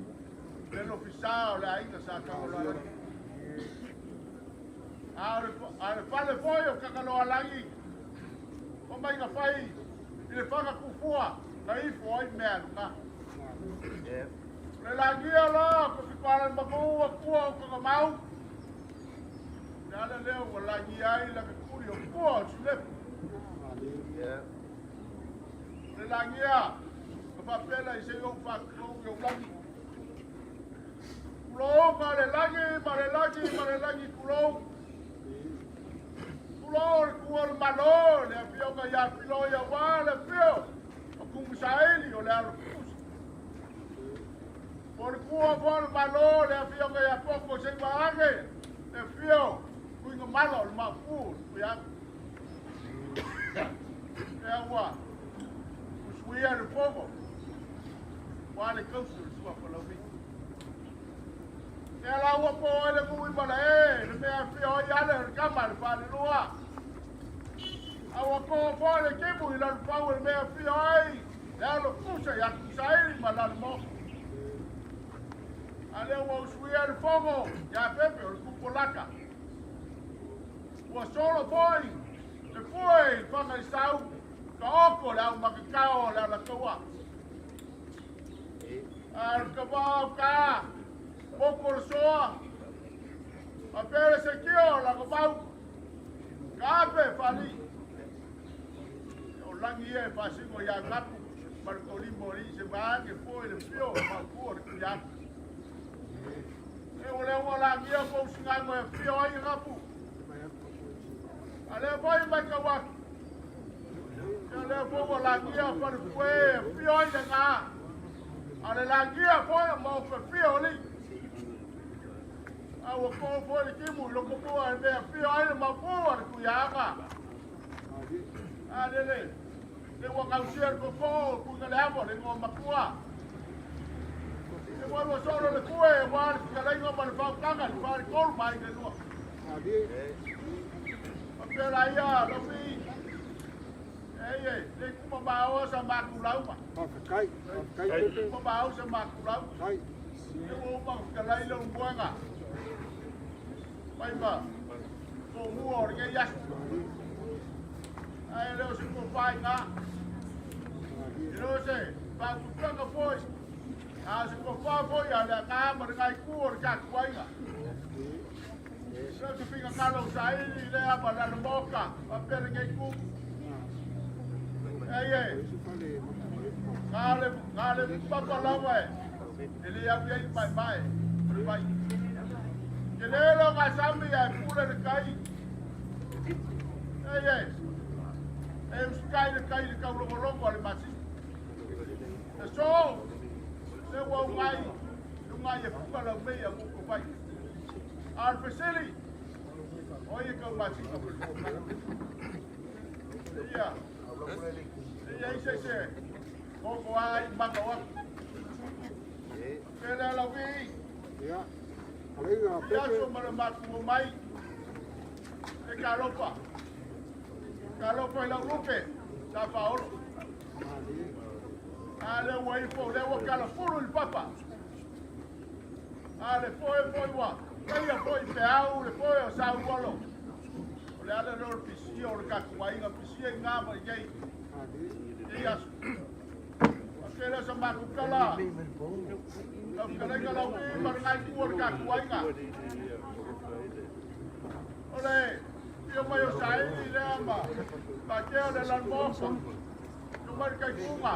le lofisa o le aiga sa Tagaloalagi. A o le fale foi o Tagaloalagi, o mai na fai i le faga kufua, na ifo ai mea luga. Le lagia la, ko fi pala maku a kua o kakamau. Le ala leo ua lagia ai la kuri o kua o sulepu. Le lagia, ka whapela i se o whakulou i o lagi. Kulou ma le lagi, ma le lagi, ma le lagi kulou. Kulou le kua le malo, le afioga ia pilo ia wā le fio. O kungusaili o le alo kusi. O le kua fo le malo, le afioga ia poko se maange, le fio, kuinga malo le mafu, le kuiaku. E aua, usuia le fogo, wa le kausi o le sua palaumi. E ala ua po ai le mui mala e, le mea fio ai ale o le kama le falelua. Aua ko fo le kimu i lalu pau le mea fio ai, le alo kusa ia kusaili ma lalu mo. Ale ua usuia le fogo, ia pepe o le kupolaka. Ua solo foi, le fue i whanga i sau, ka oko le au makakao le ala kaua. A le ka ka, moko le soa, a pere se kio la ka mau, ka ape whali. O langi e whasingo ia ngapu, ma le kolimo li se maange foi le fio, ma kua le kuiaku. E o le ua langia po usingango e fio ai ngapu. A lea foi mai ka waki. E lea foi ua lagia fale fue e fio ai le ngā. A le lagia foi o mau fe fio li. A ua kō foi le kimu i loko pua e mea fio ai le mapua le kuiaga. A le le, le ua kausia le koko, kuinga le amo le ngoa makua. E ua ua solo le kue, ua le fikaleinga ma le whautanga, le whare kolu mai le lua. Pela ia, lofi. Ei, ei, le kuma maoa sa makulauma. Kai, kai, Kuma maoa sa makulauma. kai. Le ua uma kalai le umbuanga. Mai ma, ko mua o le ngei asu. Ai leo se ko whai ngā. I leo se, whakupanga foi. A se ko whai foi a le ngā ma le ngai ku o le kakuainga. Leo se pinga kalo sa ili le ama la le moka, pa pere ngei ku. Ei, ei, ngā le papa lawa e. E le au iai mai mai, o le mai. Ke lelo ngā sami e pule le kai. Ei, ei, e usikai le kai le kaulongolongo a le masisi. E so, le ua ungai, ungai e puka lau mei a muko vai. A le fesili, o ia kau masika mo le Ia, ia ise se, koko ai maka waku. Ke le lau vi, Ia. Alega ia pepe. so mara maku o mai. E kalopa. Kalopa i lau lupe, sa whaoro. A le ua ifo, le ua kalafulu i le papa. A le foe foi ua, kaia foi pe au, le foe o sa ualo. O le ala leo le pisia o le kakuaiga, pisia i ngā mai nei, nei aso. A ke lea sa makukala, lau kalaiga lau i ma le ngai kua o le kakuaiga. O le Afio mai o saili lea ma Pakea o le Lalmoka. Afio mai le Kaikuga.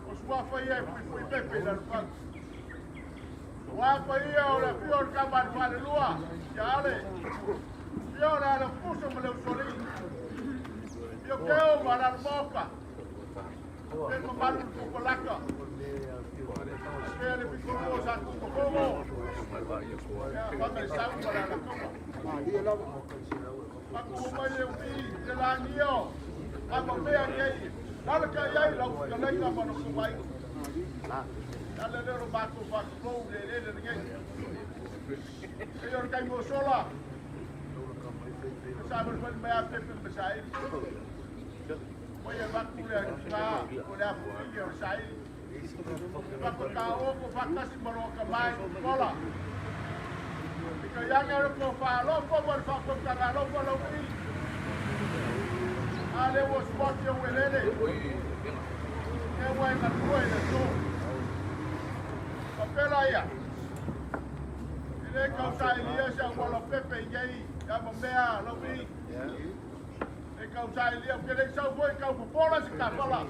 O suafa ia e fuifui pepe i Lalofau. Ua paia o le afio o le tama a le falelua ia Ale. Afio o le Alafuso ma le Usoalii. Afio Keo ma Lalomaoka. Afio le mamalu i le Tupalaka. Afio le Pikolua o Satutofogo. Ia Faamaisau ma le Alakaua. Makuhu mai le umi le lagio. Amamea nei. Lalaka i ai lau fetalaiga ma lou vaaiga. Le ala lea o lo matou faatulou i le eleele lenei. E o le taimi ua sola, e savalivali mai a pepe ma saili. Mai avatu le atuga o le afufine o le saili. Avatu taoto faatasi ma loa kamai kola. I ka ianga le ko whaalofo ma le whaakautanga alofa lau i. A le ua suaki o uelele. E ua e galue i le aso. Papela ia. E le kausailia se auala pepe i nei ia ma mea lau i. E kausailia, ke le sau foi kau popola se kafala.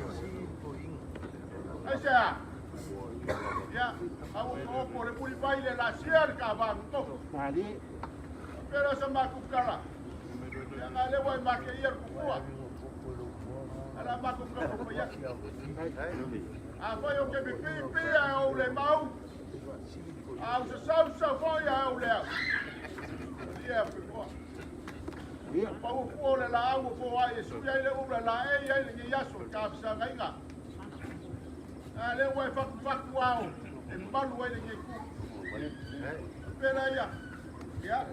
Aisea? Ia, a ua oko le muli mai le lasia le kavagu tofu. Papela sa makukala. Ia nga le ua e make ia le kukua. Ala makukala ko ia. A foi o ke pipi pi a o le mau. A o sa sau sau foi a o le au. Ia pipoa. Ia pau fua o le la au fo ai e sui ai le ula la e ai le ngi aso ka fisagaiga. A le ua e fakufaku ao e malu ai le ngi ku. Pela ia. Ia.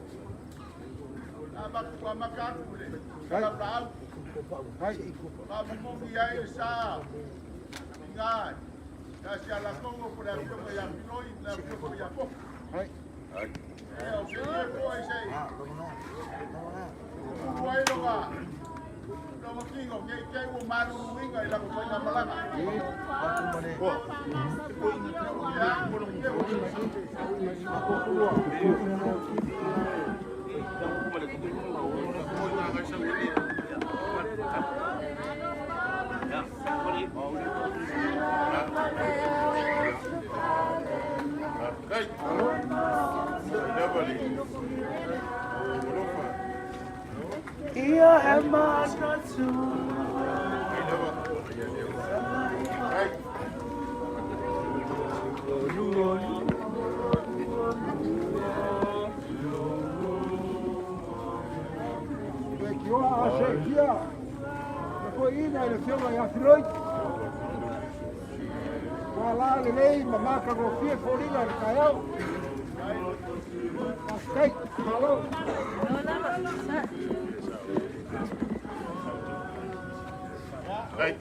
A maku a maka aku le. La la au. Ma mo ai le sa. Inga. Ya si ala kongo po le afio ia piloi le afio ia po. E o se ie po ai sei. Ua ai loga. Loga kingo nge ke ua malu uinga i la ko fainga malaga. Ia, Ia e manatu. E kioa a se kia. E ko ina i le fioga ia Filoi. Ua la lelei ma maka gofie foliga i le taeao. Faafetai, malo. Hai.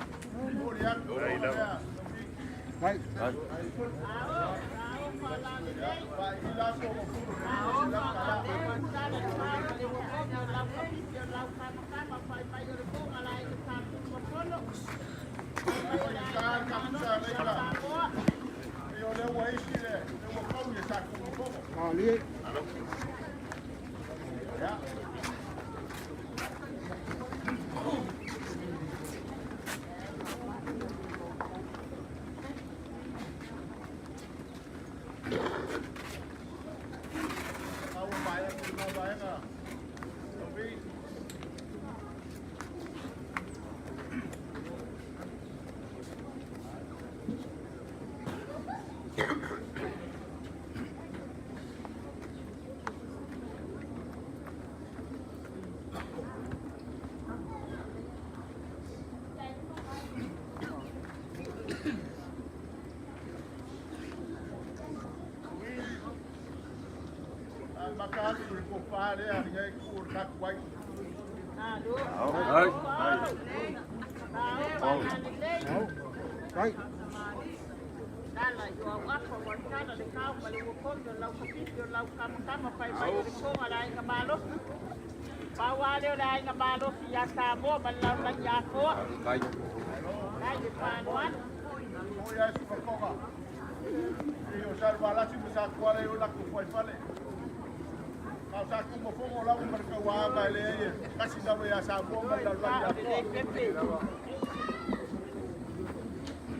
Malie. Hai. Tala i o au afa wa tala le kau ma le uakondo lau kapipi o lau kamakama pai mai o le konga le aiga malosi. Pau a lea o le aiga malosi ia Samoa ma le lalolagi atoa. Ai le fa'anoano. O ia sukakoga. I o salvalasi ma sa kuala i o laku fuaifale. A o sa tumafogo lava ma le tauaaga e leai e tasi lava ia Samoa ma le lalolagi atoa.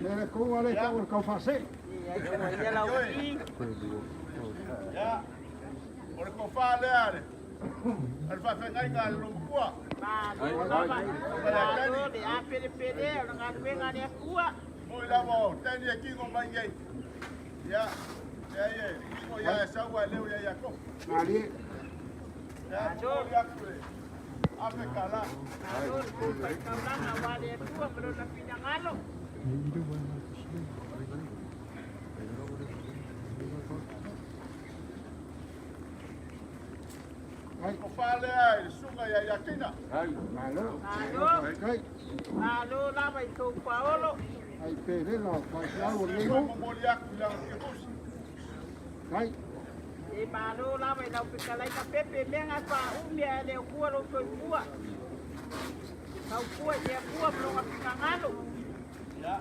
Le kouga le tau o le kaufaasee. Ia, o le tofa lea a le a le faafeagaiga a le Lomatua. Malo lava, malo le apelepele o le galuega a le Atua. Moi lava o tani e kigo mai nei. Ia, leai e kigo ia Esau ae leo ia Iakopo. Malie. Ia, momoli atu le afe tala. Malo le kou faitaulaga aua le Atua ma lona finagalo. Ai. Tofa lea i le susuga ia Iakina. Malo. Malo, Kai. malo lava i tou paolo. Ai pelega o faifeau o Lea lenei foi nuu. momoli atu i lana tiakosi. Kai. E malo lava i lau fetalaiga Pepe mea na faaumi ae le Atua lou soifua. Tautua i le Atua ma lona finagalo. Ia,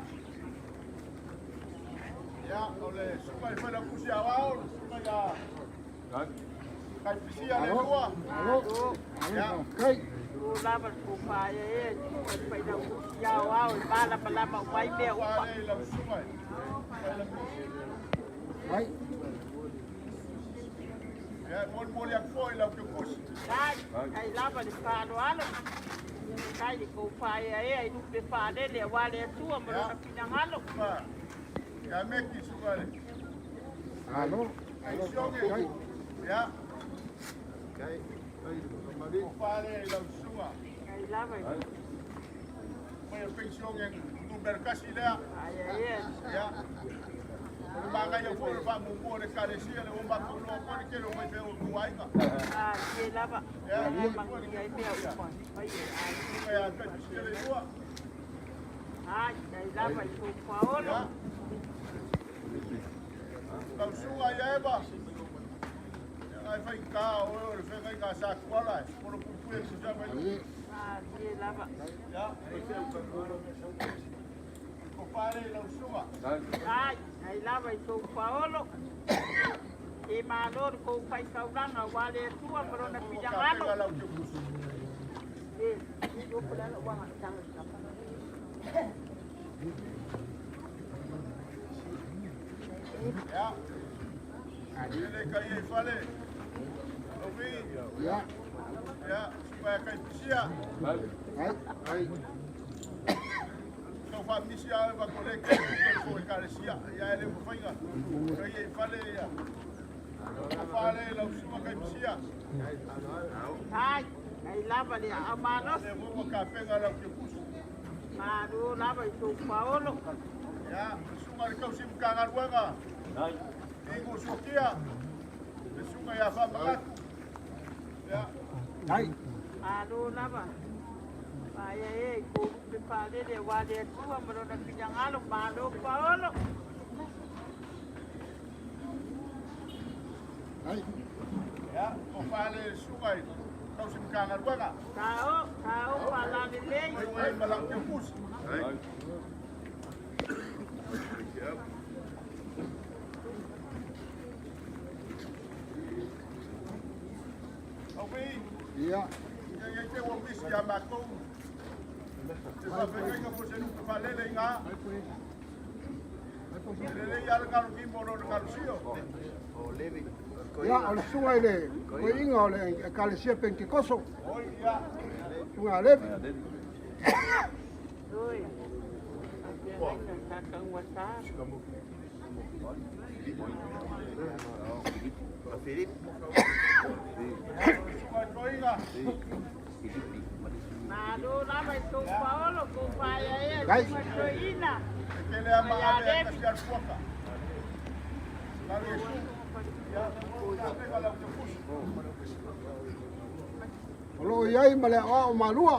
ia, o le susuga i le Failautusi Aoao, le susuga ia Kaipisia le Malo. Lua. Malo. Malo faafetai. Malo lava le tofa e e susuga i le Failautusi Aoao e malamalama uma ai mea Tofa uma. lea i lau susuga i le Failautusi. Ai. Ia, e molimoli atu foi i lau tiakosi. Ai, ai lava le faaaloalo. Kai le kou faaeaea i lupe faalele aua le Atua ma lona finagalo. Susuga ia Meki, susuga i le Malo. Malo Aisioge. faafetai. Ia, tofa lea i lau susuga. Ai lava i Mai o pensione numera kasi lea. faaeaea. Ia, o le magaia foi o le faamuamua o le ekalesia le ua matou iloa foi le tele o faifeau o ituaiga. Ah, ie lava. Ia, Ai foi le manuia ai mea tiakosi ia. uma. Ai, ai. Susuga ia Kaipisia le Lua. Ai, ai lava i tou paolo. Ia, lau susuga ia Eva. Ia, ai faigata o oe o le feagaiga a Satuala e polopuipui e tusa mai. Malie. Ah, ie lava. Ia, tofa lea i lau susuga. Ai, ai lava i tou paolo. E malo le kou faitaulaga aua le Atua ma lona Ua finagalo. kapega lau tiakosi. E, o le ala uaga tanga i kapa. Ia, ele ka ia i fale. Lovi, Ia. ia, susuga ia Kaipisia. Ai. Ai. Tau faamisi a oe ma ko le ke ko ekalesia. Ia e le mafaiga. Ka ia i fale ia. Tofa lea i lau susuga Kaipisia. Ai, ai lava le aao malosi. Le foi ua kapega lau tiakosi. Malo lava i tou paolo. Ia, le susuga i le tausi Matagaluega. Ingo Suakia. Le susuga ia Faamanatu. Ia, Ai. Malo lava. Faaeaea i kou lupe faalele aua le Atua ma lona finagalo. Malo paolo. Ai. ia, tofa lea i le susuga i le tausi Matagaluega. Tao, tao faalalelei. Mai ai ma lau tiakosi. Auvi, Ia. ia ia te ua misi ia matou. Te faafeagaiga foi se lupe faalele i gā. E lelei lava le galulima o lo le galusio. Ia, o le susuga i le toeaina o le Ekalesia Pentekoso. Oi, ia. Susuga a Levi. Oi. Faafeagaiga tataugata. Susuga i toeaina. Malo lava i tou paolo, kou faaeaea i Ai. susuga toeaina. E tele lava ma ave ai kasi alu fuaka. Galu Iesu. Ia, kapega lau tiakosi. O loo i ai ma le aoao malua.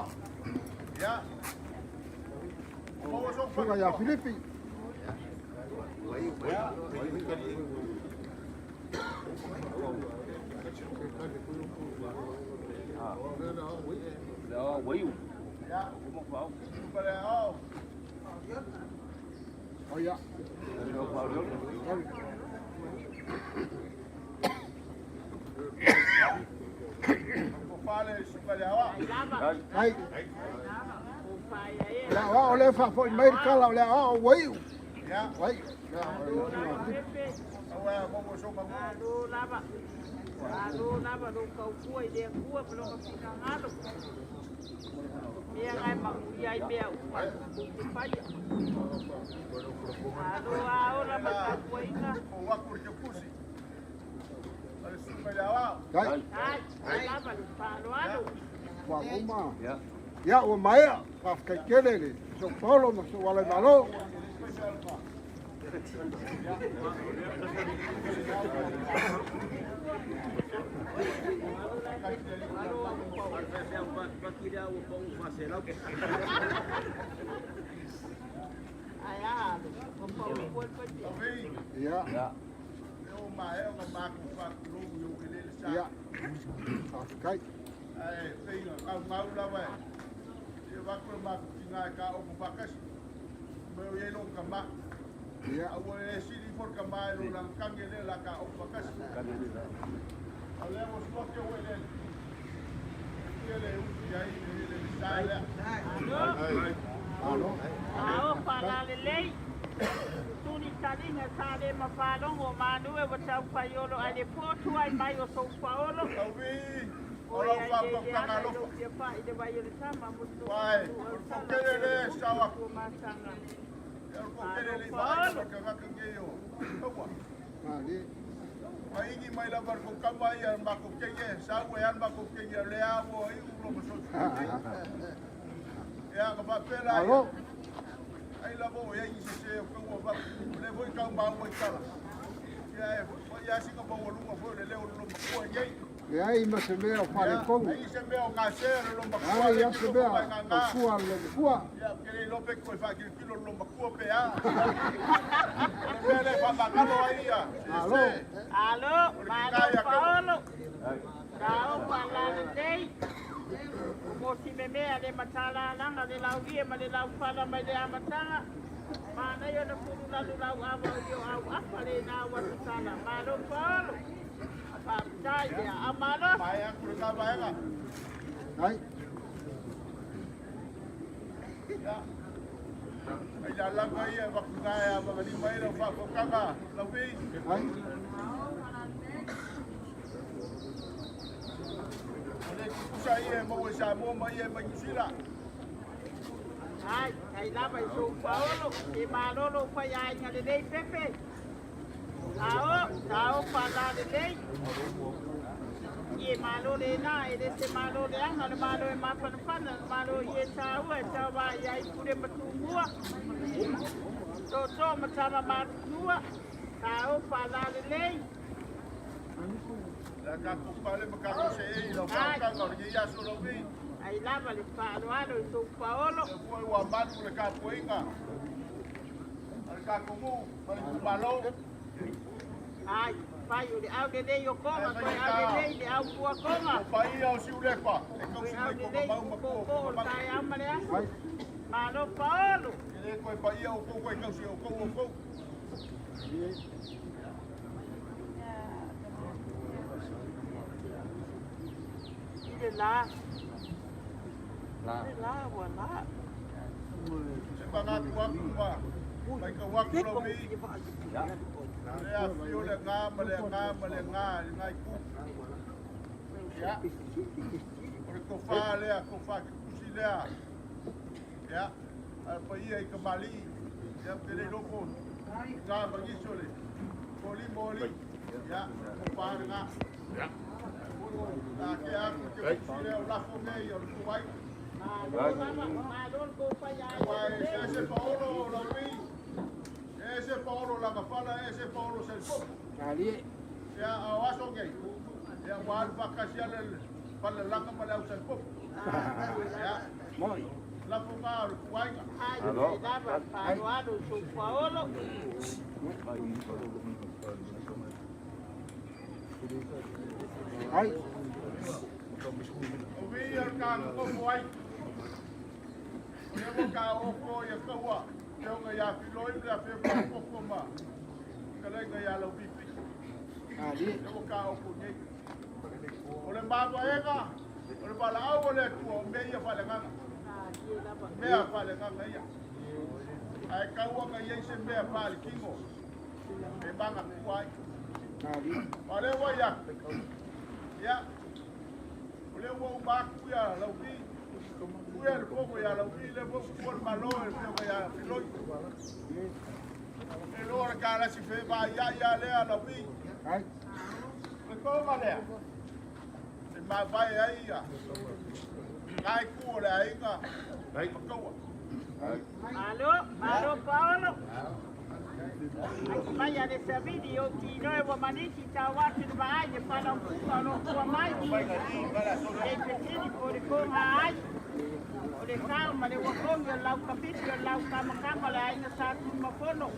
Ia. O maua sou Susuga ia faletua. Filipi. Ia. Ia. Susuga le aoao. O ia. pale suka le awa. Ai. O le aoao lea e faafoi mai le tala o le aoao ua iu. Ia. Ua iu. Le aoao o le susuga a Tipu. Aua e maua so magu. Malo lava. Malo lava lou taupua i le Atua ma lona finagalo. Mea na e manuia ai mea uma tou te faia. Malo a ola ma le tapuaiga. O aku le pusi. Ale suka le awa. Ai. Ai, ai lava le faaaloalo. Ua uma. Ia, ua maea. Faafetai tele le Sou Paolo ma sou Alaimalo. Ai a, ua pau pua le patia. Ia. E o ma e o ma ku fa ku lu yo ke le sa. Ia. Faafetai. Ai pei ngau ngau lava e. E va ku ma ku tinga ka o ku fakasi. Me o ye lo ka ma. Ia. Aua e sili for ka ma lo lang kange le la ka o fakasi. Ale o sua ke o le. Ke le u ti ai le le sa le. Malo. Ao faalalelei. Tuli taliga sa le mafalogo o manu e ua taufaiolo ae le potu ai mai o sou paolo. Tauvi. O Oi lau ai fa le ko le ka ana i lo. lou fia fai le vai o le tama mo le Vai, tolu o au le tala fokele le sawa. tua masaga. E o le fokele le vai ka ka ka yo. Kaua. Mali. Maingi mai lava le kama ia ma ko kenge sa ua ia ma ko kenge le a ua i ulo ma so. Ia ka fa pela. Malo. Ai lava o ia i se se o kaua va. Le voi kau ma ua i tala. Ia e fo ia singa ma ua lunga fo le leo lo ma kua nei. Leai ma se mea o faaletonu. Ai se mea o ngā se le lo ma kua. Ai, ia se mea taupua le makua. Ia ke le lope ko e whakilokilo lo ma kua pe a. O le mea le whamakalo ai ia. Malo. Alo, malo paolo. Sao faalalelei. O mosi memea le matalalaga le laulie ma le laufala mai le amataga. Manaia na pulu lalu lau ava o io au afa le nā ua tatala. Malo paolo. Faafetai lea. A malosi. Mai aku le ngā vaega. Ai. Ia. Ai la langa ia wakunga ia wakalima ia whakokanga. Lauvi. Ai. O le kukusa ia e maua i Samoa ma ia e mai Niu Sila. Ai, ai lava i sou paolo. E malolo fai aiga lelei pepe. Ao, ao faalalelei. I e malo le nā, e le se malo le anga, le malo e mafanafana, le malo i e tāua, e tāua i ai pule matumua. Toto ma tama matunua, tā o faalalelei. La ka kupale ma ka kuse e i lau whakokanga o le ia so lauvi. Ai lava le faaaloalo i sou paolo. E fua ua manu le ka puinga. A le ka kumu, ma le kumalo. Ai, fai o le au lelei o konga, koe au lelei le au pua konga. O pai ia o siulepa. E Koe kausi au mai ko lelei mau u ma ko koko o ko le mau. taeao ma le aso. Ai. Malo paolo. E le koe pai ia o kou koe kausi o kou o kou. I le la. Le la ua la. Se manatu aku ma. Mai ka waku lauvi. Le a fio le ngā ma le ngā ma le ngā le ngā i ku. Ia. O le kofā lea, kofā ki kusi lea. Ia. A pa ia i ka mali. Ia te le loko. Ngā mangiso le. Koli moli. Ia. Kofā le ngā. La ke aku ke kusi lea o lafo nei o le kuai. Malo lava, malo le kou fai aiga Ua e lelei. se se paolo o lauvi. E se paolo la kafala, e se paolo se popo. Mali. Ia au aso nei. Ia ua alu whakasi ale pala langa ma le au sel popo. Ia. Moi. Lafo ngā o le kuainga. Ai, ai lava le faaaloalo i sou paolo. Ai. O vi o le ka ngofo ai. O le mo ka oko ia kaua. Te onga ia filoi le a whea whakoko ma. Ka lenga ia lau pipi. Mali. Te mo ka oko nei. O le mava ega. O le valaau o le Atua o mea ia faaleagaga. Mea faaleagaga ia. Ae tau aga i ai se mea faaletino e magatua ai. O lea ua ia. Ia. O lea ua uma atu ia Lauvi. Uia le fogo ia Lauvi le ua ua le malo e fioga ia Filoi. E loa le kalasi fe va ia ia lea Lauvi. Le konga lea. E mavae ai ia. Kai ku o le aiga. Makaua. Malo, malo Paolo. Ai mai a le savili o tino e wa manisi ta watu le vaai e pala kuka o lo kua mai. E petini po le konga ai. O le kao ma le wakongi o lau kapiti o lau kamakama le aiga sa tumafono.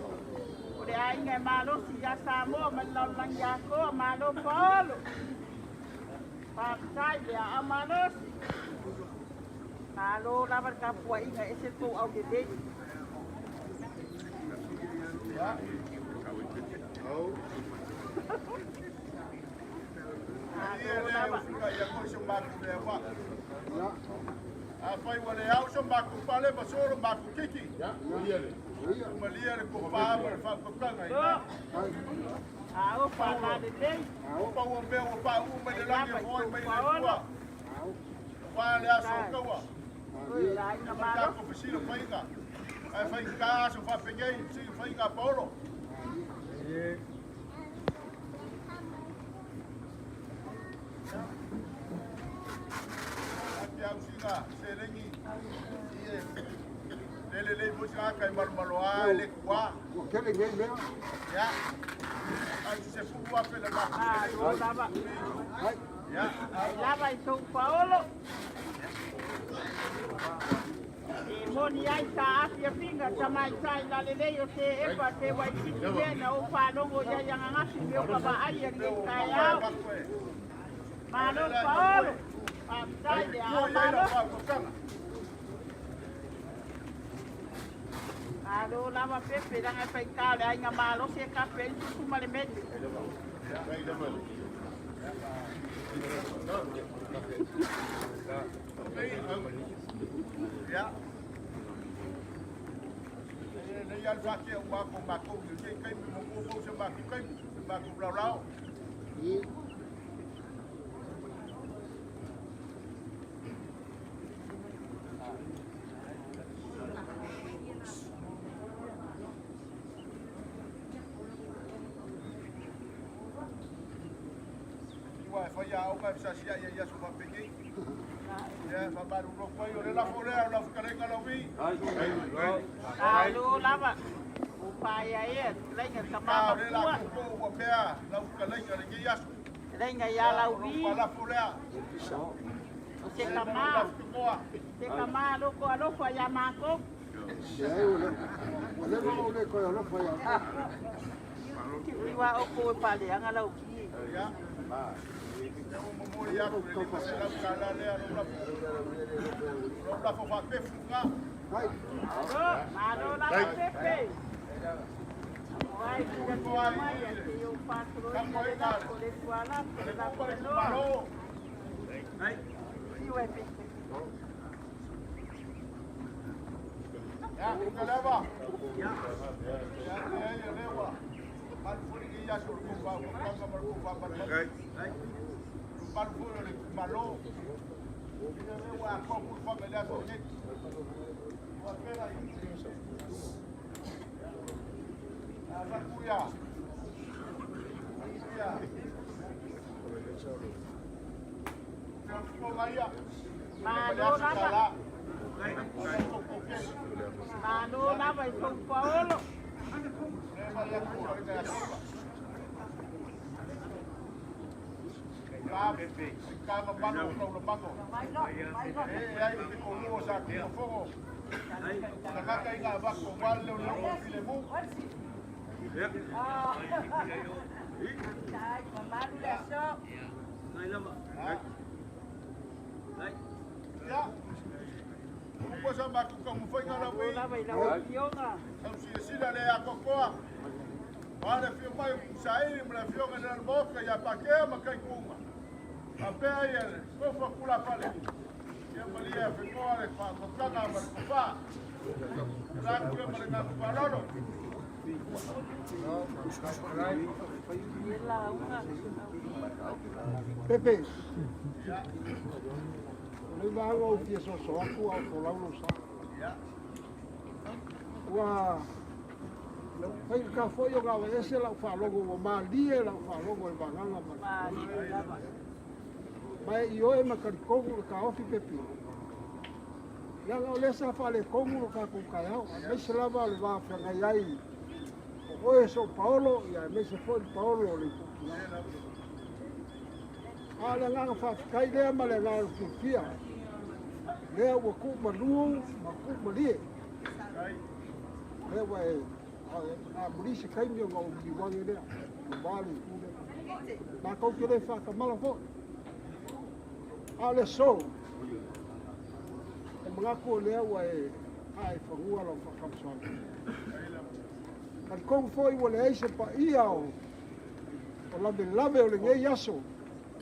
O le aiga e malosi ia Samoa ma le lalolagi atoa, malo Paolo. Faafetai le aa malosi. Malo lava le tapuaiga e ese tou aulelei. Ia le ufika ia koi se maku le wa. A fai wa le au so maku pale ma solo maku kiki. Malia le ko pa ma le fa ko kanga i. A o faalalelei. O pa o mea o pa u mai le langi foi mai le tua. Wa le aso kaua. Oi la aiga Ma malosi. ko fasila faiga. Ai fai ka so fa pengei si faiga Paolo. Ake au singa selengi. Ie. Lele le mo singa kai malu malu a le kua. Ua kele nei mea. Ya. Ai se fu wa pe le ma. Malo lava. Ya. Ai lava i tou Paolo. E moni ai sa afiafiga tamaitai lalelei o te epa te waititi lea na ou faalogo ia iagagasi me o ka vaai a lenei taeao. Malo Paolo. Faafetai le aa malosi. Malo lava Pepe laga e faigā o le aiga malosi e kape ai le susu ma le meli. Ya. Le ia le fake o ma ko ma ko ni kai mo mo mo se ma ko kai ma ko bla bla. Iwa e fai au ka sa sia ia ia so fa penge. Ya fa ba ru ko yo le la fo le la fo ka la vi. Malo lava. O paia e, laiga Ka tama le la makua. ko ko wa pea la fo ka le ka le ia so. Laiga ia Lauvi. Pa la fo le. O se kama. Se kama loko alofa ia mākou. Ia ua leva ou le koe alofa ia. Iwa o ko e paleaga Lauvi. Ya. Ya o mo mo ia ko le ma se la ka la le la fo. La fo fa pe fu ka. Ai. Malo, malo lava Pepe. Ai, kua tia mai a te o whātoroina le lako le tuala, le lako le noa. Siwa e Pepe. Ya, ka leva. Ya, ya ya lewa. Mal fu ni ia so ko fa ko ka ma ko fa ba. Mal fu le malo. Ia lewa ko ko fa me la so ni. Wa pera i. A va kuya. Kuya. Ko maia. Malo lava. Malo lava i tou Paolo. Kama mano o le mango. E ai te ko lo sa ko fogo. Na ka inga va ko wal le le file mu. Ya. Ko sa ma ko mo foi ngala Malo wi. lava i lau afioga. Sa si sila le a kokoa. Wale fio mai sairi mo le fio ngala mo ka ya pa ke ma kai kuma. Faapea ia le tofu a tulafale. Ia malie a fetoa le faatotaga ma le tofa. La atu ia ma le gaga faaaloalo. Pepe. O le vaega ou fia soso atu a o folau lou sa. Ua fai ka foi o gawa ese lau faalogo ua malie lau faalogo i vagaga ma Mai i oe ma talitonu le taofi Pepe. Leaga o lea sa faaletonu lo tatou taeao, aemaise lava o le va feagai ai o oe so Paolo, ia aemaise foi le Paolo o le Itutina. A o le agaga faafetai lea ma le agaga fiafia, lea ua tuumalu ma tuumalie. Lea ua e amuli se taimi ona ou miliuage lea, aua le itu lea. Matou te le faatamala foi. A o le aso, e manatu o lea ua e ae i fanua lau faatamasoalii. Talitonu foi ua leai se paia o lavelave o lenei aso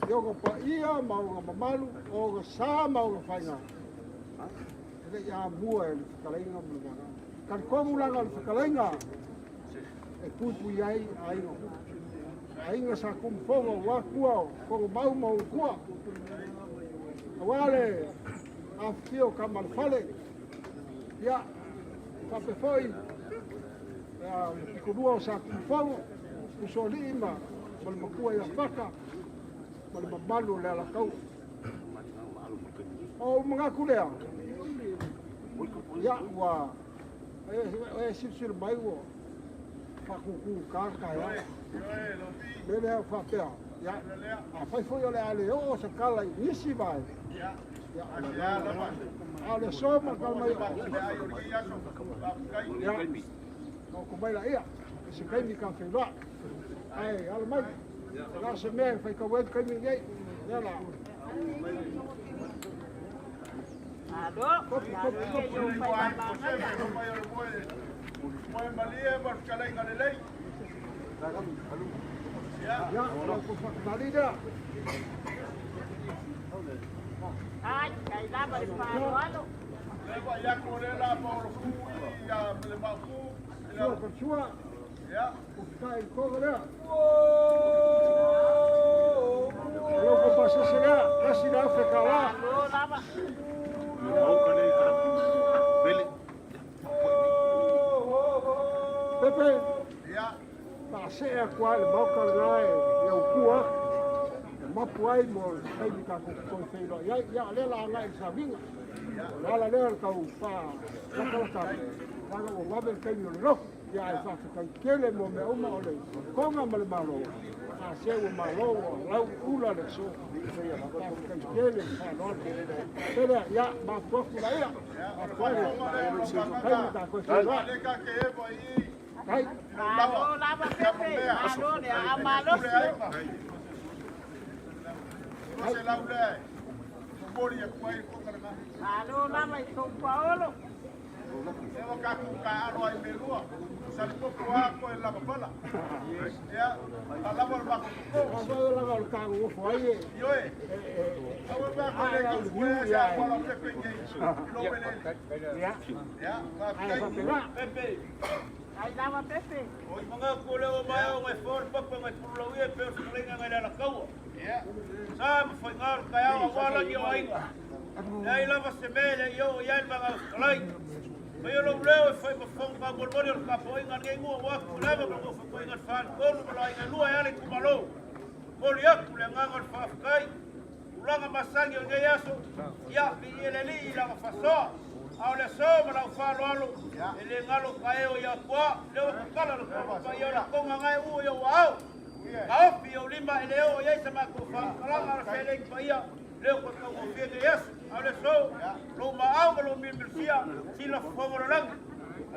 i ona paia ma ona mamalu, o ona sa ma ona faiga, e le i amua e le fetalaiga ma le vagaga. Talitonu laga o le fetalaiga e puipui ai aiga aiga sa tumufono aua tua o Fonomau ma ona tua, aua le afifio o Tama a le Fale, ia faapea foi le pitolua o sa Tumufono, Usoalii ma le matua ia Fata ma le mamalu o le Alataua. O ou manatu lea, ia ua e silasila mai ua faatutu ta taeao. Le lea faapea, ia, afai foi o le a le oo se tala i nisi vaega, ia, a o le aso ma tala mai, ia, taoto mai laia, se taimi ta feiloai. Ae ala mai, na o se mea e faitau ai le taimi lenei, lea la. Malo, Kopi, kopi, kopi. Moe malie ma le fetalaiga lelei. Ia, o lau fakamali lea. Ai, ai lava le faaaloalo. Le vai atu o le la Paolo fu ia le maupu. Sua, ka sua. Ia. O fitai i koga lea. O lau kapasese lea, kasi le afe ka la. Malo lava. Pepe, Ia. faasee atu ai le maota lena e aukua atu. E mapu ai mo le taimi tatou te toe feiloai ai. Ia, o lea la agai i le sauniga. O le ala lea o le tau faalatalata atu, leaga ua vave le taimi o le lotu. Ia, ae faafetai tele mo mea uma o le koga ma le malo. A se ua malo ua lau ula le aso. Faafetai tele le faaaloalo. Pele, ia, mapu atu laia. Mapu ai le taimi tatou feiloai. Le ka ke e vai i. Ai. Malo lava Pepe. Malo le a malosi. O se lau le. Momoli atu ai koga lena. Malo lava i tou Paolo. E wa ka ku ka alo ai melua. Salipopo a ko e lava pala. Ia, a lava le mako ko. O vai laga o le kagogofo ai e. Ioe. Aua ba ko le ki ku e sa ko la pepe nei. Lo wele. Ia. Ia, Ai, faafetai. faapena. Pepe. Ai lava Pepe. Oi mga kule o mai o ngai fōr papa ngai pulauia pe o sakalenga ngai lala kaua. Ia. Sa ma whai ngā kai au a wala ni o ainga. Nei lava se mele i o i ai mga uskalai. Mai o lou leo e whai mafonga ka molmoli o le kapoinga ngai ngua waku lava ma ngua whakoinga le whaan kolu ma la inga lua e ale kumalo. Moli aku le nganga o le whaafkai. Ulanga masangi o nei aso. Ia, mi i ele li i langa fasoa. A o le aso ma lau whaaloalo. E le ngalo ka eo ia kua. Leo kukala le kua pa i o la konga ngai ua i o au. Ka opi o lima e le o i ai sa makou whakalanga o le whelei pa ia. Leo koe kaugofie nei aso. A o le aso, lou maau ma lou milomilofia, sila fofoga o le lagi.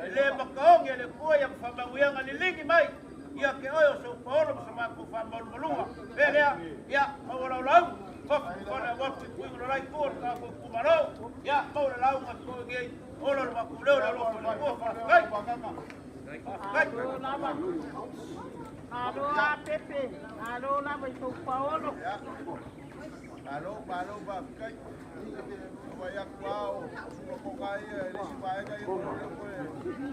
E le makaogi e le Atua ia ma faamanuiaga liligi mai ia ke oe o sou paolo ma sa matou faamalumaluga. Pea lea, ia, maua lau lauga, tofu i fale aua puipuiga o le la itu o le tatou itumalo. Ia, maua le lauga i toe nei, ola lo matou leo i le alofa o le Atua. Faafetai. Faafetai. Malo lava. Malo a Pepe. Malo lava i tou paolo. Malo, malo, faafetai. Vaai atu lava o sulafoga ia e le isi vaega ia o lea toe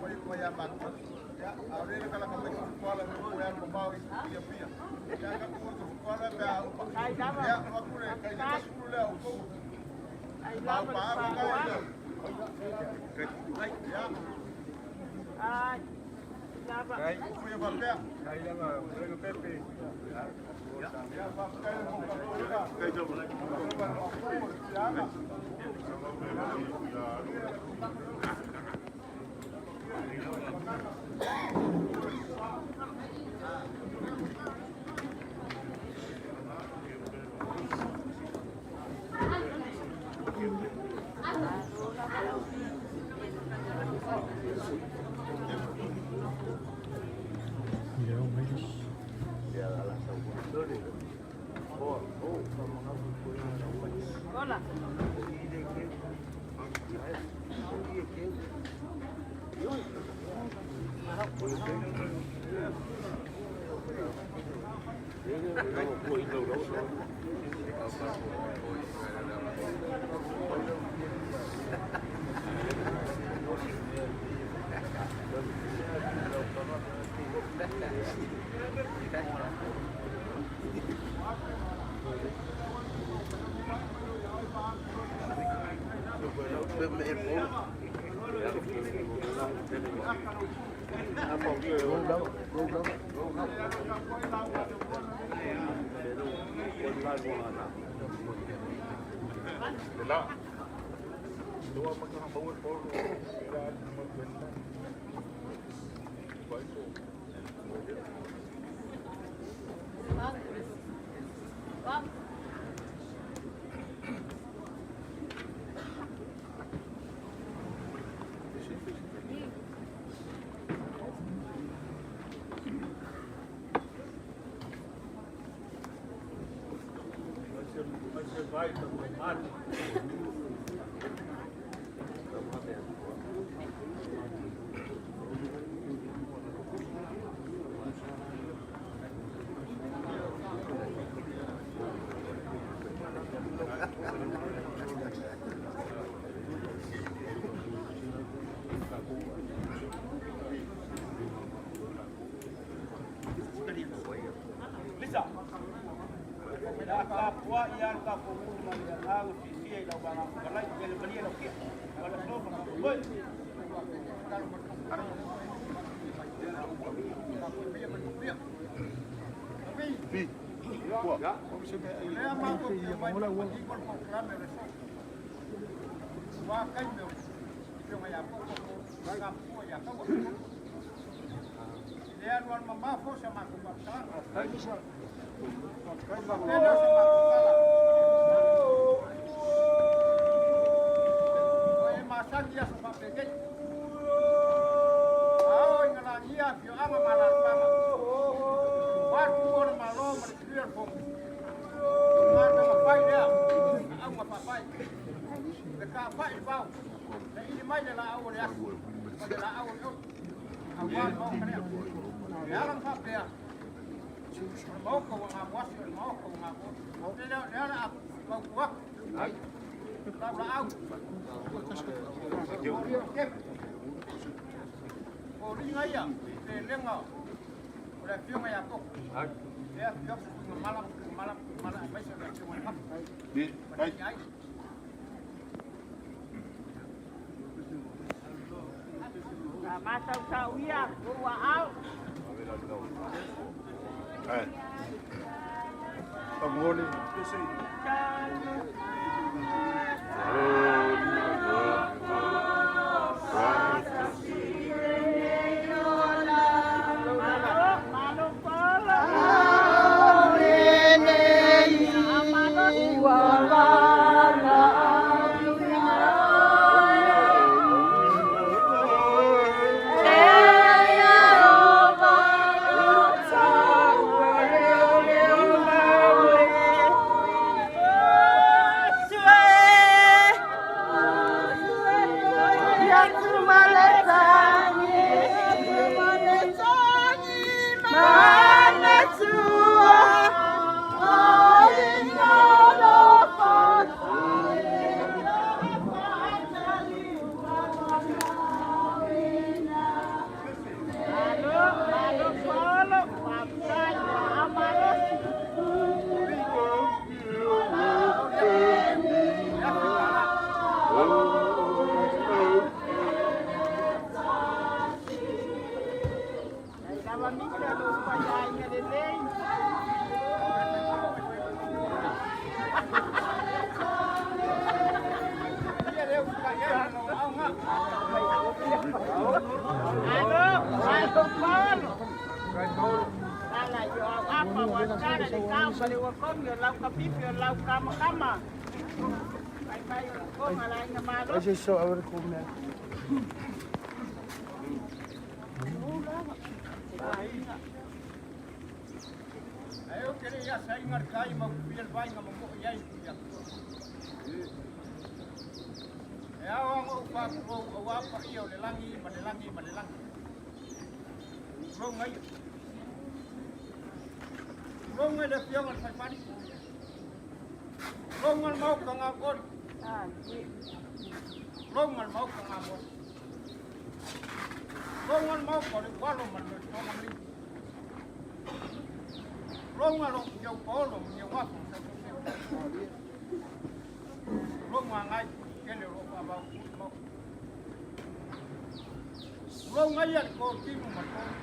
fai uma ia matou. Ia, a o lea e latalata mai Tafitoala e toe alu mamao i Apia. Ia, tatou o i Tafitoala pe a uma. Ia, avatu le tai 50 lea o outou. Maupaaga lea. Ia. Upu ia faapea. Ia, faafetai le Lisa. Ia tapua ia le tatou ulu ma le agaga fiafia i lau vagafetalai ia le malie lau kia. O le aso ma tatou moe. Lea matou te omai patino le polokalame o le aso. Ua taimi o le afioga ia Koko po o le matua ia Taua. E le alualu mamao foi sa matou faamatalaga. Faapea o sa matou tala. Ua e masani i aso faapenei. A oo ina lagia afioaga ma alaalafaga. Ua alu o le Malo ma le Tului o le Fono. O le galuega fai lea a augafaapae. Le taafai i le vao, saili mai le laau o le aso ma le laau o le oli, aua le maota lea. E ala ona faapea, o le maota ua gamuasi, o le maota ua gamuoli. O le lea o le a fautua atu, lau laau, foliga ia, lelega o le afioga ia Koko, lea afio atu Tuigamala ma Tuigamala ma Tuigamala aemaise o le afioga i le Mafa. Ma le aiga. Matautau ia, ua au. Malo, malo, polo. apa ua tala le tau ma le uakogi o lau kapipi o lau kamakama fai mai o le fofoga le aiga malosi. Ae ou te le i asaina le tai ma upufia le vaaiga ma mo'i ai i Atua. E ao lava ona ou faatulou aua paia o le lagi ma le lagi ma le lagi. Tulouna ia. Tulouna i le Afioga i le Faifale. Tulouna le Maota Galuoli. Tulouna le Maota Gamoa. Tulouna le Maota o le Ualo ma le Mautoga Maliu. Tulouna lo Niau Paolo ma Niau Afa ma Sausauseu. Tulouna agai tele o lo o faavao i le Maota. Tulouna ia le totinu ma le tonu.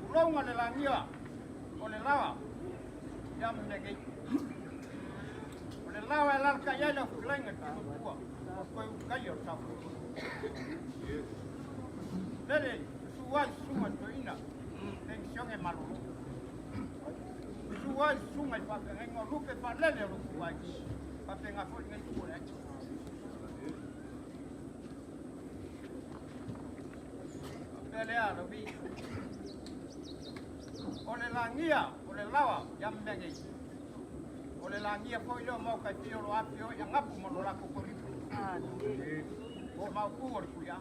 Tulouna le lagia o le laoa ia Mnegei. O le laoa e alalatai ai lau fetalaiga i le tino tua o toe ulutai o le taofo. Lele, susu ai susuga i toeaina, penisione malolo. Susu ai susuga i faafeagaiga o lupe faalele o lou aiga. Faapena foi lenei itu o le aiga. Faapea lea, Lauvi. O le lagia, o le laoa ia mea nei. O le lagia foi lea o Maotai Pio o lo o afifio ai Agapu ma lo latou Koviti. O Maopu o le Tuiaga.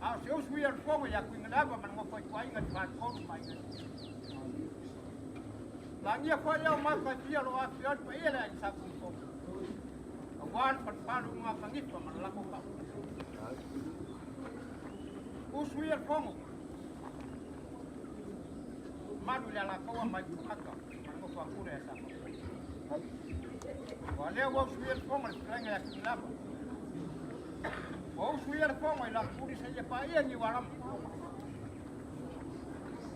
A o se usu ia o le fono ia Tuigalava ma le nofo ituaiga i le faletolu ma aiga. Lagia foi lea o Maotai Pio o lo o afifio ai le paia le aiga Sa Tunumafono. Aua le falefalu i Gatanifa ma le latou faauluulu. Usu ia le fono. Malu i le Alataua ma Aitutagata ma le nofo a Pule ia Samoa. Ua lea ua usuia le fono i le fetalaiga ia Tuilava. Ua usuia le fono i Latupuli seia paia Niualama.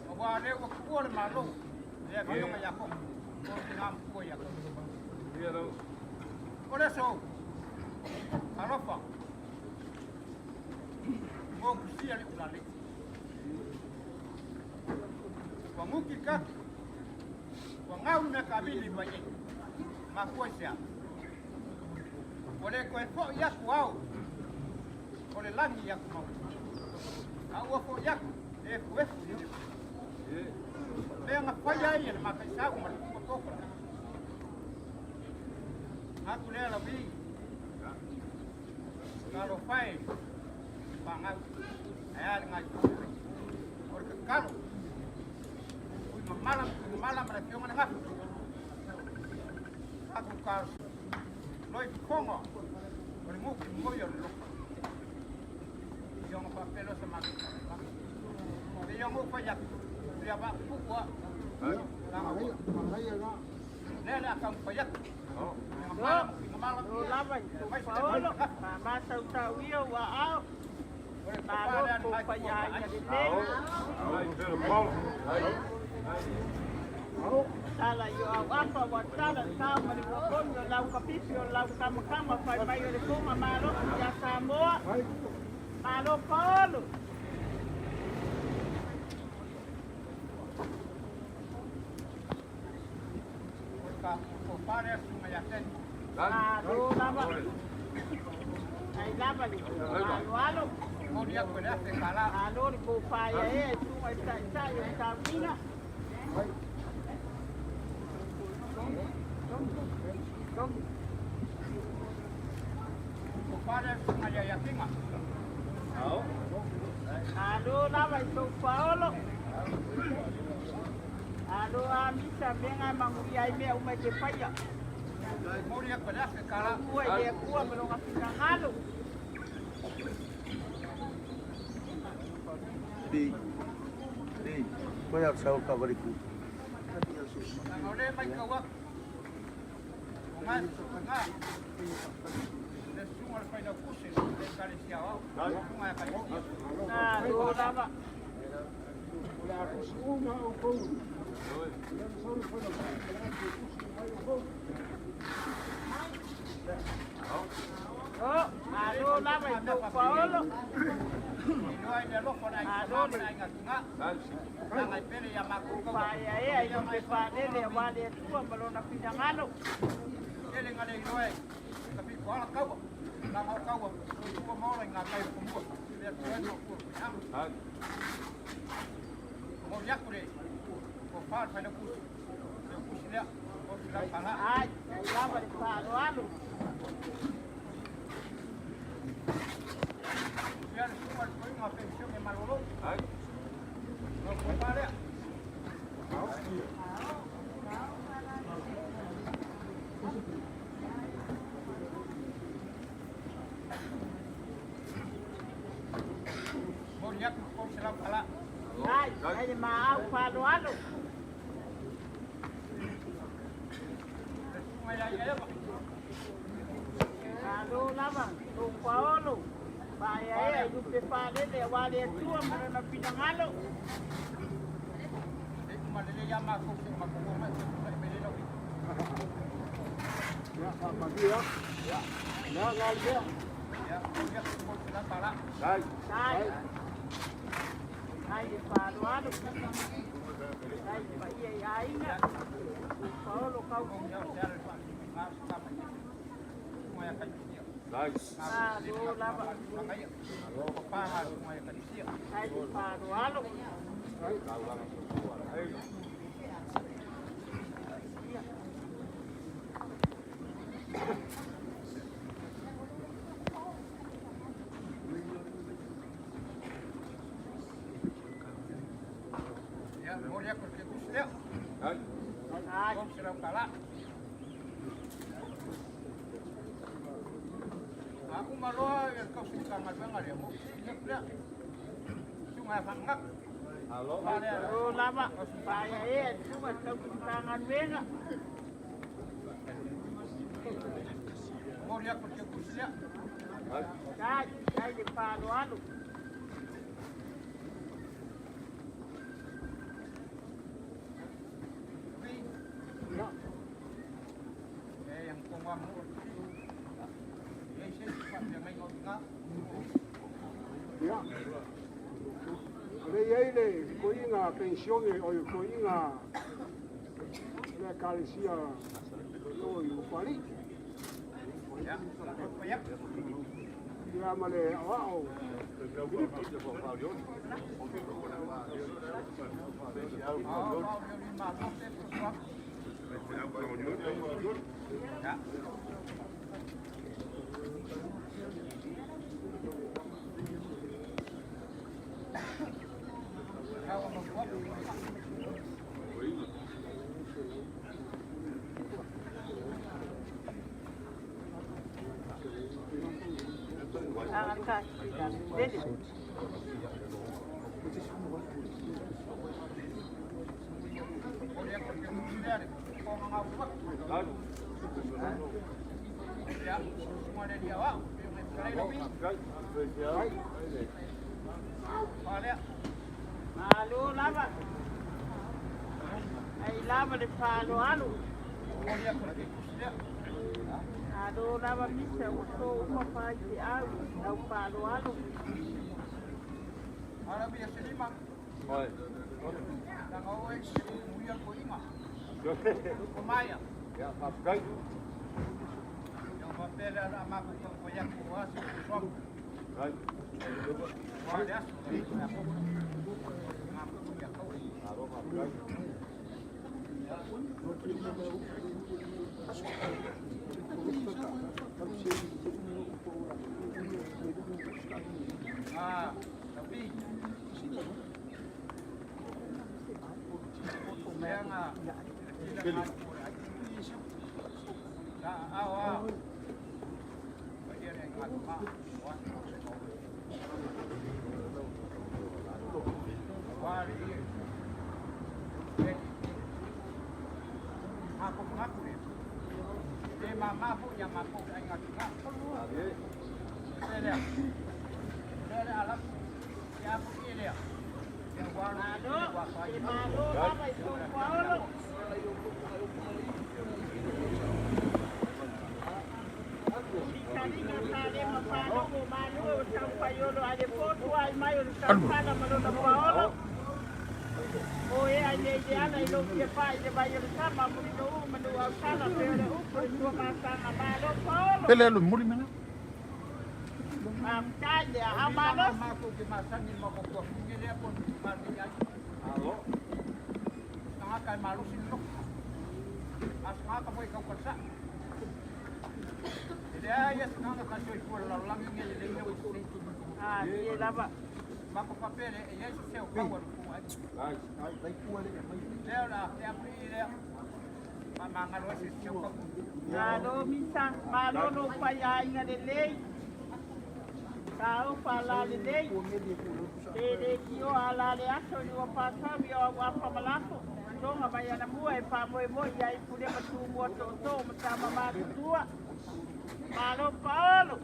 Aua lea ua tuua le Malo i le afioga ia Koko, o le tina matua ia Koko. O le aso, talofa, mo kusia le ulalei. Ua guti kake, ua gau le mea kaavili mai ei. Mafua i se a? Ua le toe fo'i atu ao o le lagi i atu mauga. A ua fo'i atu e efuefu i le mea na faia ai e le mataisau ma le tupa toto. Atu lea Lauvi, talofa e fanau, ae a le gaifua. O le tatalo, ui mamala ma mamala ma le afioga le gafa. Atu ka loi fofoga o le guti moi o le loto. Ia ona faapea loa sa matou faamatalaga. Pei ona ou fai atu, ia vaapupu a. Lea le a taumafai atu. O lava i tou paolo, ma tautau ia ua ao. Malo tou faiaina lelei. Tala i o au apa ua tala tau ma le uakoni o lau kapipi o lau kamakama fai mai o le foga malosi ia Samoa. Malo paolo. Malo lava. Ai lava le aloalo. Malo le kopaia e e tunga i taitai o taumina. Malo lava i tou paolo. Alo a misa menga e manuia ai mea uma i te paia. Ua i le Atua ma lona finagalo. B. B. Koe au sau ka wari ku. O le mai kau atu. O ngā ngā. Le susuga le failautusi le ekalesia aoao. Susuga e ekalesia. Malo lava. O le a tusi uma outou. O lea na sau le failautusi ma le atu e tusi mai outou. O, malo lava i tou paolo. Faaeaea i lupe faalele aua le Atua ma Lona finagalo. Ai, ai lava le faaaloalo. Ai, ai le maau faaaloalo. Malo lava, lou paolo. Faaeaea i lupe faalele aua le Atua ma Lona finagalo. Ia, faamanuia. Ia, galulea. Sai. Ai le faaaloalo. Ai le paia i aiga. Lou paolo kaupupu. Malo lava. Ai le faaaloalo. Ai. Malo lava. Faaeaea i susuga i tausi Matagaluega. Sai, ai le faaaloalo. Ia. O le i ai le koiga pensione o le koiga le ekalesia o i Upali. Ia ma le aoao. Lele. Malo lava. Ai lava le faaaloalo. Malo lava misa ua to uma faifeau lau faaaloalo. Malo, e malo lava i tou paolo. Fetalaiga Salema Palogo Malue o Taufaiolo ae le po tuai mai o le tausala ma lona paolo. O ea i nei le ala i lou fia pai i le vai o le sama Mulinuu ma Nuuausala pei o le upu i le tuamasaga. Malo Paolo. Pele alu muli mena. Faafetai le aao malosi. Matou te masani i le matou tuafafine lea po o le matou ai. O se tagata e malosi le loto. A o se tagata foi e taukalesai. E leai lava se tagata e soifua i le lalolagi lenei e leai ni mea ua i se Ah, ie lava. Matou faapea lea e i ai se se o tau a le upu ai. Lea o le a tea atu i i lea. Faamagalo ai se se o tau. Malo Misa, malo lou faiaiga lelei. Taofa ala lelei. Pe le tioa ala le aso i ua pasau i o au afa ma lafo. Tonga mai anamua e faamoemoe i ai Pule ma Tumua tootoo ma tama matutua. Malo Paolo.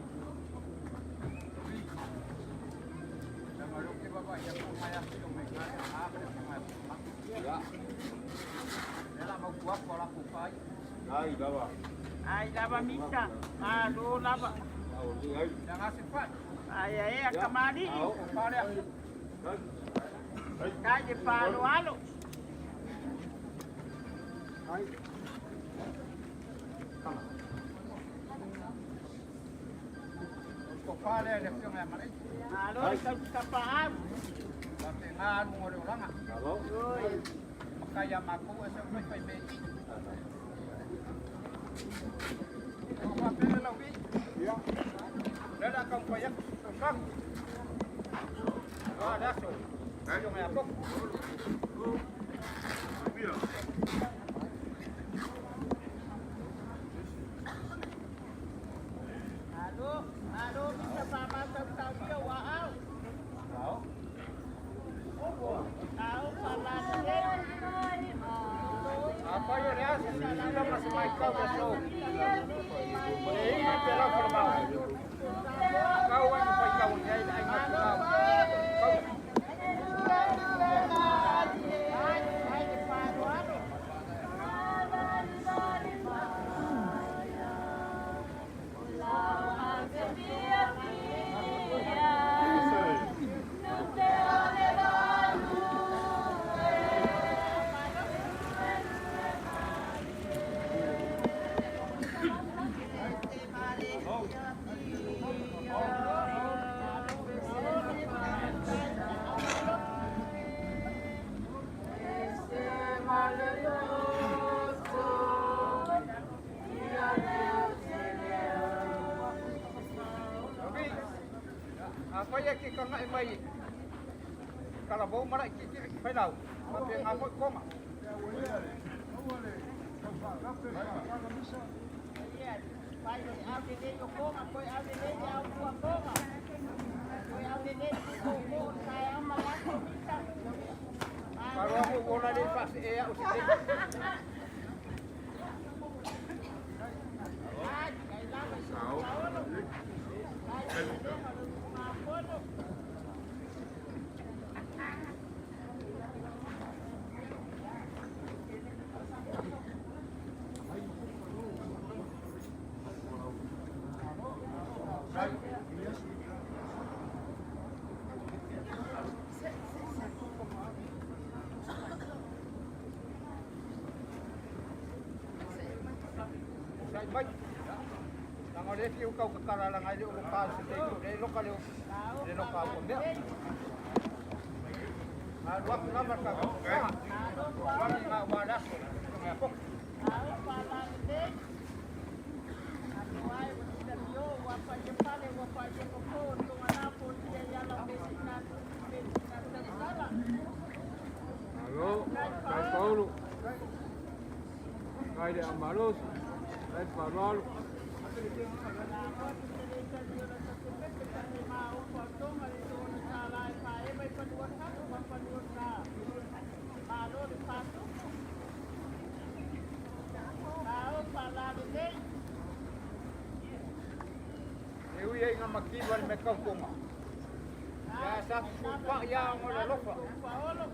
Ai lava Misa, malo lava. Ai ae kamali'i. Tai le faaaloalo. Malo le tausi-tapaau. Oi. Malo, malo Misa faamatautauia ua au. Taufa la lelei. Ai, ai le faaaloalo. Ia, fai o le au lelei o Koga, toe au lelei le au tua Koga. Toe au lelei le koko o le taeao ma le aso Misa. Malo. Ai, ai lava i lou paolo. Ai le lelega o le usugafono. Taufa la lelei. Atoa ai ua silasio ua paia pale ua paia koko o togana potia i ala o mesina mesina tausala. Faafetai Paolo. Samoa te tele i o la tasepepe ta te maopo a tonga le tona sa la e paeva i fanua salo ma fanua sa. Malo le fatupu. Taufa la lelei. Paolo.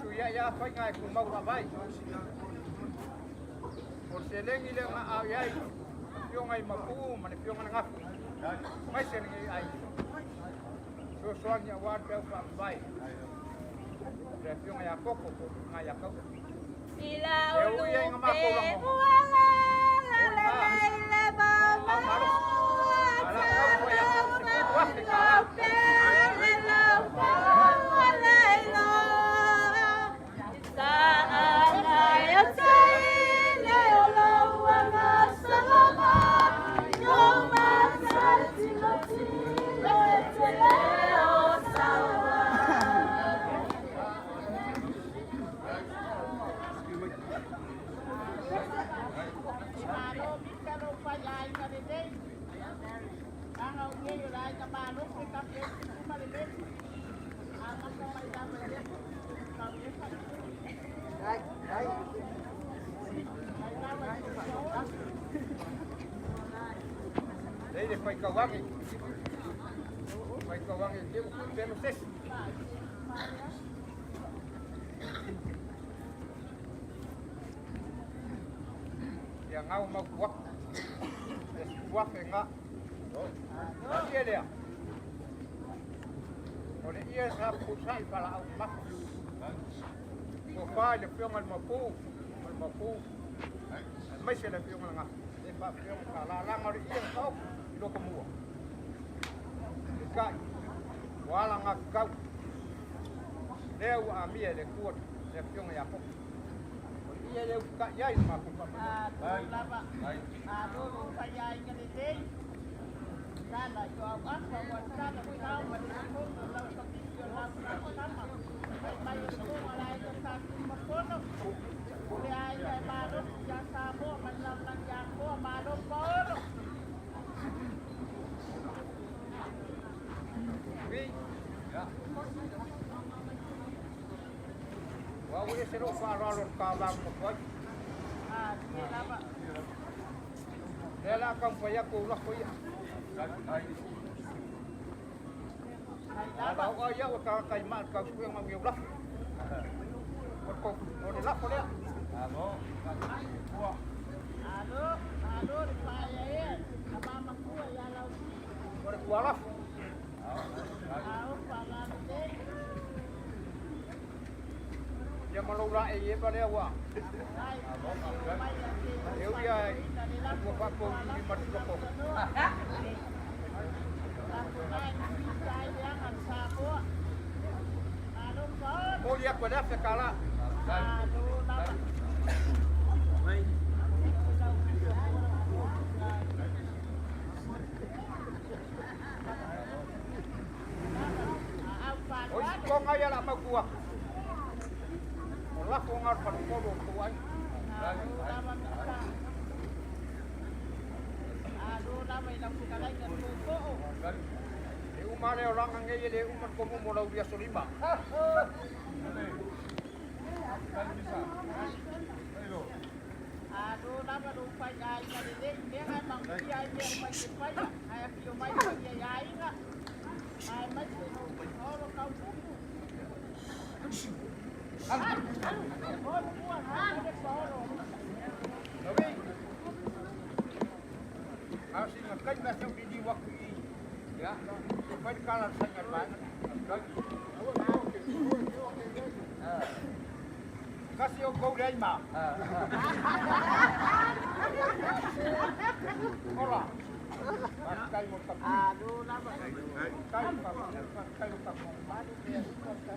Suia ia whainga e kumau vai. O se lengi le nga au iai, fionga i mapu ma le fionga na ngafu. Mai se lengi ai. So soangi a wā peu wha vai. Le fionga ia koko ko nga ia kau. Ila E ui ai nga mako ulupe lango. uala la la la la ba ma Malo mika lo fai aiga lelei. Aga o nei o le aiga malosi e kapi ai tutu ma le meli. Amata mai lava i le aso tau e fai. Mai lava i le paolo. Lei le whai kawangi. Whai kawangi te uku pelo sesi. Ia ngau mau kuaku. E kuafe ngā. Ia lea. O le ia sa pusai pala au mafu. Ko whai le fionga le mapu. O le mapu. Mai se le fionga le ngā. E wha fionga ka la langa o le ia kau i loko mua. E kai. Wala ngā kau. Lea ua amia le kua le fionga ia koko. O le ia leu ka iai le mapu papa. Malo lava. Malo lo fai aiga lelei. Tala i o au afa ua tala tau ma le kono lau kapiti o lau tama. Mai mai o le konga la aiga sa tumafono. O le aiga e malosi ia Samoa ma le lalolagi atoa malo paolo. Vi. Wa ua ese lo whaaralo le ka langu mo koai. Atie lava. Lea la kau whai ako ulako ia. Mai Ala lava. o ai au ka kai ma ka sue ma ngi ulako. O ko o le lako lea. Alo, alo le paia e. A mamakua ia lau. O le kualafu. Ao whalalo lelei. Ia malo la e e lea ua. Ai, o mai a te E o ui ai whaitoina le ua lafo whapo o i lau matuloko. tanoa. Lafo nai pisa ai le aga le Samoa. Malo paolo. Moli ako le afe ka la. Alo lava. Au O isi whaloalo. konga ia la mau kua. O lafo ngā whanukoro o kua ai. Alo lava mika. Alo lava i lau fetalaiga tootoo. E uma leo langa ngei e le uma komu mo lau ria solima. Alo lava lou faiaiga lelei mea e manuia ai mea uma i te paia ae afio mai paia i aiga aemaise lou paolo kaupupu. Olo mua alo le paolo. Lawi. Au singa kai mea seu didi waku i. Ya. Se whai kala sanga vaenga. Kasi o kou lei ma. Ora. Kai mo tapu. Alo lava. Kai pa kai mo tapu. Malu mea uma sa.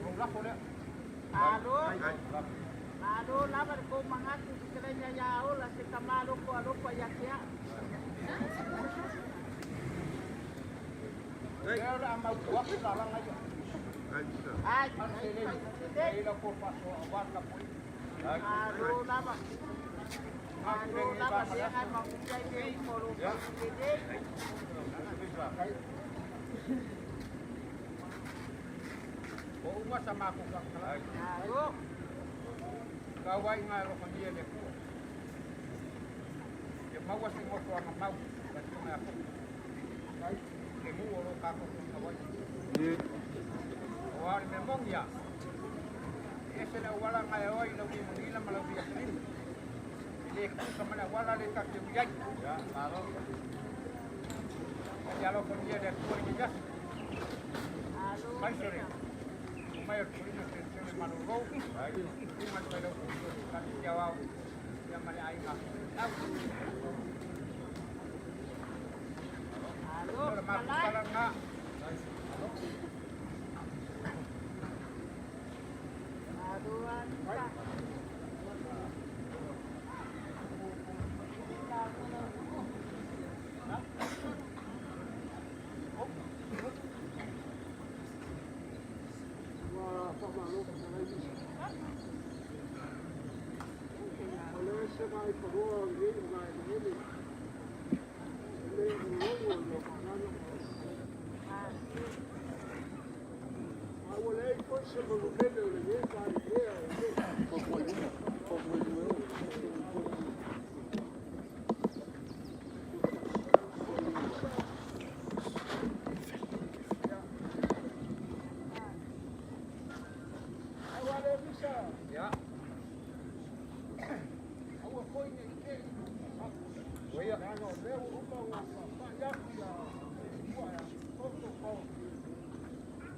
O lafo lea. Alo. Malo lava le kou magatu fetalaiga ia ola se tamā loko alofa ia te a'u. Lea o le a mautu atu lalaga ia. Ai, e la ko faso awa ka pui. Alo lava. Alo lava le ngai ma uia i le polo lelei. O uma sa mako ka kala. Alo. Ka wai ngai ro fania le ku. Ia maua se ngoto anga mau ka tunga ko. Le mu o lo ka ko ka wai. O ari me mongia. Ese le wala ngai oi lo ni mangila ma lo ni ni. Le ku ka mana wala le ka ke uyai. Ya, malo. Ya lo fania le ku ni gas. Alo. Mai sore. Mai o tuina se se malo ro. Ai, uma le lo ka ti au. Ya male ai nga. Au. Alo. Ora ma kala nga. Alo anita. Ua faamalo fetalai misa. O le ese mai fanua o lenei o gaeleele. E lē uluulu o le fagaga. A ua leai foi se malulele o lenei tailea o le. Ai ua le misa. Ya. Aua foi nei te. Oia. Leaga o lea ua uma ona faafa'i atu ia ua ia toto pao.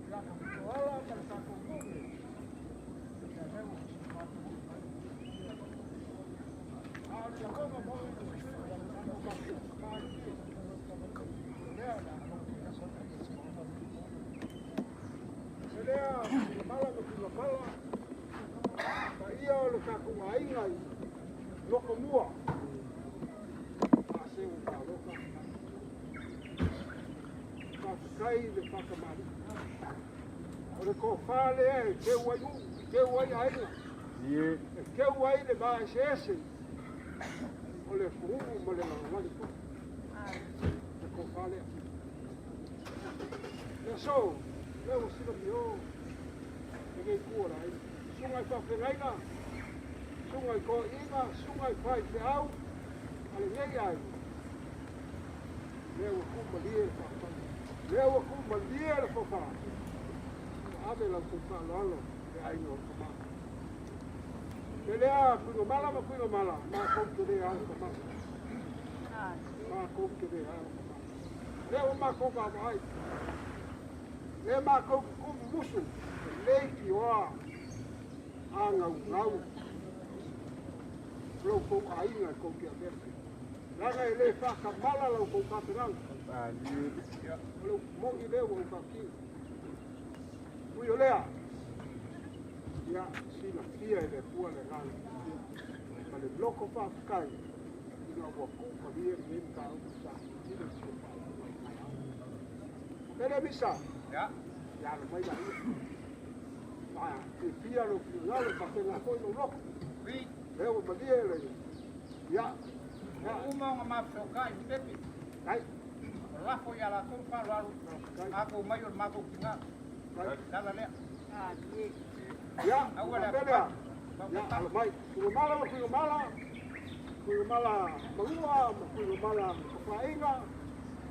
Ia ka ala ma le tatou nuu. Ia lea ua matou. A o le lagoga mo i le lea la Se lea mala ma tula mala. Pa ia o le tatou aiga i loko mua. A se ua malo ka. Faafetai le faakamali'i. O le tofā lea e teu ai uu, teu ai aiga. E teu ai le vaeseese. O le atunuu ma le lalolagi foi. Le tofā lea. Le aso, lea ua silamio lenei itu o le aiga. Susuga i faafeagaiga, susuga i toeaiina, susuga i faifeau a lenei aiga. Lea ua tuumalie le faafetai. Lea ua tuumalie le tofa. Ua ave la outou faaaloalo le aiga o le tama. Le lea Tuigamala ma Tuigamala, matou te le ao tamala. Matou te le ao tamala. Lea ua matou vaavaai. Lea matou te tuumumusu, e leitioa agaugau lo outou aiga e tou te avea le Leaga e le faakamala la outou tapenaga. O le upu moni lea ua ou faatino. Ui o lea, ia silafia e le Atua le agaga fiafia ma le loto faafetai ina ua tuumalie lenei mataupu sa tilotilo i si o faaupuga i taeao. Pele misa, Ya. ia alo mai laia. Ma fiafia lou finagalo faapena foi lou loto. Wi. Lea ua malie le ia. O uma o mafsokai pepe. Ai. O lafo ia la tou faaaloalo. Matou mai o le matou tina. Lala lea. Ia, Aua le pele. Ia, alo mai. Tuigamala ma Tuigamala. Tuigamala Manua ma Tuigamala Tafaaiga.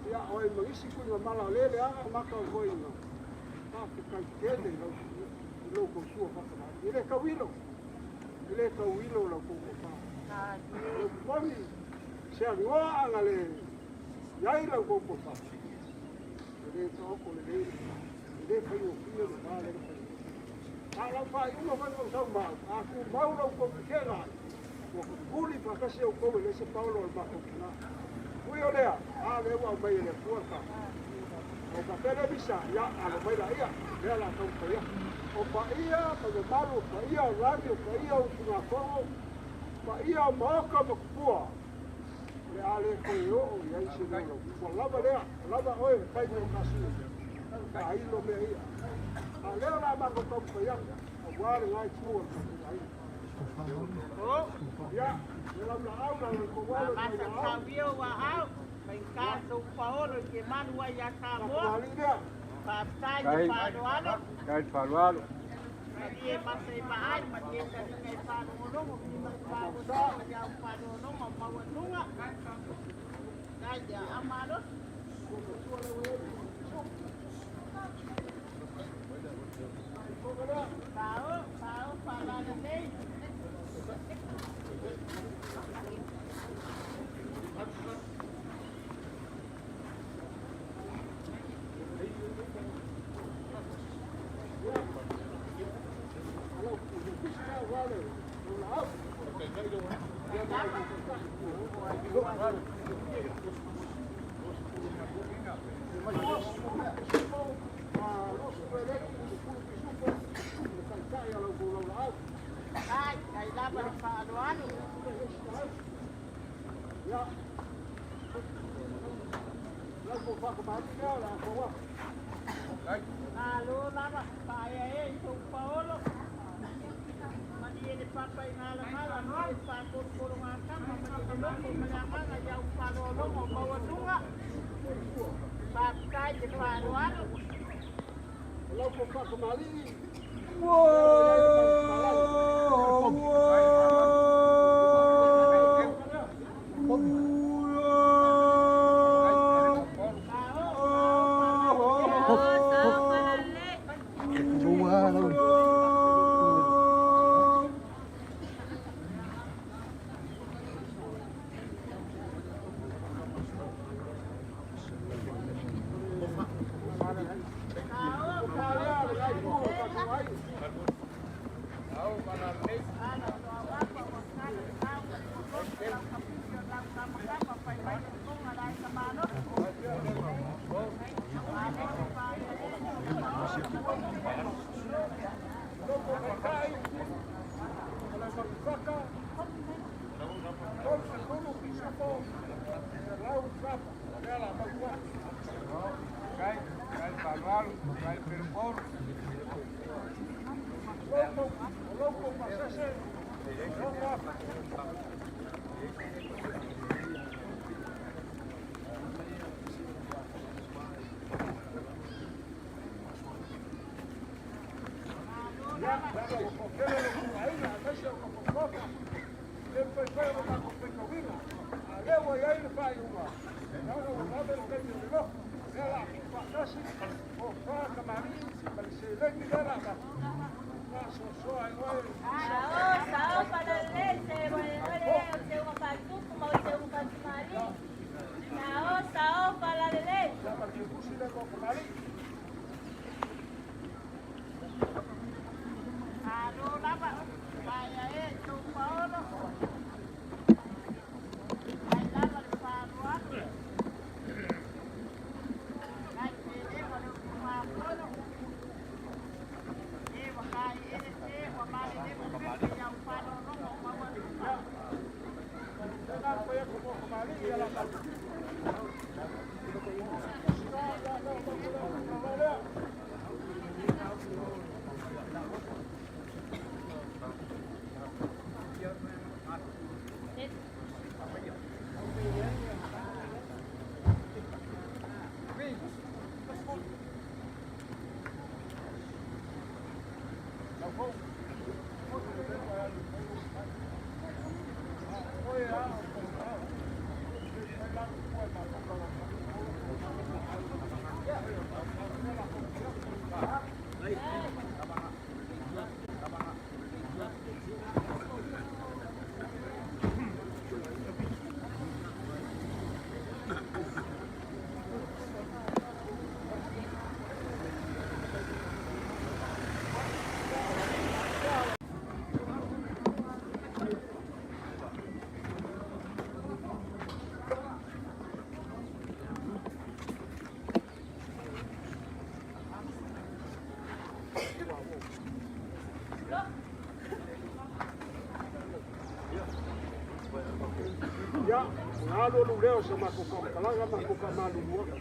Ia, o ai ma isi Tuigamala o le leaga maka o koina. Faafetai tele i lau i lou tausua faakamali'i. E le tauilo. E le tauilo lau tou tofa. O le moni se agoa aga le iai lau tou tofa. E le taoto lelei le e le faigofie le va le faigofie. A lau faaiuga foi ma sau mau, a tumau lau tou tetega ai, ua tutuli faatasi outou e le se paolo o le matou tina. Ui o lea, a lea ua aumai e le Atua le faafetai. O faapea lea misa, ia alo mai laia, lea la taumafai atu. O paia ma mamalu, o paia o lagi, o paia o usugafono, paia o maota ma tupua, o le a le toe oo i ai se leo lau. Ua lava lea, ua lava oe e fai mo kasina. Tailo mea ia. A lea o le a matou taumafai atu, aua le itu o le tatou aiga. Ia, le laulaau na le tou alo i Masa laulaau. tauia ua au, faigata lou paolo i te malu ai ia Samoa. Tapualii lea. Faafetai le faaaloalo. Kai faaaloalo. Malie masa i maai, malie taliga i faalogologo, lima i faagotoga, iau faalologo, maualuga. Tai ia amalosi. Pao, pao, faalalelei. Tai, tai lava le faaaloalo. Malo lava, paea e i tou paolo. Malie le papa i galagala, malie le whākorokoro ngā kama, malie le loko, ma le agaga i au faaaloaloga o maualuga. Faafetai le faaaloalo. Kai kai faaaloalo, kai pelu paolo. Sao, sao, falalei, se ole, o se uma fatupu, ma o se uma fatumali. Sao, sao, falalei. Malo lava, paea e i tou paolo. Ai lava le faaaloalo. Ai pele wa le utumafono. E wa kai ele te wa male le mo pepe iau faalologo o maualuga. Ia, o le alualu lea o se matou faamatalaga ma matou faamalulu atu.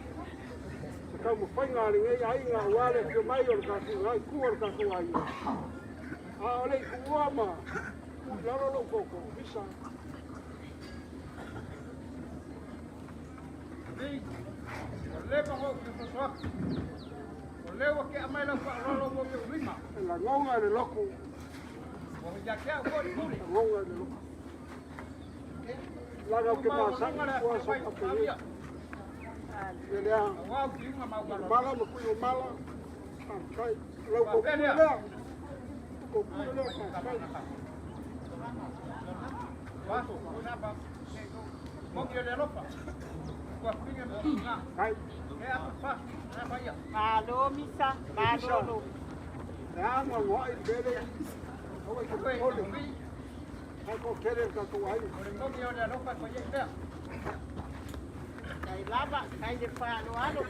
taumafaiga a lenei aiga aua le afio mai o le tatou itu o le tatou aiga. A o le i tuua ma tuu i lalo lou tootoo, Misa. Ua leva ona ou fia soso atu. O lea ua tea mai lau faaaloalo mo i ou lima. E lagona e le loto. Ua ia te au foi le pule. Lagona e le loto. Laga ou te masani i tua so faapelei. Ia lea. Mala ma kui o mala. Faafetai. Lau kou pule lea. Kou pule lea faafetai. Malo misa, malo lo. Le a anoanoai le mea lea. Aua i te popole. Ai ko kele le tatou aiga. Tai lava, tai le faaaloalo.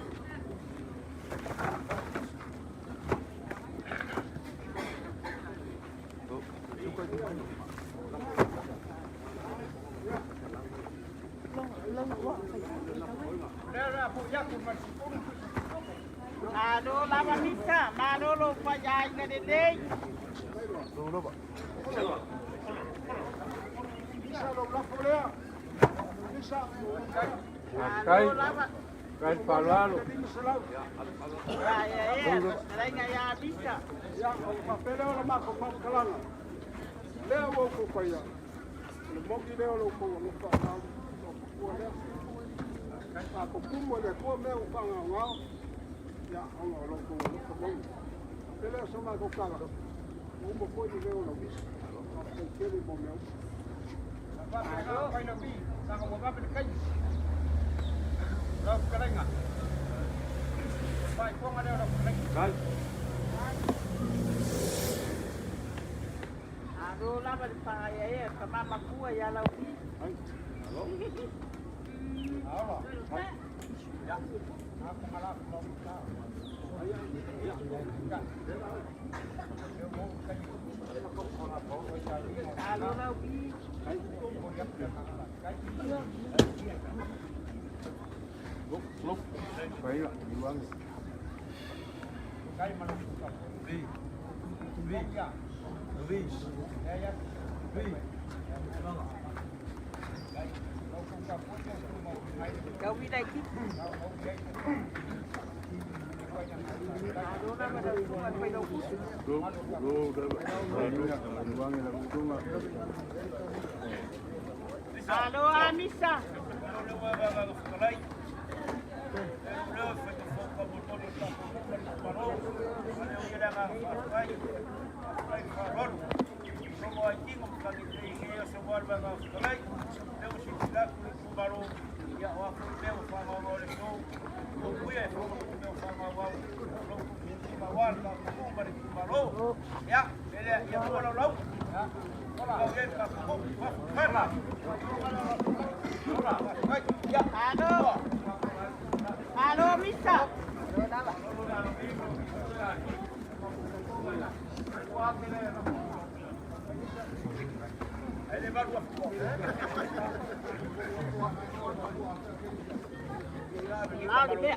Malo lava misa, malo lo faiaiga lelei. Misa lou lafo lea. Misa. Malo lava. Kai faaaloalo. 500. Aia ea, fetalaiga ia Misa. Ia, o le faapea lea o le matou faamatalaga. Lea ua outou faia, o le moni lea o lo outou alofa o tupua lea. A tutumu e le Atua mea ua faagaogao, ia, ona o lo outou alofa moni. Faapea lea o se matou tala, ua uma foi le leo o lau misa. Faafetai tele mo mea uma. Malo lava le faaeaea tama matua ia Lauvi. Malo Lauvi. Lauvi laitiiti. Malo lava lau susuga i le Failautusi. Malo Amisa. Malo. Malo Misa. Malo le mea.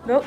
Được.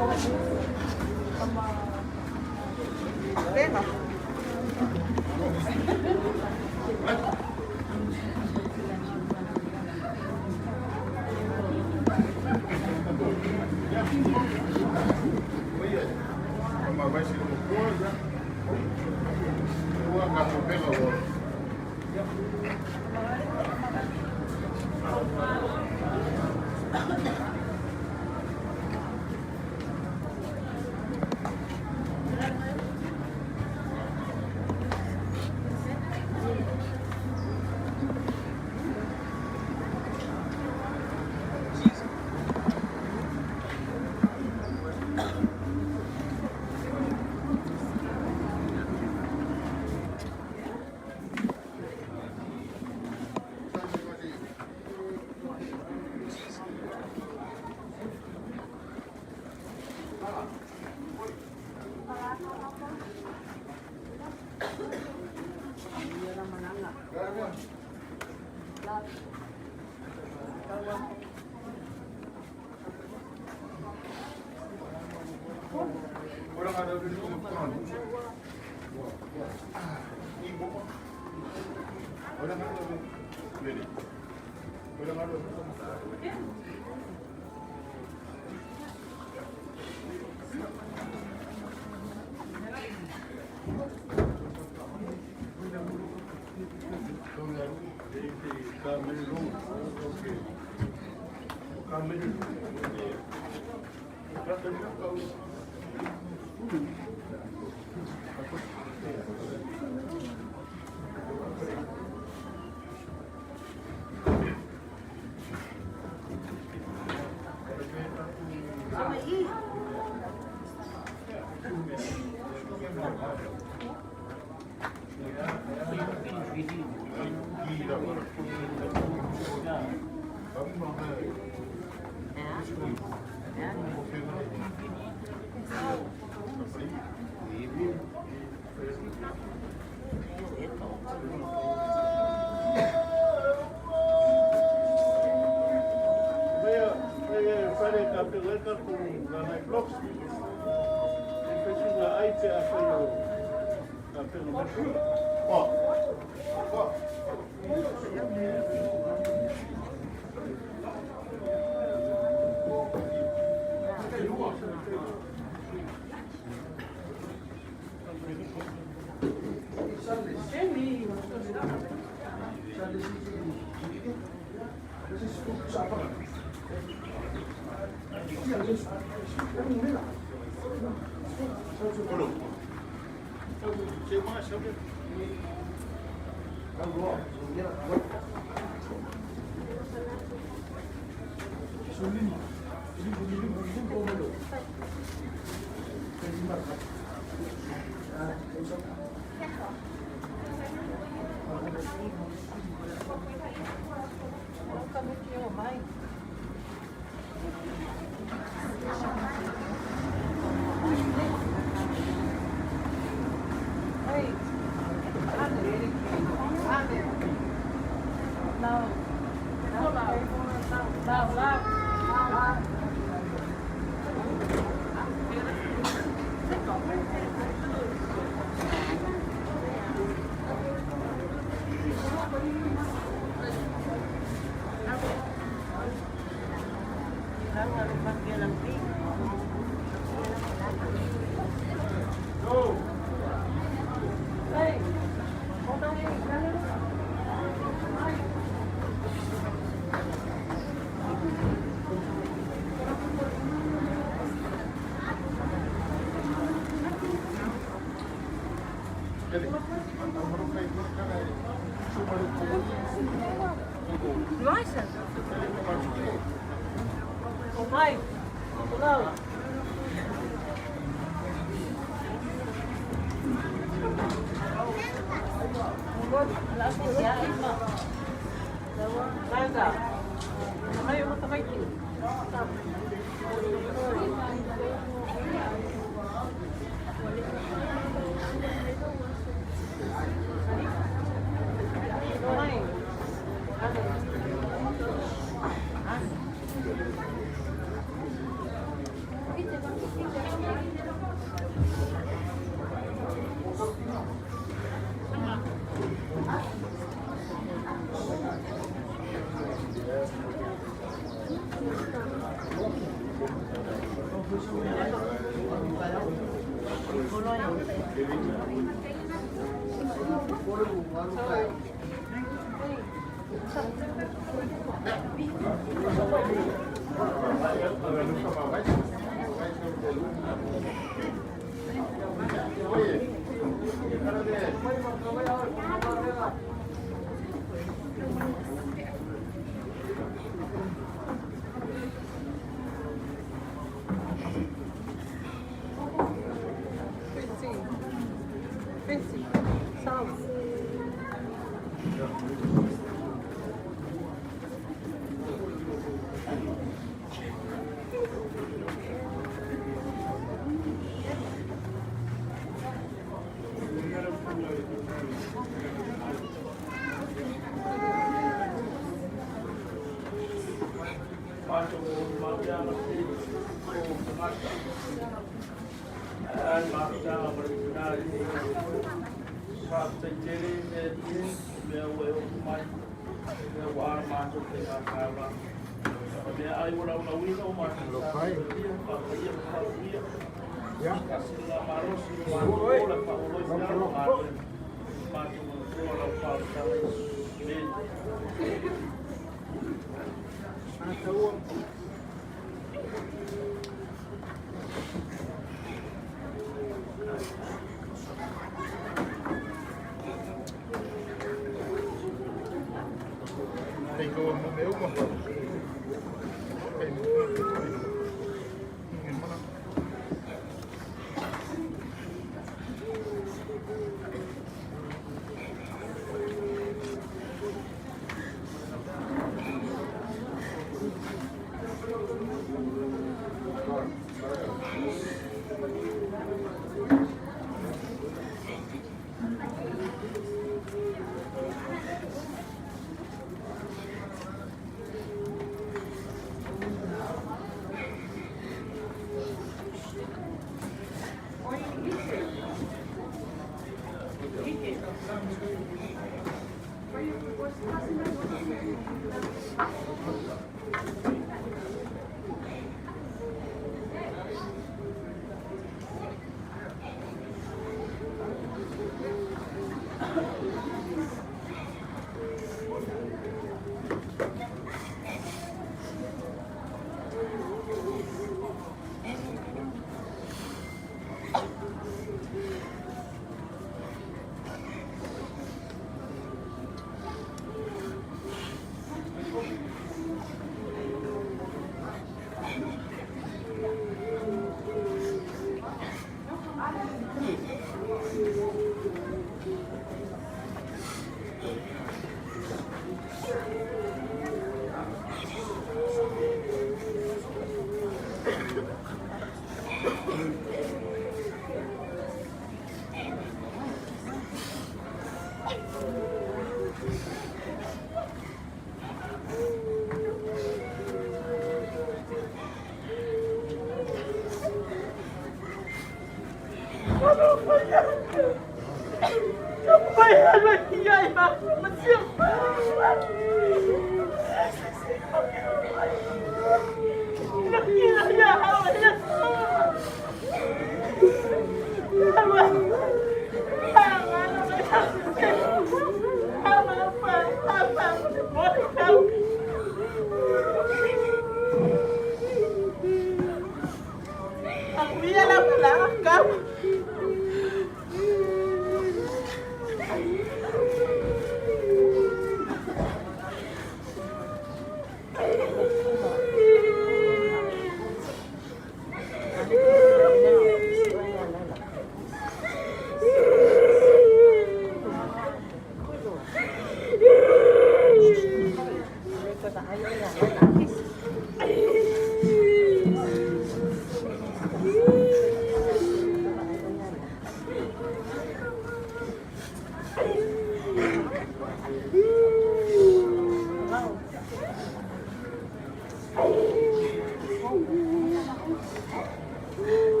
Thank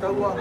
Taua,